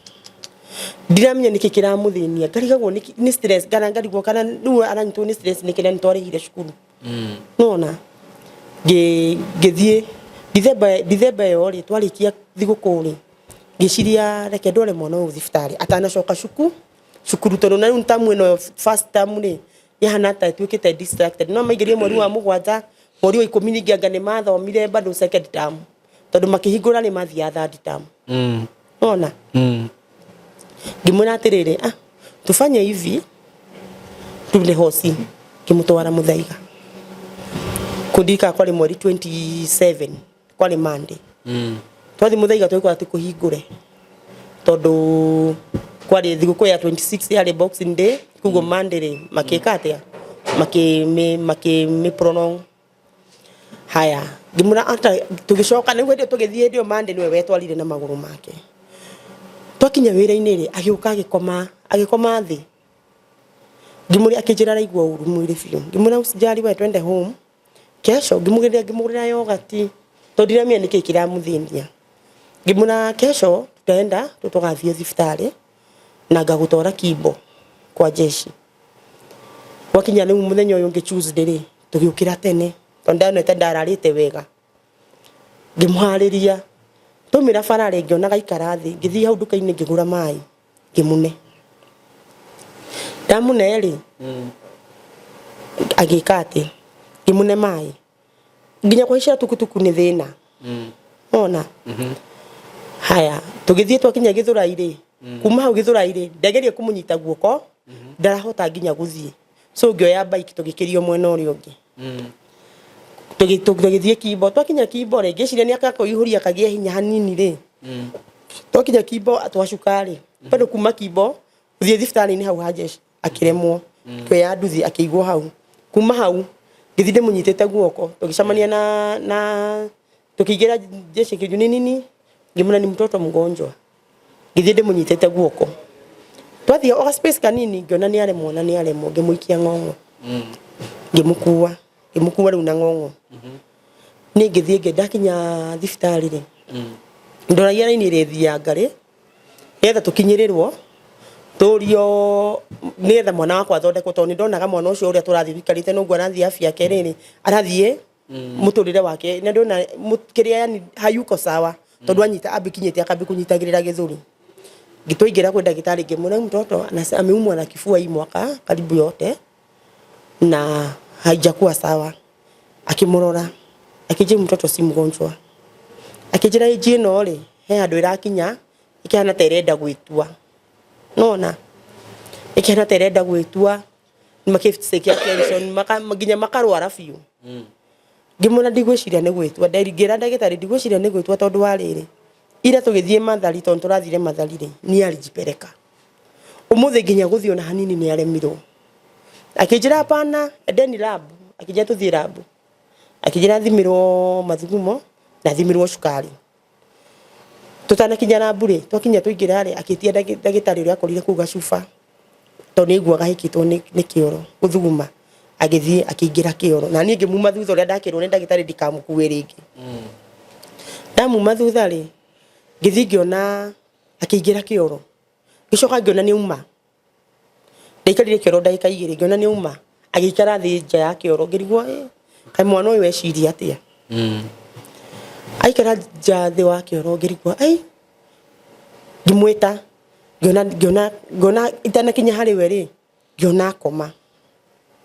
Ndiramenya nĩkĩ kĩramũthĩnia, ngarigagwo nĩ stress kana ngarigwo kana rĩu aranyitwo nĩ stress nĩkĩ, na nĩtwarĩhire cukuru. Nona ngĩthiĩ December, December ĩyo rĩ, twarĩkia thigũkũ rĩ, ngĩciria reke ndware mwana ũyũ thibitarĩ atanacoka cukuru, tondũ na rĩu tamu ĩno first term rĩ yahana ta ĩtuĩkĩte distracted. No maingĩrire mweri wa mũgwanja, mweri wa 10 ningĩ anga nĩ mathomire bado second term, tondũ makĩhingũra nĩ mathiaga third term. Nona ngĩmwĩra atĩrĩrĩ, "Ah, tufanye hivi, tunde hosi." Ngĩmũtwara Mũthaiga kũndirikana kwarĩ mweri 27, kwarĩ Monday. Twathiĩ Mũthaiga twagĩkora ti kũhingũre tondũ kwarĩ thigũkũ ya 26, yarĩ Boxing Day. Koguo Monday rĩ makĩka atĩa, makĩmĩ prolong. Haya, ngĩmwĩra ata tũgĩcoka nĩguo hĩndĩ ĩyo tũgĩthiĩ, hĩndĩ ĩyo Monday nĩwe wetwarire na magũrũ make. Twakinya wĩra-inĩ rĩ, agĩũka agĩkoma, agĩkoma thĩ. Ngĩmũria, akĩnjĩra araigua ũru mwĩrĩ biũ. Ngĩmwĩra, "Usijali, we twende home kesho." Ngĩmũgĩrĩra, ngĩmũgũrĩra yogati tondũ ndiramenya nĩkĩ kĩramũthĩnia. Ngĩmwĩra, "Kesho tutaenda tũgathiĩ thibitarĩ na ngagũtwara Kimbo kwa jeshi." Gwakinya rĩu mũthenya ũyũ ũngĩ Tuesday rĩ, tũgĩũkĩra tene tondũ ndonete ndararĩte wega. Ngĩmũharĩria, twaumĩra bara rĩ, ngĩona gaikara thĩ. Ngĩthiĩ hau nduka-inĩ ngĩgũra maĩ, ngĩmũne. Ndamũne rĩ, Agĩka atĩ ngĩmũne maĩ nginya kũhaicĩra tukutuku nĩ thĩna. Ona haya tũgĩthiĩ twakinya Gĩthũrai rĩ, kuma hau Gĩthũrai rĩ, ndageria kũmũnyita guoko ndarahota nginya gũthiĩ, so ngĩoya bike tũgĩkĩrio mwena ũrĩa ũngĩ. Tũgĩthiĩ Kimbo. Twakinya Kimbo rĩ, ngĩciria nĩ akakũihũria kagĩe hinya hanini rĩ. Twakinya Kimbo twacuka rĩ, bado kuma Kimbo gũthiĩ thibitarĩ-inĩ hau ha jeshi akĩremwo. Kĩoya nduthi akĩigwo hau. Kuma hau ngĩthiĩ ndĩmũnyitĩte guoko, tũgĩcemania na tũkĩingĩra jeshi kĩnju nĩ nini, ngĩmwĩra ni mtoto mgonjwa. Ngĩthiĩ ndĩmũnyitĩte guoko, twathiĩ o ga space kanini, ngĩona nĩ aremwo na nĩ aremwo, ngĩmũikia ng'ong'o, ngĩmũkua, ngĩmũkua rĩu na ng'ong'o. Niĩ ngĩthiĩ ndakinya thibitarĩ rĩ, ndoragia raini ĩrĩa ĩthianga rĩ, nĩgetha tũkinyĩrĩrwo tũrio, nĩgetha mwana wakwa athondekwo, tondũ nĩ ndonaga mwana ũcio ũrĩa tũrathiĩ tũikarĩte noguo arathiĩ afya yake rĩrĩ arathiĩ mũtũrĩre wake, na ndona kĩrĩa yani hayuko sawa, tondũ anyita ambikinyĩte akambi kũnyitagĩrĩra gĩthũri. Ngĩtũingĩra kwĩ ndagĩtarĩ, ngĩmwĩra mtoto ameumwa na kifua hii mwaka karibu yote na haijakuwa sawa. Akĩmũrora akĩnjĩra mtoto si mgonjwa, akĩnjĩra ĩnji ĩno rĩ, he handũ ĩrakinya ĩkĩhana ta ĩrenda gwĩtua, nona ĩkĩhana ta ĩrenda gwĩtua makĩ attention nginya makarwara biũ. Ngĩmwĩra ndigwĩciria nĩ gwĩtua. Ngĩra ndagĩtarĩ ndigwĩciria nĩ gwĩtua, tondũ wa rĩrĩ, ira tũgĩthiĩ Mathari, tondũ tũrathire Mathari rĩ, niĩ alijipeleka ũmũthĩ nginya gũthiĩ ona hanini nĩ aremirwo. Akĩnjĩra hapana, endeni lab. Akĩnjĩra tũthiĩ lab, akĩnjĩra thimirwo mathugumo na thimirwo cukari. Tũtanakinya lab rĩ, twakinya tũingĩra rĩ, akĩtia ndagĩtarĩ ũrĩa akorire kũu gacuba, tondũ nĩ aiguaga hĩkĩtwo nĩ kĩoro gũthuguma. Agĩthiĩ akĩingĩra kĩoro na niĩ ngĩmuma thutha ũrĩa ndakĩrwo nĩ ndagĩtarĩ ndikamũkue rĩngĩ. Ndamuma thutha rĩ, ngĩthiĩ ngĩona akĩingĩra kĩoro, ngĩcoka ngĩona nĩ auma. Ndaikarire kĩoro ndagĩka 2, ngĩona nĩ auma, agĩikara thĩ nja ya kĩoro. Ngĩrigwo, "Ĩ, kaĩ mwana ũyũ eciria atĩa?" Aikara nja thĩ wa kĩoro, ngĩrigwo, ai, ngĩmwĩta, ngĩona itanakinya harĩ we rĩ, ngĩona akoma.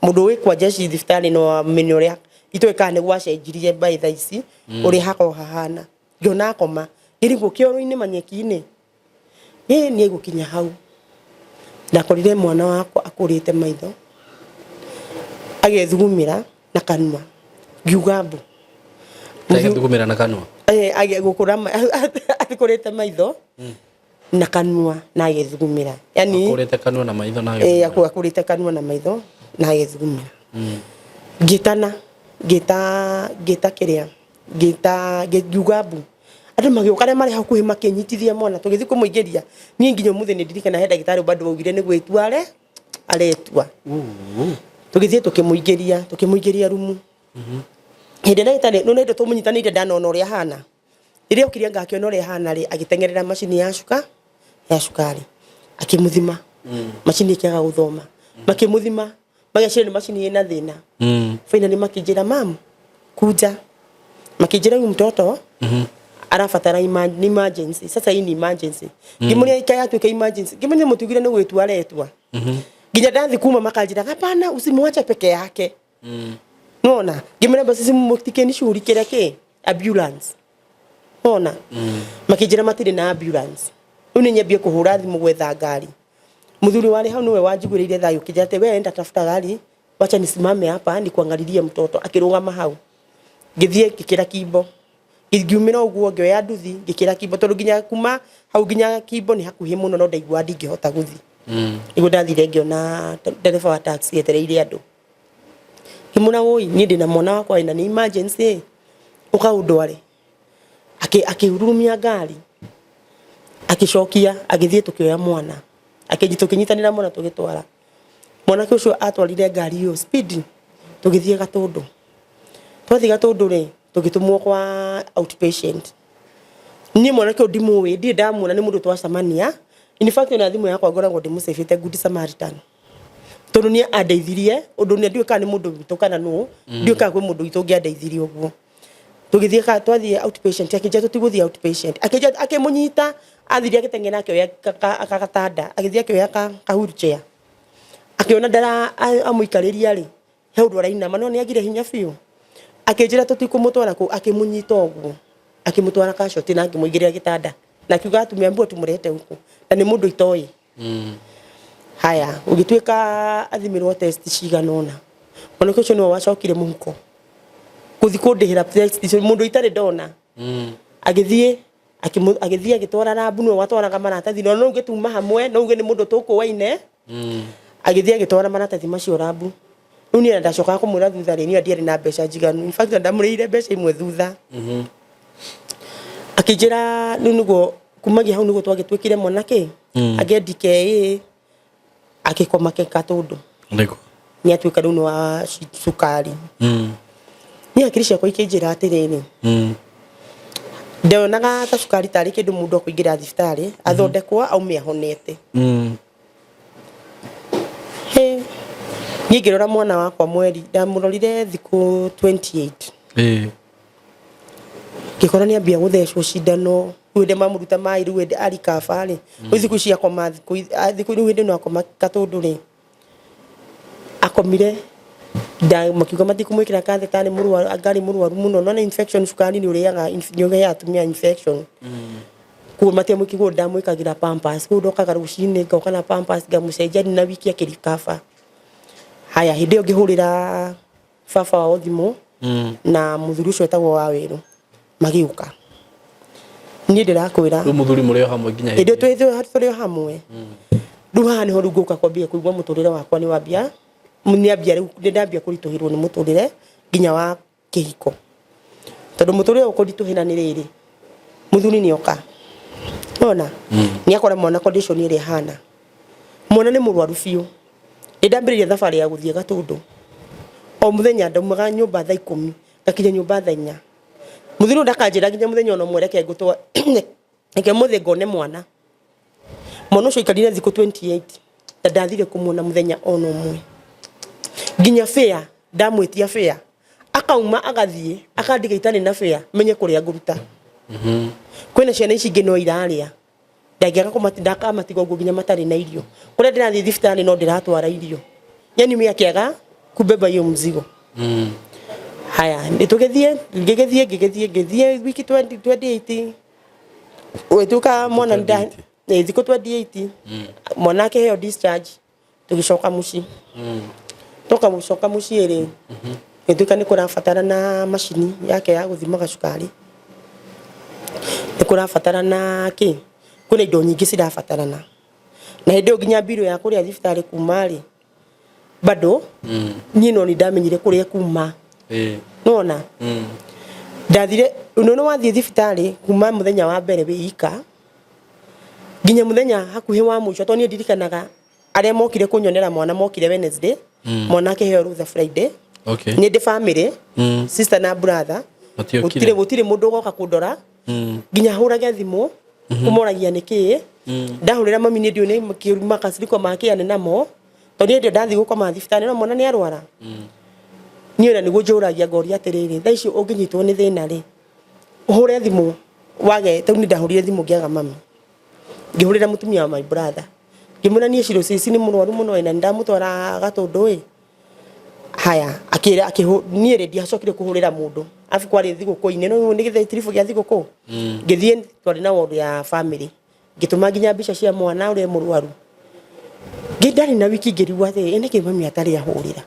Mũndũ wĩ kwa jeshi thibitarĩ no amenye ũrĩa itũĩ kana nĩ gwacenjirie by thaa ici ũrĩa hakoragwo hahana. Ngĩona akoma, ngĩrigwo kĩoro-inĩ manyeki-inĩ ĩ niĩ gũkinya hau ndakorire mwana wakwa akũrĩte maitho, agethugumĩra na kanua, ngiuga mbu. Agethugumĩra na kanua? Gũkũra akũrĩte maitho na kanua na agethugumĩra yani. Akũrĩte kanua na maitho na akũrĩte kanua na maitho na agethugumĩra. Ngĩtana ngĩta ngĩta kĩrĩa ngĩta ngiuga mbu, andũ magĩũka arĩa marĩ hakuhĩ makĩnyitithia mwana, tũgĩthiĩ kũmũingĩria. Niĩ nginya ũmũthĩ nĩ ndirikana he ndagĩtarĩ bado waugire nĩ gwĩtua aretua. Tũgĩthiĩ tũkĩmũingĩria rumu. Hĩndĩ ĩrĩa ndagĩtarĩ nĩ indo tũmũnyitanĩire, ndanona ũrĩa ahana, rĩrĩa okire anga akĩona ũrĩa ahana rĩ, agĩteng'erera macini ya cukari, akĩmũthima. Macini ĩkĩaga gũthoma. Makĩmũthima, mageciria nĩ macini ĩna thĩna. Finally makĩnjĩra, "Mam, kuja." Makĩnjĩra huyu mtoto arabatara ni emergency. Sasa hii ni emergency. Ngĩmũria ikaya yatuĩka emergency, ngĩmũria mũtugire nĩ gwĩtua aretua. Nginya ndathi kuma makanjĩra, "Hapana, usimwache peke yake." Nona ngĩmwĩra basi mũtikenishughulikĩre kĩ ambulance. Nona makĩnjĩra matirĩ na ambulance. Rĩu nĩ nyambie kũhũra thimũ gwetha ngari. Mũthuri warĩ hau nĩwe wanjiguĩrĩire thayũ, kĩnjĩra atĩ, "We enda tafuta gari, wacha nisimame hapa nikuangalilie mtoto." Akĩrũgama hau, ngĩthiĩ ngĩkĩra Kimbo. Ngiumĩra ũguo, ngĩoya nduthi, ngĩkĩra Kimbo, tondũ nginya kuma hau nginya Kimbo nĩ hakuhĩ mũno, no ndaiguaga ndingĩhota gũthiĩ. Nĩguo ndathire ngĩona ndereba wa taxi etereire andũ. Ngĩmwĩra, "Woi, niĩ ndĩna mwana wakwa ĩna nĩ emergency, ũka ũndware." Akĩrurumia ngari, akĩcokia, agĩthiĩ, tũkĩoya mwana, tũkĩnyitanĩra mwana, tũgĩtwara mwanake ũcio. Atwarire ngari ĩyo speed, tũgĩthiĩ Gatũndũ. Twathiĩ Gatũndũ rĩ, tũgĩtũmwo kwa outpatient. Niĩ mwanake ũyũ ndimũĩ, ndirĩ ndamuona, nĩ mũndũ twacemania. In fact, ona thimũ yakwa ngoragwo ndĩmũcĩbĩte Good Samaritan, tondũ nĩ andeithirie ũndũ nĩ ndiũĩ kana nĩ mũndũ witũ kana nũ, ndiũĩ kana kwĩ mũndũ witũ ũngĩandeithirie ũguo. Tũgĩthiĩ twathiĩ outpatient, akĩnjĩra tũtigũthiĩ outpatient. Akĩnjĩra akĩmũnyita, athire agĩteng'era, akĩoya gatanda, agĩthiĩ akĩoya ka wheelchair, akĩona ndara amũikarĩria rĩ. He ũndũ arainama, no nĩ agire hinya biũ. Akĩnjĩra tũtikũmũtwara kũu, akĩmũnyita ũguo, akĩmũtwara casualty na akĩmũigĩrĩra gĩtanda na akiuga tumeambiwa tumulete huku, na nĩ mũndũ itoĩ. Haya, ũgĩtuĩka athimirwo test cigana ũna, mwanake ũcio nĩwe wacokire mũhuko gũthiĩ kũndĩhĩra test icio, mũndũ itarĩ ndona. Agĩthiĩ agĩthiĩ agĩtwara rambu, nĩwe watwaraga maratathi, no no uge tuma hamwe, no uge nĩ mũndũ tũkũwaine. Agĩthiĩ agĩtwara maratathi macio rambu. Rĩu niĩ ndacokaga kũmwĩra thutha rĩ, niĩ ndiarĩ na mbeca njiganu, in fact ndamũrĩhire mbeca imwe thutha. Akĩnjĩra rĩu nĩguo kumagia hau nĩguo twagĩtuĩkire mwanake agĩe DKA, agĩkoma ke Gatũndũ. Nĩguo. Nĩ atuĩka rĩu nĩ wa cukari. Niĩ hakiri ciakwa ikĩnjĩra atĩrĩrĩ, ndonaga ta cukari tarĩ kĩndũ mũndũ akũingĩra thibitarĩ athondekwo aume ahonete. Hĩ, niĩ ngĩrora mwana wakwa mweri ndamũrorire thikũ 28. Ngĩkora nĩ ambia gũthecwo cindano, rĩu hĩndĩ mamũruta maĩ, rĩu hĩndĩ arikaba rĩ, rĩu thikũ ici akoma thikũ thikũ rĩu hĩndĩ ĩno akoma Gatũndũ rĩ, akomire makiuga matikũmwĩkĩra catheter, nĩ mũrwaru, anga arĩ mũrwaru mũno, no nĩ infection, cukari nĩ ũrĩaga, nĩ ũheaga atumia infection. Koguo matiamwĩkĩra, koguo ndamwĩkagĩra pampers, koguo ndokaga rũcinĩ ngoka na pampers ngamũcenjania na wiki akĩrikaba. Haya, hĩndĩ ĩyo ngĩhũrĩra baba wao thimũ na mũthuri ũcio wetagwo Wawerũ, magĩũka. Niĩ ndĩrakwĩra Rĩu mũthuri mũrĩ o hamwe nginya hĩndĩ ĩyo tũrĩ o hamwe. Rĩu haha nĩho rĩu ngũka kwambia kũigua mũtũrĩre wakwa nĩ wambia, nĩ ambia rĩu, nĩ ndambia kũritũhĩrwo nĩ mũtũrĩre nginya wa kĩhiko. Tondũ mũtũrĩre ũyũ kũritũhĩra nĩ rĩrĩ, mũthuri nĩ oka, nĩwona nĩ akora mwana condition ĩrĩa ĩhana, mwana nĩ mũrwaru biũ. Nĩ ndambĩrĩria thabarĩ ya gũthiĩ Gatũndũ o mũthenya, ndaumaga nyũmba thaa 10 ngakinya nyũmba thaa 4. Mũthuri ũyũ ndakanjĩra nginya mũthenya ona ũmwe, reke ngũtwa, reke mũthĩ ngone mwana. Mwana ũcio aikarire thikũ 28 na ndathire kũmuona mũthenya ona ũmwe. Nginya fare ndamwĩtia fare, akauma agathiĩ akandiga itarĩ na fare, menye kũrĩa ngũruta. Kwĩna ciana ici ingĩ no irarĩa, ndangĩaga ndakamatiga ũguo nginya matarĩ na irio. Kũrĩa ndĩrathiĩ thibitarĩ no ndĩratwara irio, yani mimi akĩaga kubeba hiyo mzigo. Haya, nĩ tũgĩthiĩ, ngĩgĩthiĩ ngĩgĩthiĩ ngĩthiĩ wiki 20 28, ũgĩtuĩka mwana nda thikũ 28 mwana akĩheo discharge, tũgĩcoka mũciĩ. Toka gũcoka mũciĩ rĩ, gĩtuĩka nĩ kũrabatarana macini yake ya gũthimaga cukari, nĩ kũrabatarana kĩ, kwĩna indo nyingĩ cirabatarana. Na hĩndĩ ĩyo nginya mbirũ ya kũrĩa thibitarĩ kuma rĩ, bado niĩ no nĩ ndamenyire kũrĩa kuma. Nĩwona ndathire nĩ wathiĩ thibitarĩ kuma mũthenya wa mbere wĩ ika nginya mũthenya hakuhĩ wa mũico, tondũ niĩ ndirikanaga arĩa mokire kũnyonera mwana mokire Wednesday, mwana akĩheo rũtha Friday. Nĩ ndĩ family, sister na brother. Matiokire. Gũtirĩ, gũtirĩ mũndũ ũgoka kũndora. Nginya hũrage thimũ kũmoragia nĩ kĩĩ. Ndahũrĩra mami, nĩ ndiũĩ nĩ makasiriko ma kĩanĩ namo, tondũ niĩ ndĩ ndathiĩ gũkoma thibitarĩ no mwana nĩ arwara. Niĩ ona nĩguo njũragia ngoria atĩrĩrĩ, thaa ici ũngĩnyitwo nĩ thĩna rĩ, ũhũre thimũ wage? Tondũ nĩ ndahũrire thimũ ngĩaga mami, ngĩhũrĩra mũtumia wa my brother, ngĩmwĩra niĩ Shiro cici nĩ mũrwaru mũno ĩ, na nĩ ndamũtwara Gatũndũ ĩ. Haya, akĩra akĩhũ niĩ rĩ, ndiacokire kũhũrĩra mũndũ. Arabu kwarĩ thigũkũ-inĩ, no nĩ gĩthĩ tiribũ gĩa thigũkũ, ngĩthiĩ, twarĩ na ward ya family, ngĩtũma nginya mbica cia mwana ũrĩa mũrwaru. Ngĩ ndarĩ na wiki, ngĩrigwo atĩrĩ, ĩ nĩkĩ mami atarĩ ahũrĩra?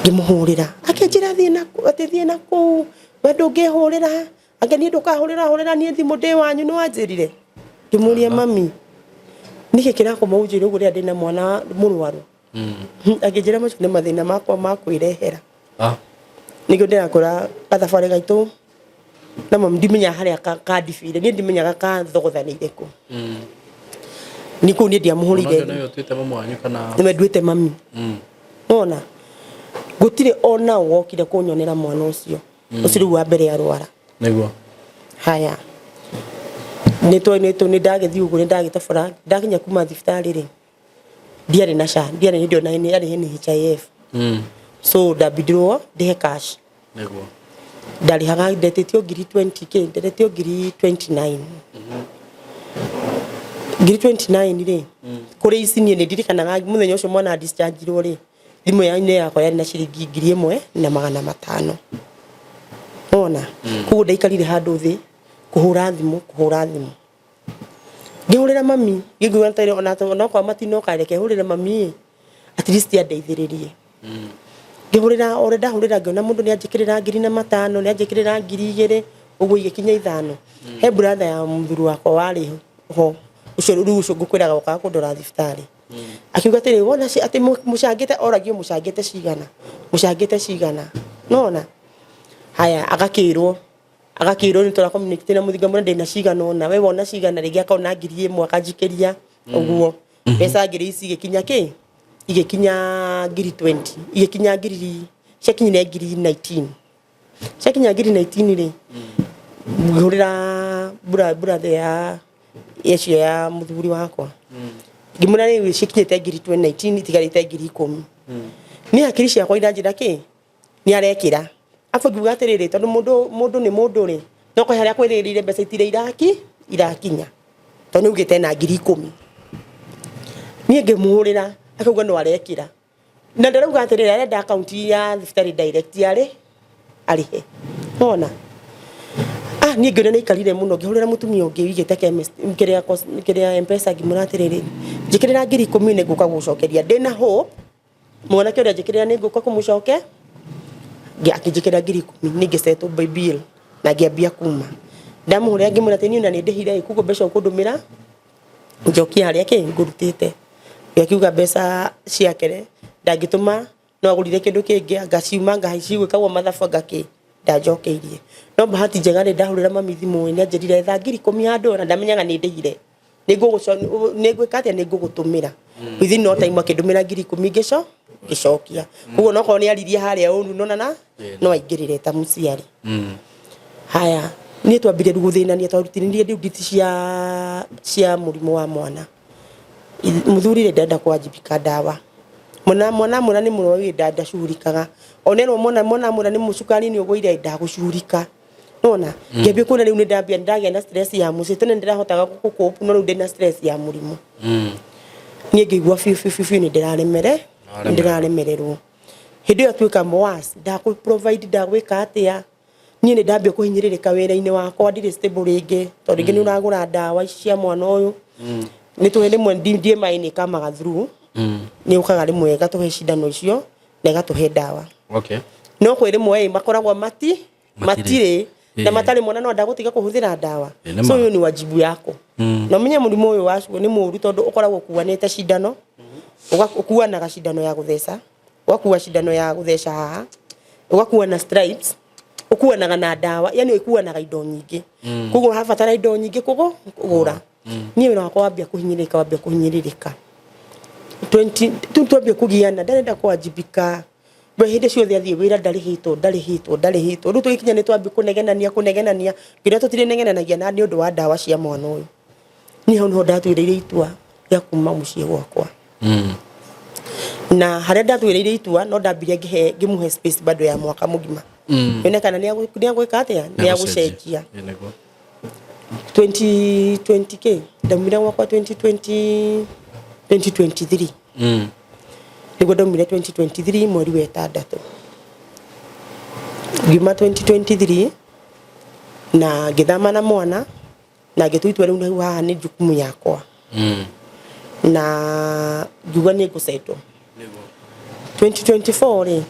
Ngĩmũhũrĩra, akĩnjĩra thiĩ na atĩ thiĩ na kũu, we ndũngĩhũrĩra, anga niĩ ndũkahũrĩra, hũrĩra niĩ thimũ ndĩ wanyu, nĩ wanjĩrire. Ngĩmũria, mami, nĩkĩ kĩrakũma ũnjĩre ũguo rĩrĩa ndĩna mwana mũrwaru? Akĩnjĩra macio nĩ mathĩna makwa ma kwĩrehera. Nĩkĩo ndĩrakũra gathabarĩ gaitũ na mami, ndimenyaga harĩa kandibire, niĩ ndimenyaga kathogothanĩire kũ. Nĩ kũu niĩ ndiamũhũrĩire. Mwana ũcio nĩwe ũtuĩte mamu wanyu kana? Nĩwe nduĩte mami. Nona gũtirĩ ona ũ wokire kũnyonera mwana ũcio, ũcio rĩu wa mbere arwara. Haya, nĩ twa nĩ nĩ ndagĩthiĩ ũguo, nĩ ndagĩtabara ndakinya kuma thibitarĩ rĩ, ndiarĩ na SHA, ndiarĩ hĩndĩ ĩyo na yarĩ NHIF. So ndambindirwo ndĩhe cash. Ndarĩhaga, ndetĩtio ngiri 20 kĩ, ndetĩtio ngiri 29, ngiri 29 rĩ, kũrĩ ici. Niĩ nĩ ndirikanaga mũthenya ũcio mwana discharge-irwo rĩ, Thimũ ya-inĩ yakwa yarĩ na ciringi 1500. Wona koguo ndaikarire handũ thĩ kũhũra thimũ, kũhũra thimũ, ngĩhũrĩra mami, ngĩigua ta ona onokorwo matinoka, reke hũrĩre mami at least andeithĩrĩrie. Ngĩhũrĩra, o ũrĩa ndahũrĩra, ngĩona mũndũ nĩ anjĩkĩrĩra 1500, nĩ anjĩkĩrĩra 2000, ũguo igĩkinya 5. He brother ya mũthuri wakwa warĩ ho, ũcio rĩu ũcio ngũkwĩraga okaga kũndwara thibitarĩ, akiuga atĩrĩ, wona atĩ mũcangĩte, oragio mũcangĩte cigana, mũcangĩte cigana, nona haya, agakĩrwo nĩ tũra communicate na mũthinga mũrĩa ndĩna cigana ũna, we wona cigana, rĩngĩ akona 1000 akanjikĩria ũguo. Mbeca ngiri ici igĩkinya kĩ, igĩkinya 20,000, igĩkinya ngiri, ciakinyire 19,000. Ciakinya 19,000 rĩ, ngĩhũrĩra brother ya ĩcio ya mũthuri wakwa, ngĩmwĩra rĩu cikinyĩte 19,000, itigarĩte 10,000. Niĩ hakiri ciakwa iranjĩra kĩ nĩ arekĩra abu, ngiuga atĩrĩrĩ, tondũ mũndũ nĩ mũndũ rĩ, no kwĩ harĩa kwĩrĩrĩire mbeca itirĩ irakinya, tondũ nĩ augĩte na 10,000. Niĩ ngĩmũhũrĩra, akauga no arekĩra na ndarauga atĩrĩrĩ, arenda akaunti ya thibitarĩ direct yarĩ arĩhe. Wona, ah, niĩ ngĩona nĩ aikarire mũno, ngĩhũrĩra mũtumia ũngĩ wĩigĩte chemist kĩrĩa kĩrĩa Mpesa, ngĩmwĩra atĩrĩrĩ, njĩkĩrĩra 10,000, nĩ ngũka gũcokeria, ndĩna hope mwanake ũrĩa njĩkĩrĩra nĩ ngũka kũmũcoke. Akĩnjĩkĩra 10,000, nĩ ngĩsettle by bill na ngĩambia kuma. Ndamũhũrĩra, ngĩmwĩra atĩ niĩ ona nĩ ndĩhire ĩ, koguo mbeca ũkũndũmĩra njokie harĩa kĩ ngũrutĩte. Akiuga mbeca ciake ndangĩtũma, no agũrire kĩndũ kĩngĩ, anga ciuma anga cigwĩkagwo mathabu, anga kĩ, ndanjokeirie. No bahati njega rĩ, ndahũrĩra mami thimũ nĩ anjĩrire etha 10,000 handũ, na ndamenyaga nĩ ndĩhire, nĩ ngwĩka atĩa, nĩ ngũgũtũmĩra within no time. Akĩndũmĩra 10,000, ngĩcokia. Koguo nokorwo nĩ aririe harĩa ũru, nona na no aingĩrĩre ta mũciari. Haya, niĩ twambire rĩu gũthĩnania, twarutithanirie rĩu nditi cia mũrimũ wa mwana. Mũthuri rĩ, ndenda kũwajibika ndawa, mwana mwĩra nĩ mũrwaru, ndacugurikaga. Onerwo mwana mwĩra nĩ cukari nĩ ũgũire, ndagũcugurika. Nona ngĩambia kuona rĩu nĩ ndambia ndagĩa na stress ya mũciĩ. Tene ndĩrahotaga gũkũpu, no rĩu ndĩna stress ya mũrimũ. Niĩ ngĩigua biũ biũ biũ biũ nĩ ndĩraremererwo. Hĩndĩ ĩyo atuĩka was ndakũ provide, ndagwĩka atĩa, niĩ nĩ ndambia kũhinyĩrĩrĩka wĩra-inĩ wakwa, ndirĩ stable rĩngĩ, tondũ rĩngĩ nĩ ũragũra ndawa ici cia mwana ũyũ, nĩ tũhe rĩmwe DMI nĩ kamaga through, nĩ ũkaga rĩmwe ĩgatũhe cindano icio na ĩgatũhe ndawa. No kwĩ rĩmwe ĩ makoragwo matirĩ na matarĩ, mwana no ndagũtiga kũhũthĩra ndawa. Ĩ, nĩ So ma. ũyũ nĩ wajibu yako na ũmenye mũrimũ ũyũ wacuo nĩ mũũru, tondũ ũkoragwo ũkuanĩte cindano. Ũkuanaga cindano ya gũtheca, ũgakua cindano ya gũtheca haha, ũgakua na stripes, ũkuanaga na ndawa, yani ũkuanaga indo nyingĩ. Koguo ũrabatara indo nyingĩ kũgũra. Niĩ wĩra wakwa wambia kũhinyĩrĩrĩka, wambia kũhinyĩrĩrĩka 20 tu, twambia kũgiana, ndarenda kũwajibika. We hĩndĩ ciothe athiĩ wĩra ndarĩhĩtwo, ndarĩhĩtwo, ndarĩhĩtwo. Rĩu tũgĩkinya nĩ twambia kũnegenania, kũnegenania nginya tũtirĩ negenanagia na nĩ ũndũ wa ndawa cia mwana ũyũ. Niĩ hau nĩho ndatuĩrĩire itua rĩa kuma mũciĩ gwakwa, na harĩa ndatuĩrĩire itua no ndambire ngĩmũhe space bado ya mwaka mũgima, yone kana nĩ agwĩka atĩa, nĩ agũcenjia. Ĩ, nĩguo. 2020 k ndaumire gwakwa 2020, 2023. Nĩguo ndaumire 2023 mweri wa ĩtandatũ. Ngiuma 2023 na ngĩthama na mwana na ngĩtua itua rĩu rĩu haha nĩ jukumu yakwa, na ngiuga nĩ ngũcetwo. 2024 rĩ,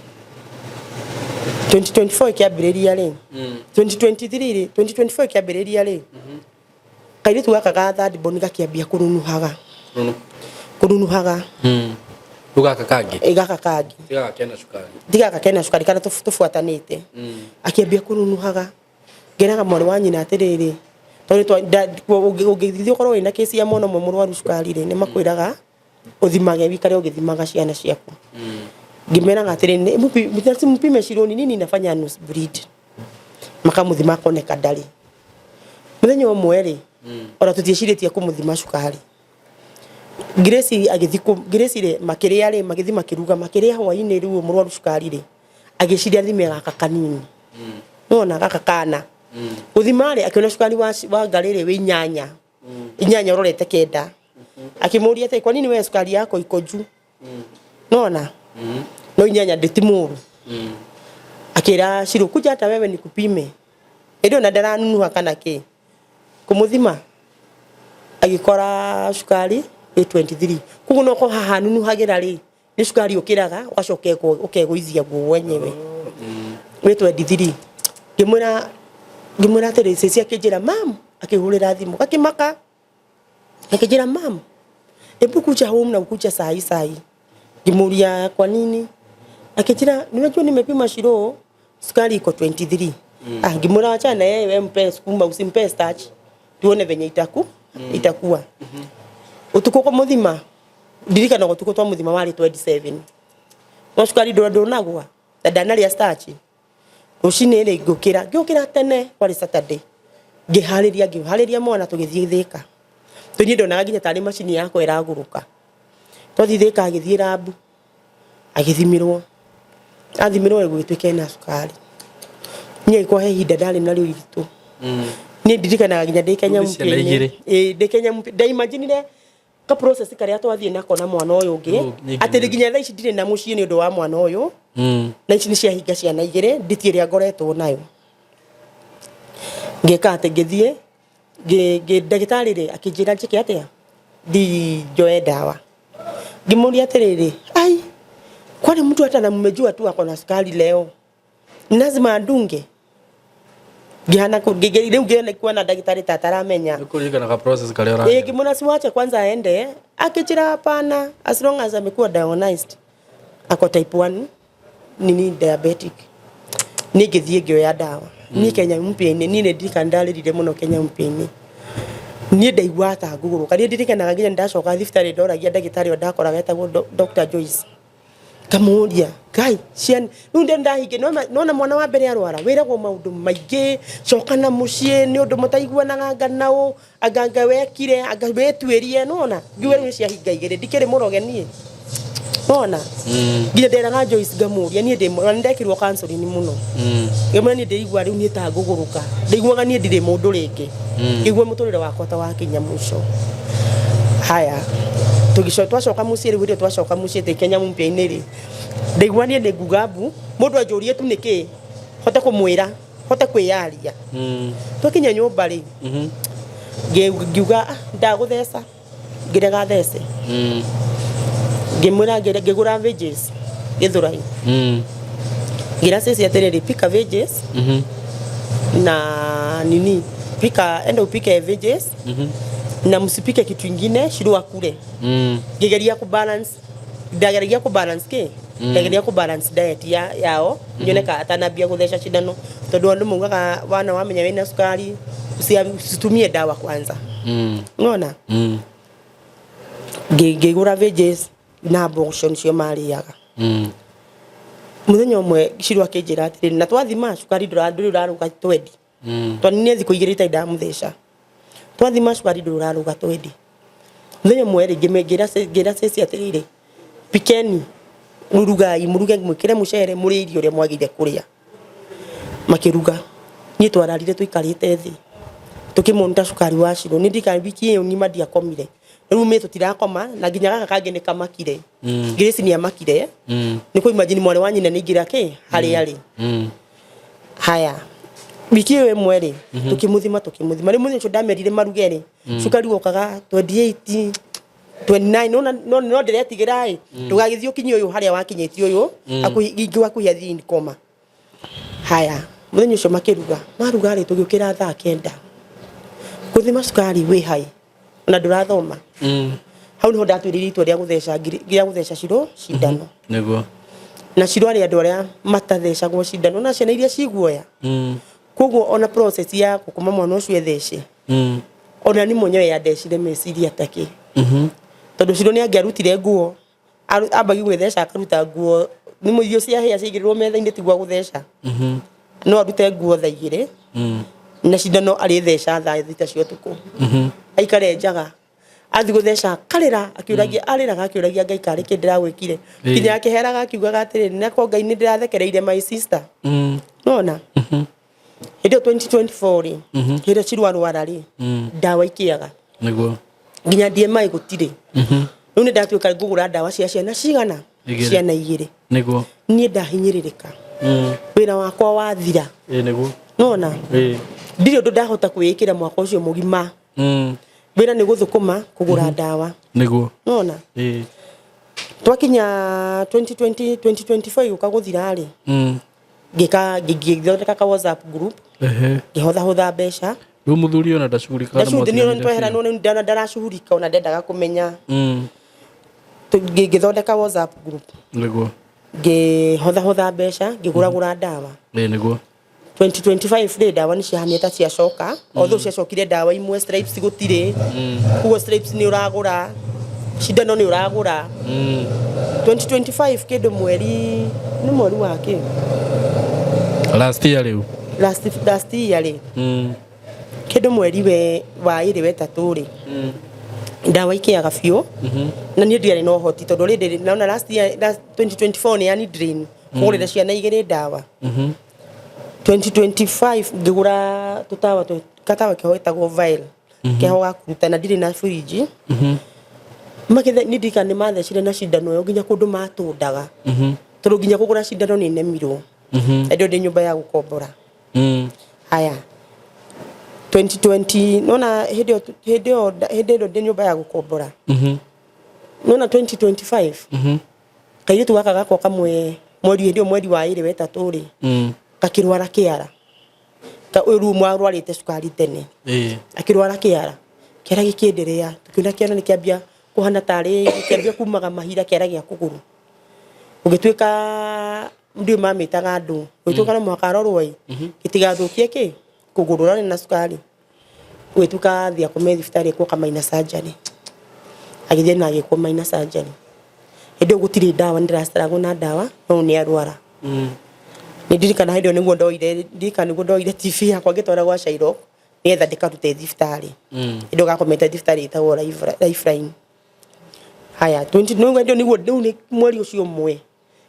2024 ĩkĩambĩrĩria rĩ, 2023 rĩ, 2024 ĩkĩambĩrĩria rĩ, kairĩtu gaka ga third born gakĩambia kũnunuhaga, kũnunuhaga. Rĩu gaka kangĩ? Ĩ, gaka kangĩ. Ti gaka kena cukari? Ti gaka kena cukari, karĩa tũbuatanĩte. Akĩambia kũnunuhaga, ngĩraga mwarĩ wa nyina atĩrĩrĩ, tondũ ũngĩthiĩ ũkorwo wĩna kĩci ya mwana ũmwe mũrwaru cukari rĩ, nĩ makwĩraga ũthimage, wikare ũgĩthimaga ciana ciaku. Ngĩmeraga atĩrĩ, "Mpime Shiro, ni nini inafanya nose bleed?" Makamũthima, akoneka ndarĩ. Mũthenya ũmwe rĩ, ona tũtiĩcirĩtie kũmũthima cukari, Grace agĩthiĩ Grace rĩ, makĩrĩa rĩ, magĩthiĩ makĩruga, makĩrĩa hwainĩ. Rĩu mũrwaru cukari rĩ, agĩciria thime gaka kanini, nona gaka kana gũthima rĩ, akĩona cukari wa ngarĩ rĩ wĩ 8, 8 ũrorete 9. Akĩmũria atĩ, "Kwa nini wewe sukari yako iko juu?" Nona No 8 ndĩ ti mũru. Akĩra Shiro, kuja hata wewe nikupime. Ĩndĩ ona ndaranunuha kana kĩ kũmũthima, agĩkora cukari ĩ 23. Koguo no ko haha nunuhagĩra rĩ, nĩ cukari ũkĩraga, ũgacoka ũkegũithia guo wenyewe wĩ 23. Ngĩmwĩra atĩrĩ, cĩcĩ akĩnjĩra, "Mam," akĩhũrĩra thimũ gakĩmaka, akĩnjĩra, "Mam, hebu kuja home na ukuja sahi sahi." Ngĩmũria, "Kwa nini?" Akĩnjĩra, "Unajua nimepima Shiro, sukari iko 23." Ah, ngĩmwĩra, "Achana na yeye, wewe mpe sukuma, usimpe starch, tuone venye itakuwa." Utukũ kũmũthima, ndirikanaga ũtukũ twa mũthima warĩ 27, no cukari ndũnagwa na ndanarĩa starch. Rũcinĩ rĩ, ngĩũkĩra tene, kwarĩ Saturday, ngĩharĩria mwana, tũgĩthiĩ Thĩka. Tũniĩ ndonaga nginya tarĩ macini yakwa ĩragũrũka. Twathiĩ Thĩka, agĩthiĩ lab, agĩthimĩrwo. Athimĩrwo, gũgĩtuĩka ena cukari. Niĩ agĩkorwo he ihinda ndarĩ narĩo iritũ. Niĩ ndirikanaga nginya ndĩ Kenya Rĩu nĩ ciana mpya-inĩ. igĩrĩ. Ĩĩ, ndĩ Kenya mpya ndaimaginire ka process karĩa twathiĩ nako na mwana ũyũ ũngĩ, atĩ nginya thaa ici ndirĩ na mũciĩ nĩ ũndũ wa mwana ũyũ. Na ici nĩ ciahinga ciana igĩrĩ, nditi ĩrĩa ngoretwo nayo. Ngĩka atĩ ngĩthiĩ ndagĩtarĩ rĩ, akĩnjĩra njĩke atĩa, thi njoe ndawa. Ngĩmũria atĩrĩrĩ, "Ai, kwani mtu hata na mmejua tu ako na sukari leo, ni lazima andunge?" Ngĩhana rĩu ngĩona kuona ndagĩtarĩ ta ataramenya. Nĩ kũririkana ka process karĩa ũra. Ngĩmwĩra, "Siwache kwanza aende." Akĩnjĩra, "Hapana, as long as amekuwa diagnosed ako type 1 nini diabetic." Niĩ ngĩthiĩ ngĩoya ndawa. Niĩ Kenya mpya-inĩ, niĩ nĩ ndirikana ndarĩrire mũno Kenya mpya-inĩ. Niĩ ndaiguaga ta ngũgũrũka. Niĩ ndirikanaga nginya ndacoka thibitarĩ, ndoragia ndagĩtarĩ ũrĩa ndakoraga etagwo Dr. Joyce, ngamũria, "Ngai, ciana rĩu ndĩ ndahingia nona mwana wa mbere arwara, wĩragwo maũndũ maingĩ, coka na mũciĩ nĩ ũndũ mũtaiguanaga, anga naũ, anga wekire, anga wĩtuĩrie." Nona ngiuga, "Rĩu nĩ ciahinga igĩrĩ, ndikĩrĩ mũroge niĩ." Nona nginya nderaga Joyce, ngamũria, niĩ ndĩ na nĩndekirwo counseling mũno. Ngĩmwĩra, "Niĩ ndĩigua rĩu niĩ ta ngũgũrũka, ndĩiguaga niĩ ndirĩ mũndũ rĩngĩ, ngĩigua mũtũrĩre wakwa ta wakinya mũico." Haya, tũgĩcoka, twacoka mũciĩ rĩu, hĩndĩ ĩyo twacoka mũciĩ twĩ Kenya mpya-inĩ rĩ, ndaigua niĩ nĩ nguga mbu, mũndũ anjũrie tu nĩkĩ, hote kũmwĩra, hote kwĩyaria. Twakinya nyũmba rĩ, ngiuga, "Ah, ndagũtheca." Ngĩrega thece. Ngĩmwĩra, ngĩgũra veggies Gĩthũrai. Ngĩra cĩcĩ atĩrĩrĩ, "Pika veggies na nini, pika, enda upike veggies na msipike kitu ingine, Shiro akule." Ngĩgeria ku balance, ndageragia ku balance kĩ, ndageria ku balance diet ya yao, nyone ka atanambia gũtheca cindano, tondũ andũ maugaga wana wamenya wĩna cukari usitumie dawa kwanza. Nona ngĩgũra veggies na mboco, nĩcio marĩaga. Mũthenya ũmwe Shiro akĩnjĩra atĩrĩrĩ, na twathima cukari ndũrĩ ũrarũga 20. Tondũ nĩ thikũ 2 itarĩ ndamũtheca, twathima cukari ndũrĩ ũrarũga 20. Mũthenya ũmwe rĩ, ngĩra cĩcĩ atĩrĩrĩ, "Pikeni, rugai, mũruge, mwĩkĩre mũcere, mũrĩe irio ũrĩa mwagĩrĩire kũrĩa." Makĩruga. Niĩ twararire tũikarĩte thĩ tũkĩmonitor cukari wa Shiro. Nĩ ndirikana wiki ĩyo ng'ima ndiakomire. Rĩu mĩ tũtirakoma, na nginya gaka kangĩ nĩ kamakire. Grace nĩ amakire. Nĩ kũ imagine mwarĩ wa nyina nĩ aingĩra kĩ harĩa rĩ. Haya, wiki ĩyo ĩmwe rĩ, tũkĩmũthima. Rĩu mũthenya ũcio ndamerire maruge rĩ, cukari wokaga 28, 29. No no ndĩretigĩra ĩ ndũgagĩthiĩ ũkinye ũyũ harĩa wakinyĩtie ũyũ, hakuhĩ ingĩ hakuhĩ athiĩ in coma. Haya, mũthenya ũcio makĩruga, maruga rĩ, tũgĩũkĩra thaa 9 gũthima cukari wĩ hai ona ndũrathoma. Hau niho ndatuĩrĩire itua rĩa gũtheca rĩa gũtheca Shiro cindano. Nĩguo. Na Shiro arĩ andũ arĩa matathecagwo cindano na ciana iria ciguoya. Koguo ona process ya gũkoma mwana ũcio ethece, ona ni mwenyewe yandecire meciria takĩ, tondũ Shiro nĩ angĩarutire nguo, ambagi gwĩtheca, akaruta nguo, nĩ irio cia hĩa ciaigĩrĩrwo metha-inĩ, tiguo gũtheca, no arute nguo thaa 2 na cindano arĩtheca thaa 6 cia ũtukũ. Aikare njaga, athiĩ gũtheca akarĩra akĩũragia, arĩraga akĩũragia Ngai karĩ kĩ ndĩragwĩkire. Nginya akĩheraga akiugaga atĩrĩrĩ, "Nako Ngai nĩ ndĩrathekereire my sister." Nona hĩndĩ ĩyo 2024 rĩ, hĩndĩ ĩrĩa Shiro arwara rĩ, ndawa ikĩaga. Nĩguo. Nginya DMI gũtirĩ. Rĩu nĩ ndatuĩka ngũgũra ndawa cia ciana cigana. Igĩrĩ. Ciana igĩrĩ. Nĩguo. Niĩ ndahinyĩrĩrĩka. Wĩra wakwa wathira. Ĩĩ nĩguo. Nona Ĩĩ. Ndirĩ ũndũ ndahota kwĩĩkĩra mwaka ũcio mũgima. Wĩra nĩ gũthũkũma kũgũra ndawa. Nĩguo. Nona Ĩĩ. Twakinya 2020 2024 gũka gũthira rĩ, ngĩka ngĩthondeka ka WhatsApp group. Ngĩhothahotha mbeca. Rĩu mũthuri ona ndacugurikaga na Ndacu mwatiganire twehera biũ. nĩ ndaracugurika ona ndendaga kũmenya. Ngĩthondeka WhatsApp group. Nĩguo. Ngĩhothahotha mbeca, ngĩgũragũra ndawa. Ĩĩ nĩguo. 2025 rĩ, ndawa nĩ ciahanire ta ciacoka, although ciacokire ndawa imwe, stripes gũtirĩ. Koguo stripes nĩ ũragũra, cindano nĩ ũragũra. 2025 kĩndũ mweri nĩ mweri wa kĩ? Last year rĩu. Last year rĩ, kĩndũ mweri we wa ĩrĩ wetatũ rĩ, ndawa ikĩaga biũ na niĩ ndiarĩ na ũhoti tondũ rĩndĩ naona last year, last 2024 nĩ yani drain kũgũrĩra ciana igĩrĩ ndawa. 2025 ngĩgũra tũtawa gatawa keho getagwo vial, keho ga kũruta, na ndirĩ na fridge. Makĩthe nĩ ndirikana nĩ mathecire na cindano ĩyo nginya kũndũ matũndaga, tondũ nginya kũgũra cindano nĩ nemirwo. Ĩndĩ ndĩ nyũmba ya gũkombora. Haya, 2020 nona hĩndĩ ĩyo hĩndĩ ĩyo ndĩ nyũmba ya gũkombora. Nona 2025 kairĩtu gaka gakwa kamwe, mweri hĩndĩ ĩyo mweri wa ĩrĩ wetatũ rĩ, gakĩrwara kĩara. Ka ũyũ rĩu mwarwarĩte cukari tene. Akĩrwara kĩara, kĩara gĩkĩenderea, tũkĩona kĩara nĩ kĩambia kũhana tarĩ gĩkĩambia kumaga mahira kĩara gĩa kũgũrũ. Gũgĩtuĩka ndiũĩ mamĩtaga andũ, gũgĩtuĩka no mũhaka arorwo ĩ gĩtigathũkie kĩ kũgũrũ ũrarĩ na cukari. Gũgĩtuĩka athiĩ akome thibitarĩ ekwo minor surgery. Agĩthiĩ na agĩkwo minor surgery. Hĩndĩ ĩyo gũtirĩ ndawa, nĩ ndĩracaragwo na ndawa, no nĩ arwara. Nĩ ndirikana hĩndĩ ĩyo nĩguo ndoire, ndirikana nĩguo ndoire TV yakwa ngĩtwara gwa Shairo nĩgetha ndĩkarute thibitarĩ. Hĩndĩ ĩyo gakomete thibitarĩ ĩtagwo Lifeline. Haya, 20 nĩguo hĩndĩ ĩyo nĩguo rĩu nĩ mweri ũcio ũmwe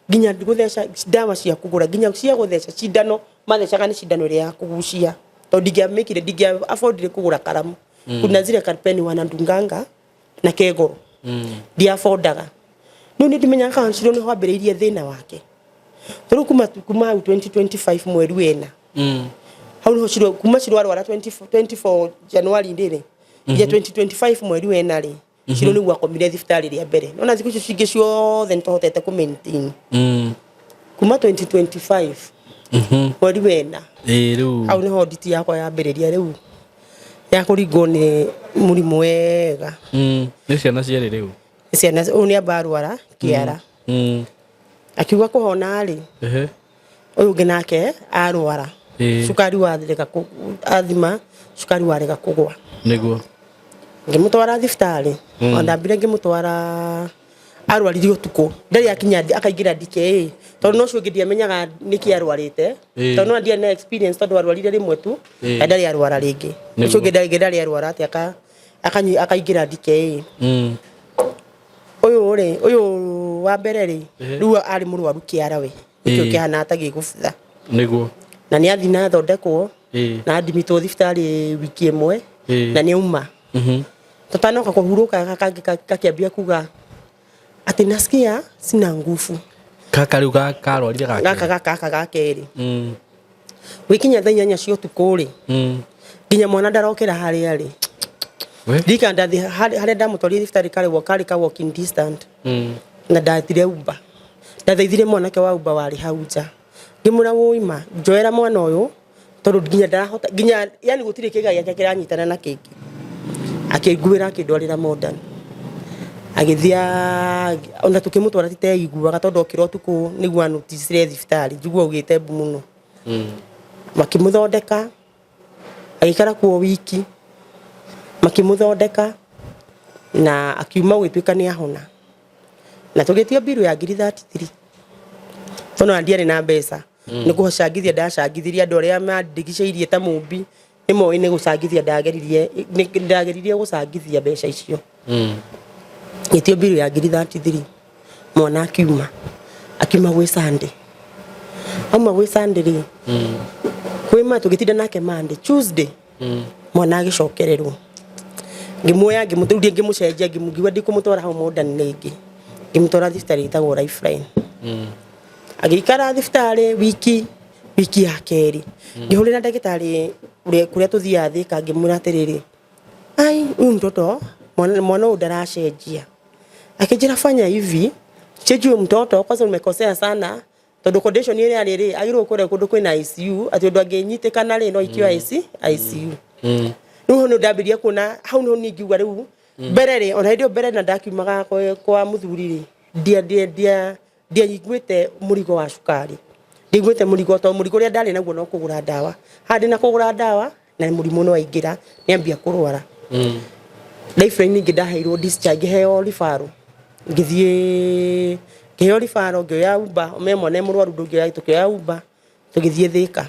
nginya gũtheca ndawa cia kũgũra, nginya cia gũtheca cindano mathecaga nĩ cindano ĩrĩa ya kũgucia, tondũ ndingĩamĩkire, ndingĩa affordire kũgũra karamu. Kuna zile karpeni wanadunganga na kegoro, ndiafondaga. Rĩu nĩ ndimenyaga kana Shiro nĩho ambĩrĩirie thĩna wake, tondũ kuma hau 2025 mweri wena hau nĩho Shiro, kuma Shiro arwara 2024 January rĩrĩ nginya 2025 mweri wena rĩ, Shiro nĩguo akomire thibitarĩ rĩa mbere. Nona thikũ icio cingĩ ciothe nĩ tũhotete kũ maintain. Kuma 2025 mweri wena. Ĩĩ rĩu. Hau nĩho nditi yakwa yambĩrĩria rĩu ya kũringwo nĩ mũrimũ wega. Nĩ ciana cierĩ rĩu. Ciana ũyũ nĩ amba arwara kĩara. Akiuga kũhona rĩ, ũyũ ũngĩ nake arwara. Cukari warega athima cukari warega kũgwa. Nĩguo. Ngĩmũtwara thibitarĩ. Ona ndambire ngĩmũtwara, arwarire ũtukũ, ndarĩ akinya akaingĩra DKA, tondũ no ũcio ũngĩ ndiamenyaga nĩkĩ arwarĩte. Tondũ no ndiarĩ na experience, tondũ arwarire rĩmwe tu na ndarĩ arwara rĩngĩ. Ũcio ũngĩ ndarĩ arwara atĩ akaingĩra DKA. Ũyũ rĩ, ũyũ wa mbere rĩ, rĩu arĩ mũrwaru kĩara we, nĩkĩo kĩhana ta gĩgũbutha. Nĩguo. Na nĩ athiĩ na athondekwo na andimitwo thibitarĩ wiki ĩmwe na nĩ auma. Tũtanoka kũhurũka kangĩ gakĩambia kuga atĩ nasikia sina nguvu. Kaka rĩu karwarire gake. Gaka ga kerĩ. Gũgĩkinya thaa 8 cia ũtukũ rĩ, nginya mwana ndarokĩra harĩa arĩ. Ndirikana ndathiĩ harĩa ndamũtwarire thibitarĩ karĩ ka walking distance. Na ndathire Uber. Ndathaithire mwanake wa Uber warĩ hau nja. Ngĩmwĩra wũi ma, njoera mwana ũyũ tondũ nginya ndarahota, nginya yani gũtirĩ kĩga gĩake kĩranyitana na kĩngĩ. Akĩnguĩra akĩndwarĩra Modern. Agĩthiĩ ona tũkĩmũtwara titeiguaga, tondũ okĩra ũtukũ nĩguo anoticire thibitarĩ, njigua augĩte mbu mũno. Makĩmũthondeka, agĩikara kuo wiki, makĩmũthondeka na akiuma gũgĩtuĩka nĩ ahona. Na tũgĩtio mbiru ya ngiri 33, tondũ ona ndiarĩ na mbeca. Nĩ kũcangithia ndacangithirie andũ arĩa mandigicĩirie ta mũmbi, nĩ moĩ nĩ gũcangithia ndageririe, ndageririe gũcangithia mbeca icio. Ngĩtio mbiru ya ngiri 33, mwana akiuma gwĩ Sunday. Auma gwĩ Sunday rĩ, kwĩ ma tũgĩtinda nake Monday, Tuesday mwana agĩcokererwo. Ngĩmuoya ngĩmũtũria, ngĩmũcenjia, ngiuga ndikũmũtwara hau Modern rĩngĩ. Ngĩmũtwara thibitarĩ ĩtagwo Lifeline. Agĩikara thibitarĩ wiki, wiki ya kerĩ ngĩhũrĩra ndagĩtarĩ ũrĩa kũrĩa tũthiaga Thĩka, ngĩmwĩra atĩrĩrĩ, ai, huyu mtoto, mwana mwana ũyũ ndaracenjia. Akĩnjĩra, fanya hivi, change huyo mtoto kwanza, umekosea sana, tondũ condition ĩrĩa arĩ rĩ, agĩrĩirwo kũrĩa kũndũ kwĩna ICU, atĩ ũndũ angĩnyitĩkana rĩ, no aikio ICU. Rĩu hau nĩ ndambirie kuona, hau nĩho niĩ ngiuga rĩu mbere rĩ, ona hĩndĩ ĩyo mbere na ndakiumaga kwa mũthuri rĩ, ndia ndia ndia ndiaiguĩte mũrigo wa cukari, ndiaiguĩte mũrigo, tondũ mũrigo ũrĩa ndarĩ naguo no kũgũra ndawa. Haha ndĩna kũgũra ndawa na mũrimũ nĩ waingĩra, nĩ ambia kũrwara. Lifeline ningĩ ndaheirwo discharge, ngĩheo referral, ngĩthiĩ ngĩheo referral, ngĩoya Uber. Me mwana e mũrwaru, ndũngĩoya. Tũkĩoya Uber, tũgĩthiĩ Thĩka.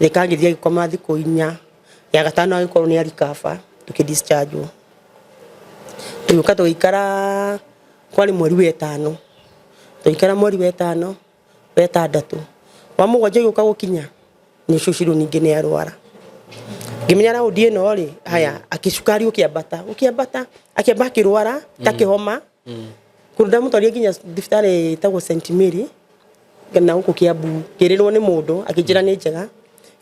Thĩka ngĩthiĩ agĩkoma thikũ 4, ya gatano agĩkorwo nĩ arikaba, tũkĩ discharge. Tũgĩũka tũgĩikara, kwarĩ mweri wa ĩtano, tũgĩikara mweri wa ĩtano, wa ĩtandatũ, wa mũgwanja ũgĩũka gũkinya nĩ ũcio ningĩ nĩ arwara. Ngĩmenya raundi ĩno rĩ, haya, akĩcukari ũkĩambata, ũkĩambata, akĩamba akĩrwara ta kĩhoma. Kũndũ ndamũtwarire nginya thibitarĩ ĩtagwo St Mary na gũkũ Kiambu, ngĩrĩrwo nĩ mũndũ akĩnjĩra nĩ njega,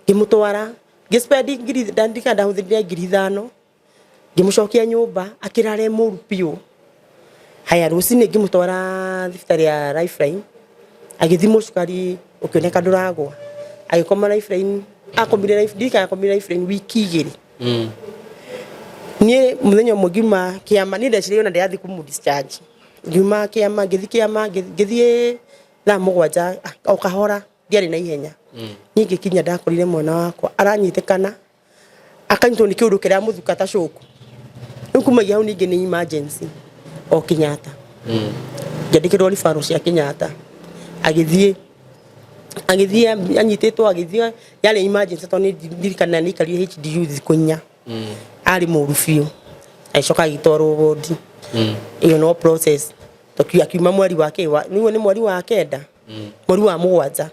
ngĩmũtwara, ngĩ spend ngiri, ndandika ndahũthĩrire 5,000. Ngĩmũcokia nyũmba, akĩrara e mũru biũ. Haya, rũcinĩ ngĩmũtwara thibitarĩ ya Lifeline, agĩthimwo cukari ũkĩoneka ndũragwa, agĩkoma Lifeline. Akomire ndirikana akomire Lifeline wiki 2. Niĩ mũthenya ũmwe ngiuma kĩama, niĩ ndeciria ona ndĩrathiĩ kũmũ discharge. Ngiuma kĩama, ngĩthiĩ kĩama, ngĩthiĩ thaa 7, o kahora, ndiarĩ na ihenya. Niĩ ngĩkinya, ndakorire mwana wakwa aranyitĩkana, akanyitwo nĩ kĩũndũ kĩramũthuka ta coku. Rĩu kumagia hau ningĩ nĩ emergency o Kenyatta. Ngĩandĩkĩrwo referral cia Kenyatta, agĩthiĩ anyitĩtwo, agĩthiĩ, yarĩ emergency, tondũ nĩ ndirikana nĩ aikarire HDU thikũ 4. Arĩ mũru biũ, agĩcoka agĩtwarwo wodi. Ĩyo no process. Akiuma mweri wa kĩ nĩguo nĩ mweri wa kenda, mweri wa mũgwanja.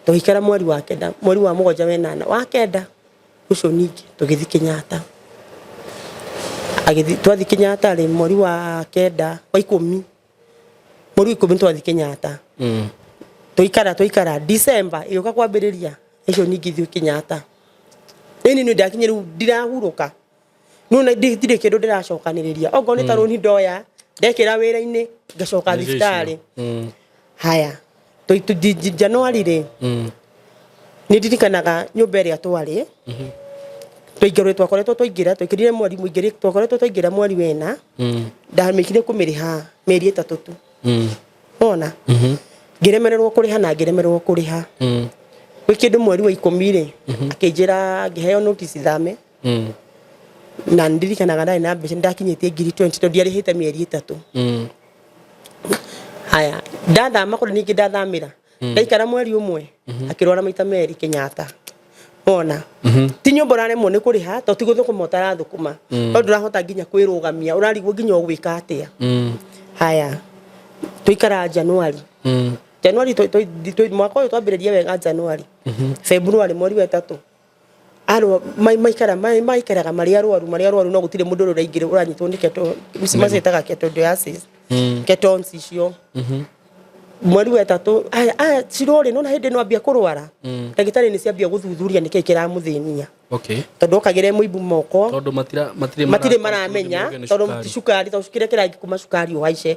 Tũgĩikara mweri wa kenda, mweri wa mũgwanja, wenana, wa kenda ũcio ningĩ tũgĩthiĩ Kenyatta. Agĩthiĩ, twathiĩ Kenyatta rĩ, mweri wa kenda, wa ikũmi, mweri wa 10 twathiĩ Kenyatta. Tũikara December ĩgĩũka kwambĩrĩria, icio ningĩ ithuĩ Kenyatta. Ĩni nĩ ndakinya rĩu ndirahurũka. No na ndirĩ kĩndũ ndĩracokanĩrĩria, okorwo nĩ ta rũni ndoya, ndekĩra wĩra-inĩ, ngacoka thibitarĩ. Haya, January rĩ, nĩ ndirikanaga nyũmba ĩrĩa twarĩ twaingĩrwo, twakoretwo twaingĩra, twaingĩrire mweri mũingĩri, twakoretwo twaingĩra mweri wena. Ndamĩkire kũmĩrĩha mĩeri 3 tu. Wona ngĩremererwo kũrĩha na ngĩremererwo kũrĩha gwĩ kĩndũ. Mweri wa 10 rĩ, akĩnjĩra, ngĩheo notice thame. Na ndirikanaga ndarĩ na mbeca, ndakinyĩtie ngiri 20, tondũ ndiarĩhĩte mĩeri 3. Haya, ndathama kũrĩa ningĩ ndathamĩra, ndaikara mweri ũmwe, akĩrwara maita merĩ Kenyatta. Wona ti nyũmba ũraremwo nĩ kũrĩha, to ti gũthũkũma ũtarathũkũma, no ndũrahota nginya kwĩrũgamia, ũrarigwo nginya ũgwĩka atĩa. Haya, tũikara January, January mwaka ũyũ twambĩrĩria wega January, February mweri wa ĩtatũ arwa maikara maikaraga marĩ arwaru, marĩ arwaru, no gũtirĩ mũndũ ũrĩa ũraingĩra ũranyitwo nĩ keto, macitaga ketoacidosis, ketones icio. Mweri wa ĩtatũ aya aya cirorĩ nona hĩndĩ ĩno ambia kũrwara, ndagĩtarĩ nĩ ciambia gũthuthuria nĩkĩĩ kĩramũthĩnia. Tondũ okagĩre mũimbu moko. Tondũ matira matirĩ matirĩ maramenya tondũ ti cukari, tondũ kĩrĩa kĩrangĩ kuma cukari ũhaice.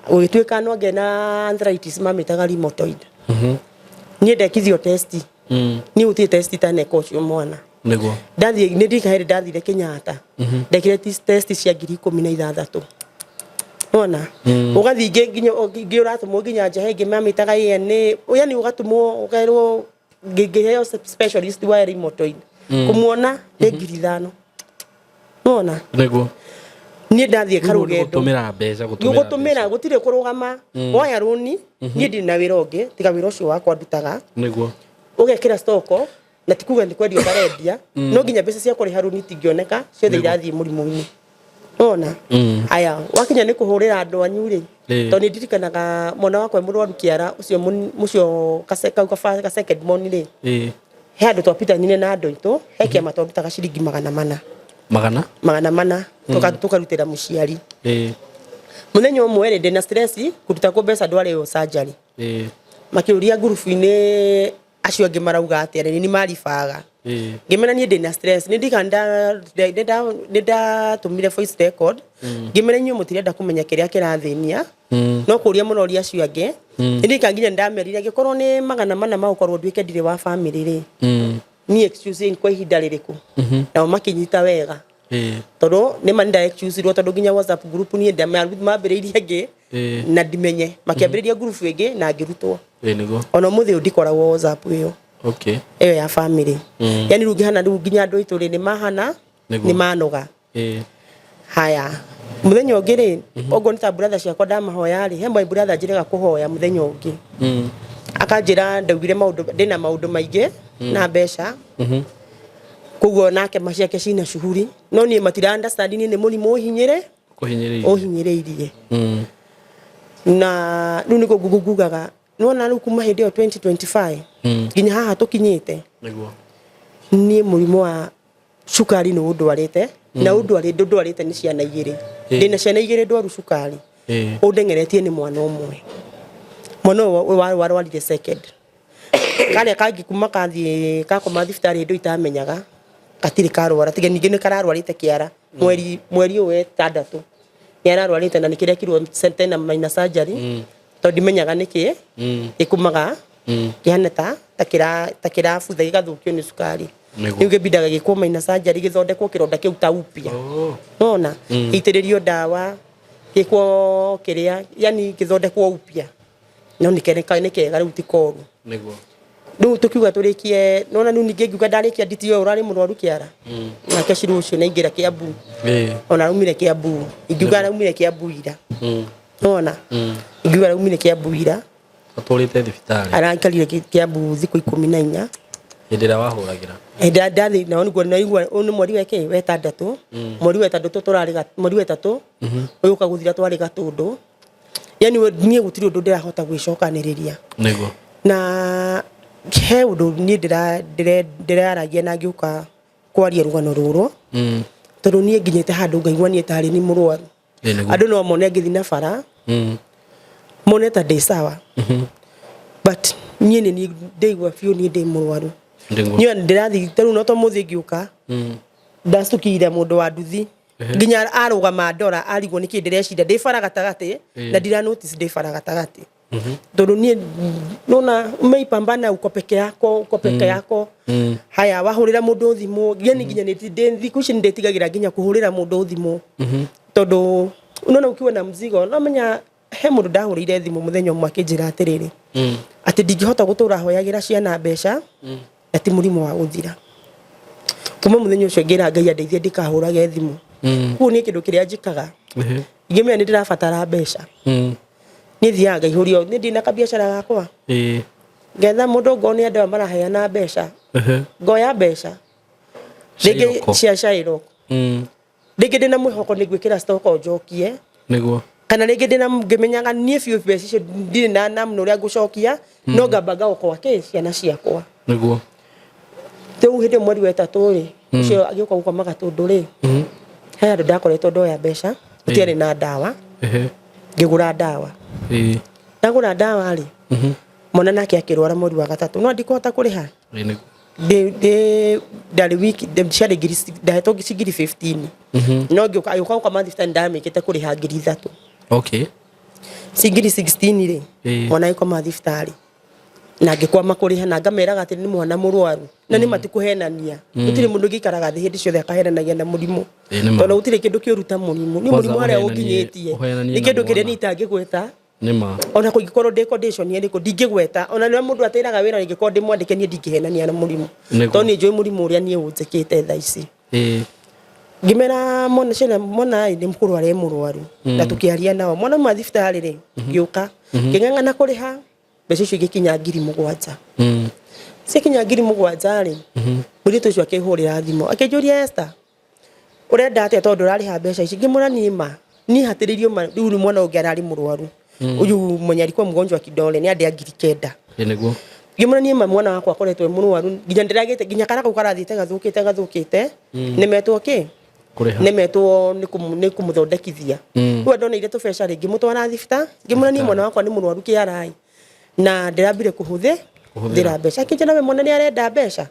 Gũgĩtuĩka no angĩ na arthritis mamĩtaga rheumatoid. Niĩ ndekithio test. Niĩ gũtirĩ test itaneka ũcio mwana. Ndathiĩ, nĩ ndirikana hĩndĩ ndathire Kenyatta, ndekire test cia 16,000. Wona ũgathiĩ ingĩ nginya ingĩ ũratũmwo nginya nja, he ingĩ mamĩtaga ANA, yani ũgatũmwo ũkerwo, ngĩheo specialist wa rheumatoid kũmuona nĩ 5,000. Wona niĩ ndathiĩ karũgendo. Gũtũmĩra mbeca. Gũtũmĩra gũtirĩ kũrũgama. Woya rũni, niĩ ndirĩ na wĩra ũngĩ tiga wĩra ũcio wakwa ndutaga. Ũgekĩra stoko, na ti kuga nĩ kwendia ũtarendia, no nginya mbeca cia kũrĩha rũni itingĩoneka, ciothe irathiĩ mũrimũ-inĩ. Wona aya wakinya nĩ kũhũrĩra andũ anyu rĩ, tondũ nĩ ndirikanaga mwana wakwa e mũrwaru kĩara ũcio mũcio kau ka second born rĩ, he andũ twapitanire na andũ aitũ, he kĩama twarutaga ciringi 400. Magana? 400, tũkarutĩra mũciari. Muthenya ũmwe rĩ, ndĩna stress kũruta kũ mbeca ndwarĩo surgery. Makĩũria ngurubu-inĩ acio angĩ marauga atĩa, nĩ nĩ maribaga. Ngĩmera niĩ ndĩna stress, nĩ ndika nĩ ndatũmire voice record, ngĩmera inyuĩ mũtirenda kũmenya kĩrĩa kĩrathĩnia, no kũria mũroria acio angĩ. Nĩ ndika nginya ndamerire angĩkorwo nĩ 400 magũkorwo nduĩke ndirĩ wa family rĩ, niĩ excuse kwa ihinda rĩrĩkũ? Nao makĩnyita wega, tondũ nĩ ma nĩ excuse-irwo, tondũ nginya WhatsApp group niĩ mambĩrĩirie ĩngĩ na ndimenye, makĩambĩrĩria group ĩngĩ na ngĩrutwo. Ona ũmũthĩ ũyũ ndikoragwo WhatsApp ĩyo, ĩyo ya family. Yani rĩu ngĩhana rĩu nginya andũ aitũ rĩ, nĩ mahana nĩ manoga. Haya, mũthenya ũngĩ rĩ, oguo nĩ ta brother ciakwa ndamahoya rĩ, he my brother njĩrega kũhoya mũthenya ũngĩ, akanjĩra ndaugire maũndũ, ndĩna maũndũ maingĩ na mbeca, koguo nake maciake cina shughuli, no niĩ matira understand niĩ nĩ mũrimũ ũhinyĩre Kũhinyĩrĩirie. Ũhinyĩrĩirie. Na rĩu nĩguo ngugaga nĩwona rĩu kuma hĩndĩ ĩyo 2025 nginya haha tũkinyĩte, niĩ mũrimũ wa cukari nĩ ũndwarĩte, na ũndwarĩte nĩ ciana igĩrĩ. Ndĩna ciana igĩrĩ ndwaru cukari. Ũndengeretie nĩ mwana ũmwe, mwana ũyũ warwarire second, karĩa kangĩ kuma kathiĩ kakoma thibitarĩ hĩndĩ ĩyo itamenyaga gatirĩ karwara, tiga ningĩ nĩ kararwarĩte kĩara mweri ũyũ wetandatũ nĩ ararwarĩte, na nĩ kĩrekirwo tena minor surgery, tondũ ndimenyaga nĩkĩ gĩkumaga kĩhana ta kĩrabutha gĩgathũkio nĩ cukari. Rĩu gĩbindaga gĩkwo minor surgery, gĩthondekwo kĩronda kĩu ta upya. Nona gĩitĩrĩrio ndawa, gĩkwo kĩrĩa, yani gĩthondekwo upya, no nĩ kega rĩu, ti koru. Rĩu tũkiuga tũrĩkie, nona rĩu ningĩ ngiuga ndarĩkia nditi ũyũ ũrarĩ mũrwaru kĩara nake Shiro ũcio nĩaingĩra Kiambu. Ona araumire Kiambu, ingiuga araumire Kiambu ira. Nona ingiuga araumire Kiambu ira. Atũrĩte thibitarĩ. Araikarire Kiambu thikũ 14. Hĩndĩ ĩrĩa wahũragĩra. Hĩndĩ ĩrĩa ndathiĩ nao nĩguo naigua ũyũ nĩ mweri wekĩ wetandatũ, mweri wetandatũ tũrarĩ mweri wetatũ ũyũ ũka gũthira twarĩ Gatũndũ. Yani niĩ gũtirĩ ũndũ ndĩrahota gwĩcokanĩrĩria. Na he ũndũ niĩ ndĩraragia na ngĩũka kwaria rũgano rũrũ, tondũ niĩ nginyĩte handũ ngaigua niĩ tarĩ ni mũrwaru. Andũ no mone ngĩthiĩ na bara, mone ta ndĩ sawa, but niĩ nĩ niĩ ndĩigua biũ niĩ ndĩ mũrwaru. Niĩ ndĩrathiĩ ta rĩu no to mũthĩ ngĩũka, ndacukire mũndũ wa nduthi nginya arũgama ndora arigwo nĩkĩ ndĩreciria ndĩ bara gatagatĩ, na ndira notice ndĩ bara gatagatĩ, tondũ niĩ nona umeipambana, uko peke yako, uko peke yako. Haya, wahũrĩra mũndũ thimũ, yani nginya thikũ ici nĩndĩtigagĩra nginya kũhũrĩra mũndũ thimũ, tondũ unaona ukiwa na mzigo no menya. He mũndũ ndahũrĩire thimũ mũthenya ũmwe akĩnjĩra atĩrĩrĩ, atĩ ndingĩhota gũtũra hoyagĩra ciana mbeca na ti mũrimũ wa gũthira. Kuma mũthenya ũcio ngĩra Ngai andeithie ndikahũrage thimũ. Koguo niĩ kĩndũ kĩrĩa njĩkaga, ingĩmenya nĩ ndĩrabatara mbeca, niĩ thiaga ngaihũrio nĩ ndĩ na kabiacara gakwa, ngetha mũndũ ngone andũ aya maraheana mbeca, ngoya mbeca rĩngĩ Shylock. cia Shylock. Rĩngĩ ndĩna mwĩhoko nĩ ngwĩkĩra stock njokie, kana rĩngĩ ndĩna ngĩmenyaga niĩ biũ mbeca icio ndirĩ na namna ũrĩa ngũcokia, no ngamba ngaokoa kĩ ciana ciakwa. Rĩu hĩndĩ ĩyo mweri wetatũ rĩ, ũcio agĩũka gũkoma Gatũndũ rĩ, he handũ ndakoretwo ndoya mbeca, gũtiarĩ na ndawa, ngĩgũra ndawa. Ndagũra ndawa rĩ, mwana nake akĩrwara mweri wa gatatũ, no ndikũhota kũrĩha. Ndĩ ndarĩ wiki ciarĩ ngiri ndahetwo ci ngiri 15, no ngĩũka agĩũka gũkoma thibitarĩ ndamĩkĩte kũrĩha 3000. Ci ngiri 16 rĩ, mwana agĩkoma thibitarĩ na ngĩkwama kũrĩha, na ngameraga atĩ nĩ mwana mũrwaru, na nĩ matikũhenania, gũtirĩ mũndũ ũngĩikaraga thĩ hĩndĩ ciothe akahenanagia na mũrimũ, Ĩĩ, nĩ ma. tondũ gũtirĩ kĩndũ kĩũru ta mũrimũ. Nĩ Kwanza mũrimũ harĩa ũhenanie ũnginyĩtie ũhenanie nĩ na kĩndũ kĩrĩa mwana. niĩ itangĩgweta. Nĩ ma. Ona kũngĩkorwo ndĩ condition ĩrĩkũ ndingĩgweta, ona rĩrĩa mũndũ atĩraga wĩra ingĩkorwo ndĩ mwandĩke, niĩ ndingĩhenania na mũrimũ, tondũ niĩ njũĩ mũrimũ ũrĩa niĩ ũnjĩkĩte thaa ici. Ngĩmera mwana ciana mwana ĩ nĩ kũrwara e mũrwaru, na tũkĩaria nao mwana uma thibitarĩ rĩ, ngĩũka ngĩng'ang'ana kũrĩha mbeca icio igĩkinya 7,000. Ciakinya 7,000 rĩ, mũirĩtu ũcio akĩhũrĩra thimũ akĩnjũria, "Esther, ũrenda atĩa tondũ ndũrarĩha mbeca ici?" Ngĩmwĩra niĩ ma niĩ hatĩrĩirio ma rĩu nĩ mwana ũngĩ ararĩ mũrwaru, ũyũ mwenye alikuwa mgonjwa kidole nĩ andĩa 9,000. Ĩĩ nĩguo. Ngĩmwĩra niĩ ma mwana wakwa akoretwo e mũrwaru nginya ndĩragĩte nginya kara kau karathiĩte gathũkĩte gathũkĩte, nĩmetwo kĩ Kũrĩha. Nemetwo nĩ kũmũthondekithia. Rĩu ndoneire tũbeca rĩ, ngĩmũtwara thibitarĩ, ngĩmwĩra niĩ mwana wakwa nĩ mũrwaru kĩarai na ndĩrambire kũhũthĩ Kũhũthĩra. thĩra mbeca. Akĩnjĩra we mwana nĩ arenda mbeca.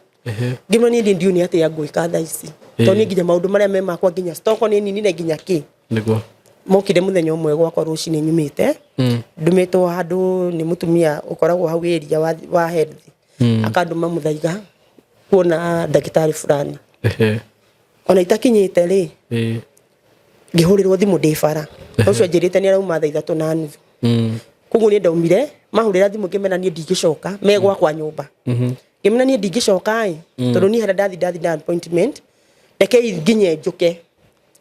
Ngĩmwĩra niĩ ndiũĩ nĩ atĩa ngwĩka thaa ici, tondũ niĩ nginya maũndũ marĩa me makwa, nginya stock nĩ ninire, nginya kĩ. Mokire mũthenya ũmwe gwakwa rũcinĩ nyumĩte, ndũmĩtwo handũ nĩ mũtumia ũkoragwo hau area wa health, akandũma Mũthaiga kuona ndagĩtarĩ fulani. Ona itakinyĩte rĩ, ngĩhũrĩrwo thimũ ndĩ bara. Ũcio anjĩrĩte nĩ arauma thaa 3:30. Koguo niĩ ndaumire, mahũrĩra thimũ ngĩmera niĩ ndingĩcoka, me gwakwa nyũmba. Ngĩmera niĩ ndingĩcoka ĩ, tondũ niĩ harĩa ndathi na appointment, rekei nginye njũke.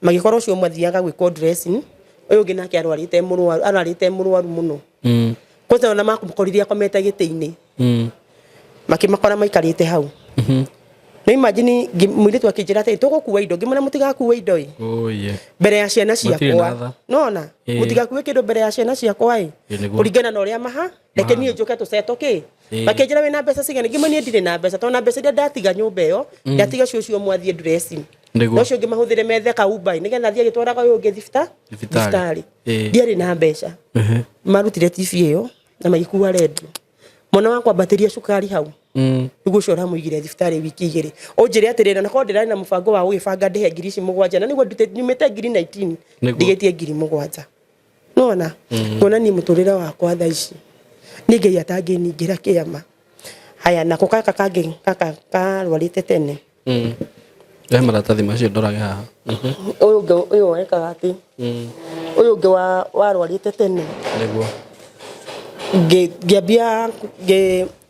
Magĩkora ũcio ũmwe athiaga gwĩkwo dressing, ũyũ ũngĩ nake arwarĩte mũrwaru, ararĩte mũrwaru mũno. Kwanza ona makũmũkorire akomete gĩtĩ-inĩ. Makĩmakora maikarĩte hau. No imagine mũirĩtu akĩnjĩra atĩrĩ, tũgũkua indo. Ngĩmwĩra mũtigakue indo ĩ mbere ya ciana Matirĩ na ciakwa. tha. Nona mũtigakue kĩndũ mbere ya ciana ciakwa ĩ, kũringana na ũrĩa maha, reke niĩ njũke tũcetwo kĩ. Makĩnjĩra wĩna mbeca cigana? Ngĩmwĩra niĩ ndirĩ na mbeca, tondũ na mbeca iria ndatiga nyũmba ĩyo, ndatiga cio mwathiĩ dressing. Na ũcio ũngĩ mahũthĩre methe ka Uber nĩgetha athiĩ agĩtwaraga ũyũ ũngĩ Thibitarĩ. thibitarĩ. Ndiarĩ na mbeca. Marutire TV ĩyo na magĩkua rendio. Mwana wakwa ambatĩria cukari hau, nĩguo ũcio ũramũigire thibitarĩ wiki 2. Ũnjĩre atĩrĩrĩ, na korwo ndĩrarĩ na mũbango wa gũgĩbanga ndĩhe ngiri ici mũgwanja, na nĩguo nyumĩte ngiri 19, ndigĩtie ngiri mũgwanja. Nona kuona niĩ mũtũrĩre wakwa thaa ici nĩ Ngai atangĩningĩra kĩama. Haya, nako gaka kangĩ gaka karwarĩte tene. He maratathi macio ndorage haha. Ũyũ ũngĩ, ũyũ wekaga atĩ ũyũ ũngĩ warwarĩte tene, ngĩambia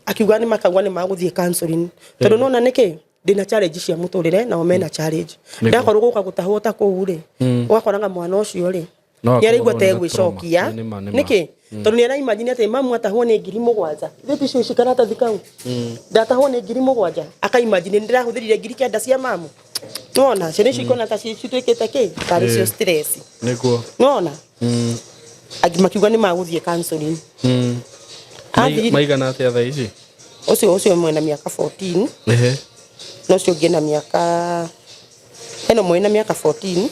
akiuga nĩ makauga nĩ magũthiĩ counseling, tondũ nona nĩkĩ ndĩna challenge cia mũtũrĩre, nao mena challenge. Ndakorwo gũka gũtahwo ta kũu rĩ, ũgakoraga mwana ũcio rĩ, No nĩ araigua akorwo nĩ tegwĩcokia. trauma. Nĩ ma, nĩ ma. Nĩkĩ? Tondũ nĩ araimagine atĩ mamu atahwo nĩ ngiri mũgwanja. Ithuĩ ticio ici karatathi kau ndatahwo nĩ ngiri mũgwanja, akaimagine nĩ ndĩrahũthĩrire ngiri 9 cia mamu. Nĩwona ciana icio ikona ta cituĩkĩte kĩ tarĩ cio stress. Nĩwona angĩ makiuga nĩ magũthiĩ counseling. Maigana atĩa thaa ici? Ũcio ũmwe na mĩaka 14, na ũcio ũngĩ na mĩaka, hena ũmwe na mĩaka 14,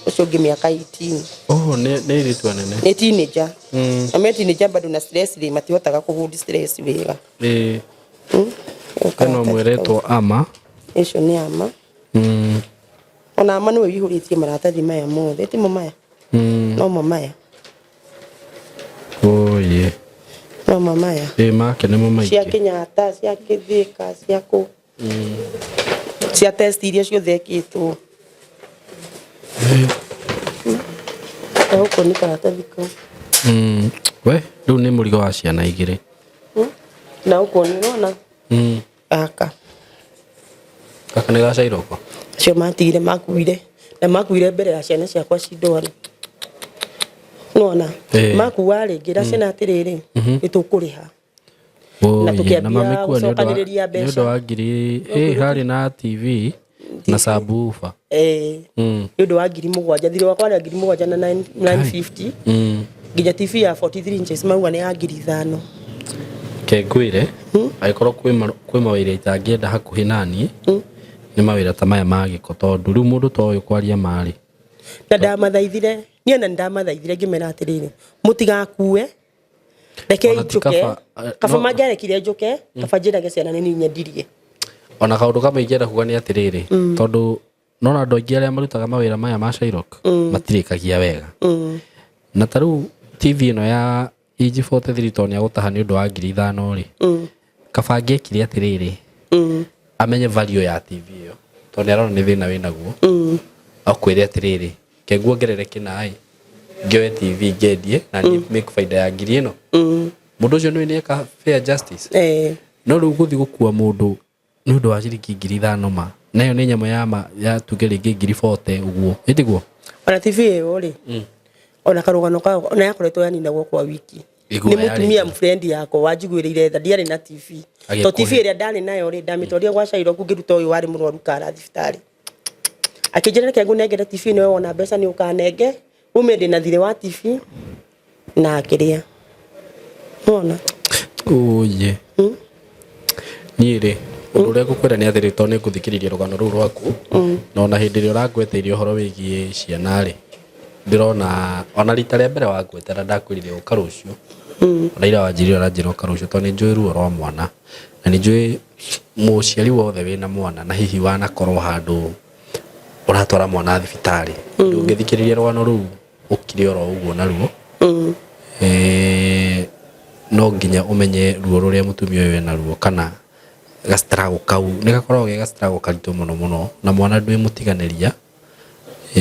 ũcio ũngĩ mĩaka 18. Oh, nĩ airĩtu anene. Nĩ teenager. Na me teenager bado na stress rĩ, matihotaga kũhold stress wega. Hena ũmwe ũretwo Ama. Ũcio nĩ Ama. Ona Ama nĩwe ũihũrĩtie maratathi maya mothe, timo maya? No mo maya. Oye. No mo maya. Ĩ, make nĩmo Cia maingĩ. Kenyatta, cia Kĩthĩka, cia kũ, cia test iria ciothe ekĩtwo. Na gũkũ nĩ karatathi kau. We rĩu nĩ mũrigo wa ciana igĩrĩ. Na gũkũ nĩ ũrona gaka. Gaka nĩ ga Cairoko. Acio matigire makuire, na makuire mbere ya ciana ciakwa ci ndwaru. Nona makua rĩ, ngĩra ciana atĩrĩrĩ, nĩ tũkũrĩha. Na Oye, tũkĩambia na mamĩkua nĩ ũndũ wa gũcokanĩrĩria nĩ mbeca. ũndũ wa ngiri harĩ na TV na subwoofer. Nĩ ũndũ wa ngiri mũgwanja, thirĩ wakwa warĩ wa ngiri mũgwanja na 950. Nginya TV ya 43 inches mauga nĩ ya ngiri ithano. Ke ngwĩre, angĩkorwo kwĩ mawĩra itangĩenda hakuhĩ naniĩ, nĩ mawĩra ta maya ma gĩko, tondũ rĩu mũndũ ta ũyũ kwaria marĩ Na ndamathaithire niĩ, ona nĩ ndamathaithire ngĩmera atĩrĩrĩ, mũtigakue, rekei Ona ti njũke. kaba, Kaba mangĩarekire njũke, kaba njĩrage ciana nĩ niĩ nyendirie. Ona kaũndũ kamwe ingĩenda kuga nĩ atĩrĩrĩ, tondũ nona andũ aingĩ arĩa marutaga mawĩra maya ma Shylock matirĩkagia wega. Na ta rĩu TV ĩno ya inji 43, tondũ nĩ agũtaha nĩ ũndũ wa ngiri ithano rĩ, kaba angĩekire atĩrĩrĩ, amenye value ya TV ĩyo, tondũ nĩ arona nĩ thĩna wĩnaguo, akwĩre atĩrĩrĩ, ke nguongerere kĩnaĩ, ngĩoe TV ngendie na niĩ make faida ya ngiri ĩno. Mũndũ ũcio nĩ nĩeka fair justice. No rĩu gũthiĩ gũkua mũndũ nĩ ũndũ wa ciringi ngiri ithano, ma nayo nĩ nyamũ ya ma ya tuge rĩngĩ ngiri 40 ũguo, ĩtiguo? Ona TV ĩyo rĩ, ona karũgano kao, ona yakoretwo yaninagwo kwa wiki. Ĩguo Nĩ yarĩ mũtumia njega. Friend yakwa wanjiguĩrĩire tha, ndiarĩ na TV. Agĩkũhe. To TV ĩrĩa ndarĩ nayo rĩ, ndamĩtwarire gwa Cairo ngĩruta ũyũ warĩ mũrwaru kara thibitarĩ. Akĩnjĩra reke ngũnengere TV ĩno, wona mbeca nĩ ũkanenge, ume ndĩna thirĩ wa TV na akĩrĩa. Wona? Oye, niĩ rĩ, Ũndũ ũrĩa ngũkwĩra nĩ atĩrĩ, tondũ nĩ ngũthikĩrĩria rũgano rũu rwaku, na ona hĩndĩ ĩrĩa ũrangweteire ũhoro wĩgiĩ ciana rĩ, ndĩrona ona rita rĩa mbere wangwetera ndakwĩrire ũka rũciũ, ona ira wanjĩrire ũranjĩra ũka rũciũ, tondũ nĩ njũĩ ruo rwa mwana, na nĩ njũĩ mũciari wothe wĩna mwana na hihi wanakorwo handũ ũratwara mwana thibitarĩ, ndũngĩthikĩrĩria rũgano rũu ũkire oro ũguo naruo. No nginya ũmenye ruo rũrĩa mũtumia ũyũ ena ruo, kana gastruggle kau nĩ gakoragwo ge gastruggle karitũ mũno mũno, na mwana ndwĩmũtiganĩria,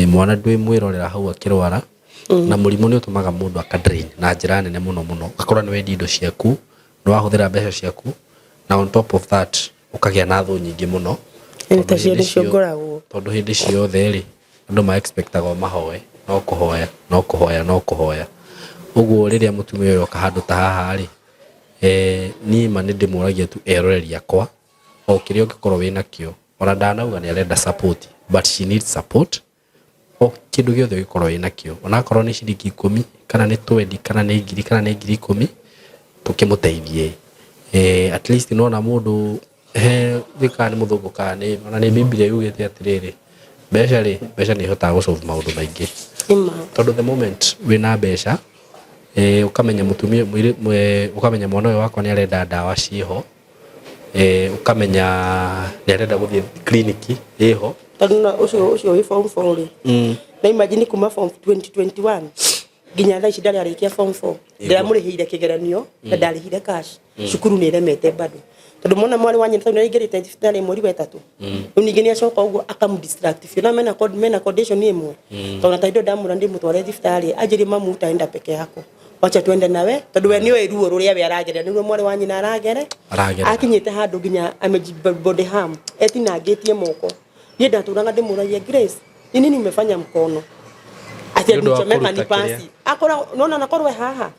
mwana ndwĩmwĩrorera hau akĩrwara, na mũrimũ nĩ ũtũmaga mũndũ aka drain na njĩra nene mũno mũno, ũgakora nĩ wendia indo ciaku, nĩ wahũthĩra mbeca ciaku, na on top of that ũkagĩa na thũ nyingĩ mũno. Ĩĩ, ta cio nĩcio ngoragwo. Tondũ hĩndĩ ciothe rĩ, andũ ma expectaga ũmahoe, no kũhoya, no kũhoya, no kũhoya. Ũguo rĩrĩa mũtumia ũyũ oka handũ ta haha rĩ, niĩ ma nĩ ndĩmũragia tu eroreri akwa, o kĩrĩa ũngĩkorwo wĩnakĩo, ona ndanauga nĩ arenda support, but she needs support. O kĩndũ gĩothe ũngĩkorwo wĩnakĩo, onakorwo nĩ ciringi 10, kana nĩ 20, kana nĩ ngiri, kana nĩ 10,000, tũkĩmũteithie. At least nĩwona mũndũ he kana nĩ mũthũngũ kana nĩ ona nĩ Bibilia yugĩte atĩrĩrĩ, mbeca rĩ, mbeca nĩ ihotaga gũ solve maũndũ maingĩ. Tondũ the moment wĩna mbeca, ũkamenya mũtumia ũkamenya mwana ũyũ wakwa nĩ arenda ndawa ciĩho, ũkamenya nĩ arenda gũthiĩ kiriniki ĩho. Tondũ na ũcio wĩ form 4 rĩ, na imagine kuma form 2021 nginya thaa ici ndarĩ arĩkia form 4, ndĩramũrĩhĩire kĩgeranio na ndarĩhire cash, cukuru nĩ ĩremete bado, tondũ mwana mwarĩ wa nyina tondũ nĩ aingĩrĩte thibitarĩ mweri wa ĩtatũ, rĩu ningĩ nĩ acoka ũguo akamũ-distract biũ, na mena condition ĩmwe, tondũ na ta hĩndĩ ĩyo ndamwĩra ndĩmũtware thibitarĩ, anjĩrie, "Mamu, utaenda peke yako, wacha tuende nawe," tondũ we nĩoĩ ruo rũrĩa we aragerera nĩruo mwarĩ wa nyina aragere. Aragerera. Akinyĩte handũ nginya ameji body harm, etinangĩtie moko. Niĩ ndatũraga ndĩmũragia, "Grace, ni nini umefanya mkono?" Ati Nĩ ũndũ wa alichomeka ni kũruta kĩrĩa. pasi akora nona nakorwo e haha,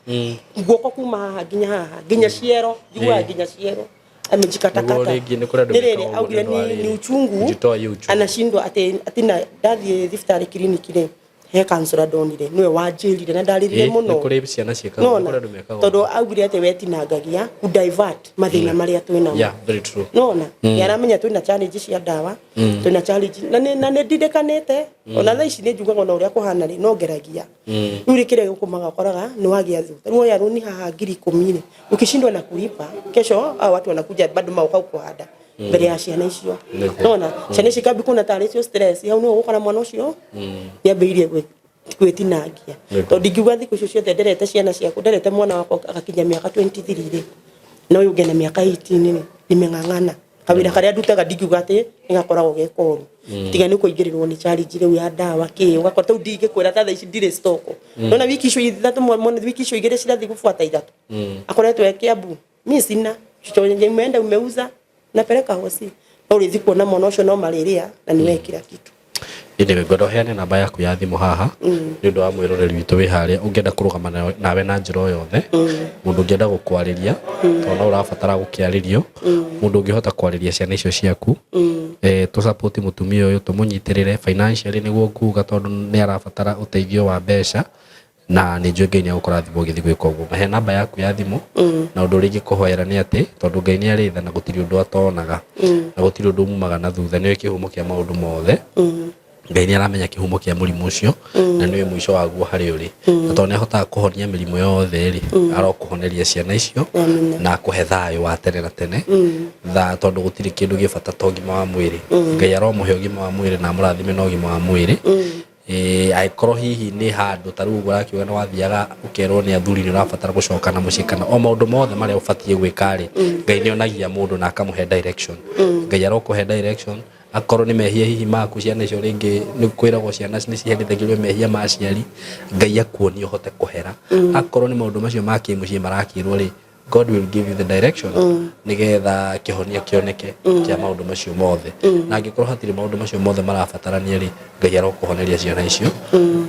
guoko kuma haha nginya haha, nginya ciero njiguaga, nginya ciero amejikatakata. Nĩguo rĩngĩ nĩ kũrĩ andũ Nĩ rĩrĩ mekaga ũguo augire nĩ ũndũ wa ni rĩrĩ, ni uchungu. Kujitoa hiyo uchungu. Anashindwa ati atina ndathiĩ thibitarĩ kiriniki rĩ, he counselor ndonire, nĩwe wanjĩrire na ndarĩrire mũno. Nĩ kũrĩ ciana ciĩkaga ũguo, Nona nĩ kũrĩ andũ mekaga tondũ ũguo. Augire atĩ wetinangagia ku divert mathĩna marĩa twĩnamo. Yeah, very true. Nona nĩ aramenya twĩna challenge cia ndawa, twĩna challenge na nĩ ndindĩkanĩte. Ona thaa ici nĩ njugaga ona ũrĩa kũhana rĩ, no ngeragia. Rĩu rĩ, kĩrĩa gĩkũmaga ũkoraga nĩ wagĩa thũ. Rĩu woya rũni haha 10,000 rĩ, ukishindwa na kulipa kesho, hao watu wanakuja bado maoka kuhanda mbere ya ciana icio. Nona ciana ici ikambi kuona tarĩ cio stress, hau nĩho ũgũkora mwana ũcio nĩambĩrĩirie gwĩtinangia, tondũ ndingiuga thikũ icio ciothe nderete ciana ciakwa, nderete mwana wakwa agakinya mĩaka 23 rĩ, na ũyũ ũngĩ na mĩaka 18 rĩ, nimeng'ang'ana. Kawĩra karĩa ndutaga ndingiuga atĩ nĩgakoragwo ge koru, tiga nĩ kũingĩrĩrwo nĩ challenge rĩu ya ndawa kĩ, ũgakora tau ndingĩkwĩra ta thaa ici ndirĩ stock. Nona wiki icio ithatũ, wiki icio igĩrĩ cirathiĩ gũbuata ithatũ akoretwo e Kiambu, mi sina chochote, umeenda umeuza napeleka hosi, no ũrĩthi kuona mwana ũcio no malaria na niwe kila kitu. Ĩndĩ ngwenda ũheane namba yaku ya thimũ haha nĩ ũndũ wa mwĩroreri witũ wĩ harĩa ũngĩenda kũrũgama nawe na njĩra o yothe, mũndũ ũngĩenda gũkwarĩria, tondũ no ũrabatara gũkĩarĩrio, mũndũ ũngĩhota kwarĩria ciana icio ciaku. Tũ support mũtumia ũyũ, tũmũnyitĩrĩre financially nĩguo nguga, tondũ nĩ arabatara ũteithio wa mbeca, na nĩ njũĩ Ngai nĩ agũkũrathima ũgĩthiĩ gwĩka ũguo. Mahe namba yaku ya thimũ, na ũndũ ũrĩa ingĩkũhoera nĩ atĩ tondũ Ngai nĩ arĩ tha na gũtirĩ ũndũ atonaga na gũtirĩ ũndũ umumaga na thutha, nĩwe kĩhumo kĩa maũndũ mothe. Ngai nĩ aramenya kĩhumo kĩa mũrimũ ũcio na nĩwe mũico waguo harĩ ũrĩ, na tondũ nĩ ahotaga kũhonia mĩrimũ yothe rĩ, arokũhoneria ciana icio Amina. na akũhe thayũ wa tene na tene tha, tondũ gũtirĩ kĩndũ gĩ bata ta ũgima wa mwĩrĩ. Ngai aromũhe ũgima wa mwĩrĩ na amũrathime na ũgima wa mwĩrĩ. Angĩkorwo hihi nĩ handũ ta rĩu ũguo ũrakiuga nĩ wathiaga ũkerwo nĩ athuri nĩ ũrabatara gũcoka na mũciĩ, kana o maũndũ mothe marĩa ũbatiĩ gwĩka rĩ, Ngai nĩ onagia mũndũ na akamũhe direction. Ngai arokũhe direction. Akorwo nĩ mehia hihi maku, ciana icio rĩngĩ nĩ kwĩragwo ciana nĩ ciherithagĩrio mehia ma aciari, Ngai akuonie ũhote kũhera. Akorwo nĩ maũndũ macio ma kĩmũciĩ marakĩrwo rĩ, God will give you the direction nigetha kĩhonia kĩoneke kĩa maũndũ macio mothe. Na angĩkorwo hatirĩ maũndũ macio mothe marabatarania rĩ, Ngai arokũhoneria ciana icio,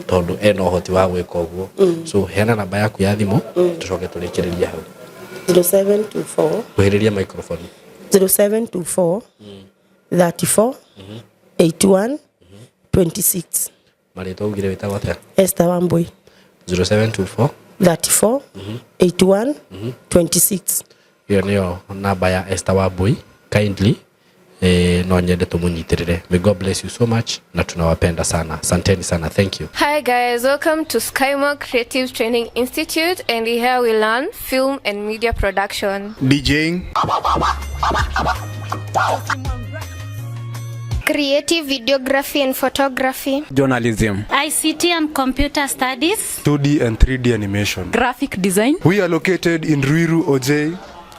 tondũ ena ũhoti wa gwĩka ũguo. So heana namba yaku ya thimũ, tũcoke tũrĩkĩrĩrie hau. 0724. Kuhĩrĩria microphone. 0724 34 81 26. Marĩtwa ugire wĩtagwo atĩa? Esther Wambui. 0724. 34 81 26. Ĩyo nĩyo namba ya Esther Wambui. Kindly. No nyende tumunyitĩrĩre. May God bless you so much na tunawapenda sana. Asanteni sana, thank you. Hi guys, welcome to Skymore Creative Training Institute, and here we learn film and media production. DJing, Creative videography and photography. Journalism, ICT and computer studies, 2D and 3D animation. Graphic design. We are located in Ruiru OJ,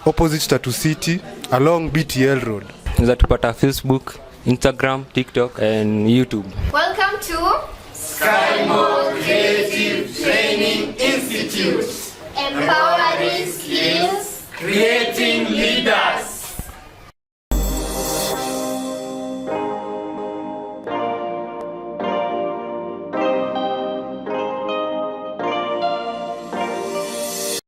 opposite Tatu City, along BTL Road. Unaweza tupata Facebook, Instagram, TikTok and YouTube. Welcome to Skymore Creative Training Institute. Empowering skills, Creating leaders.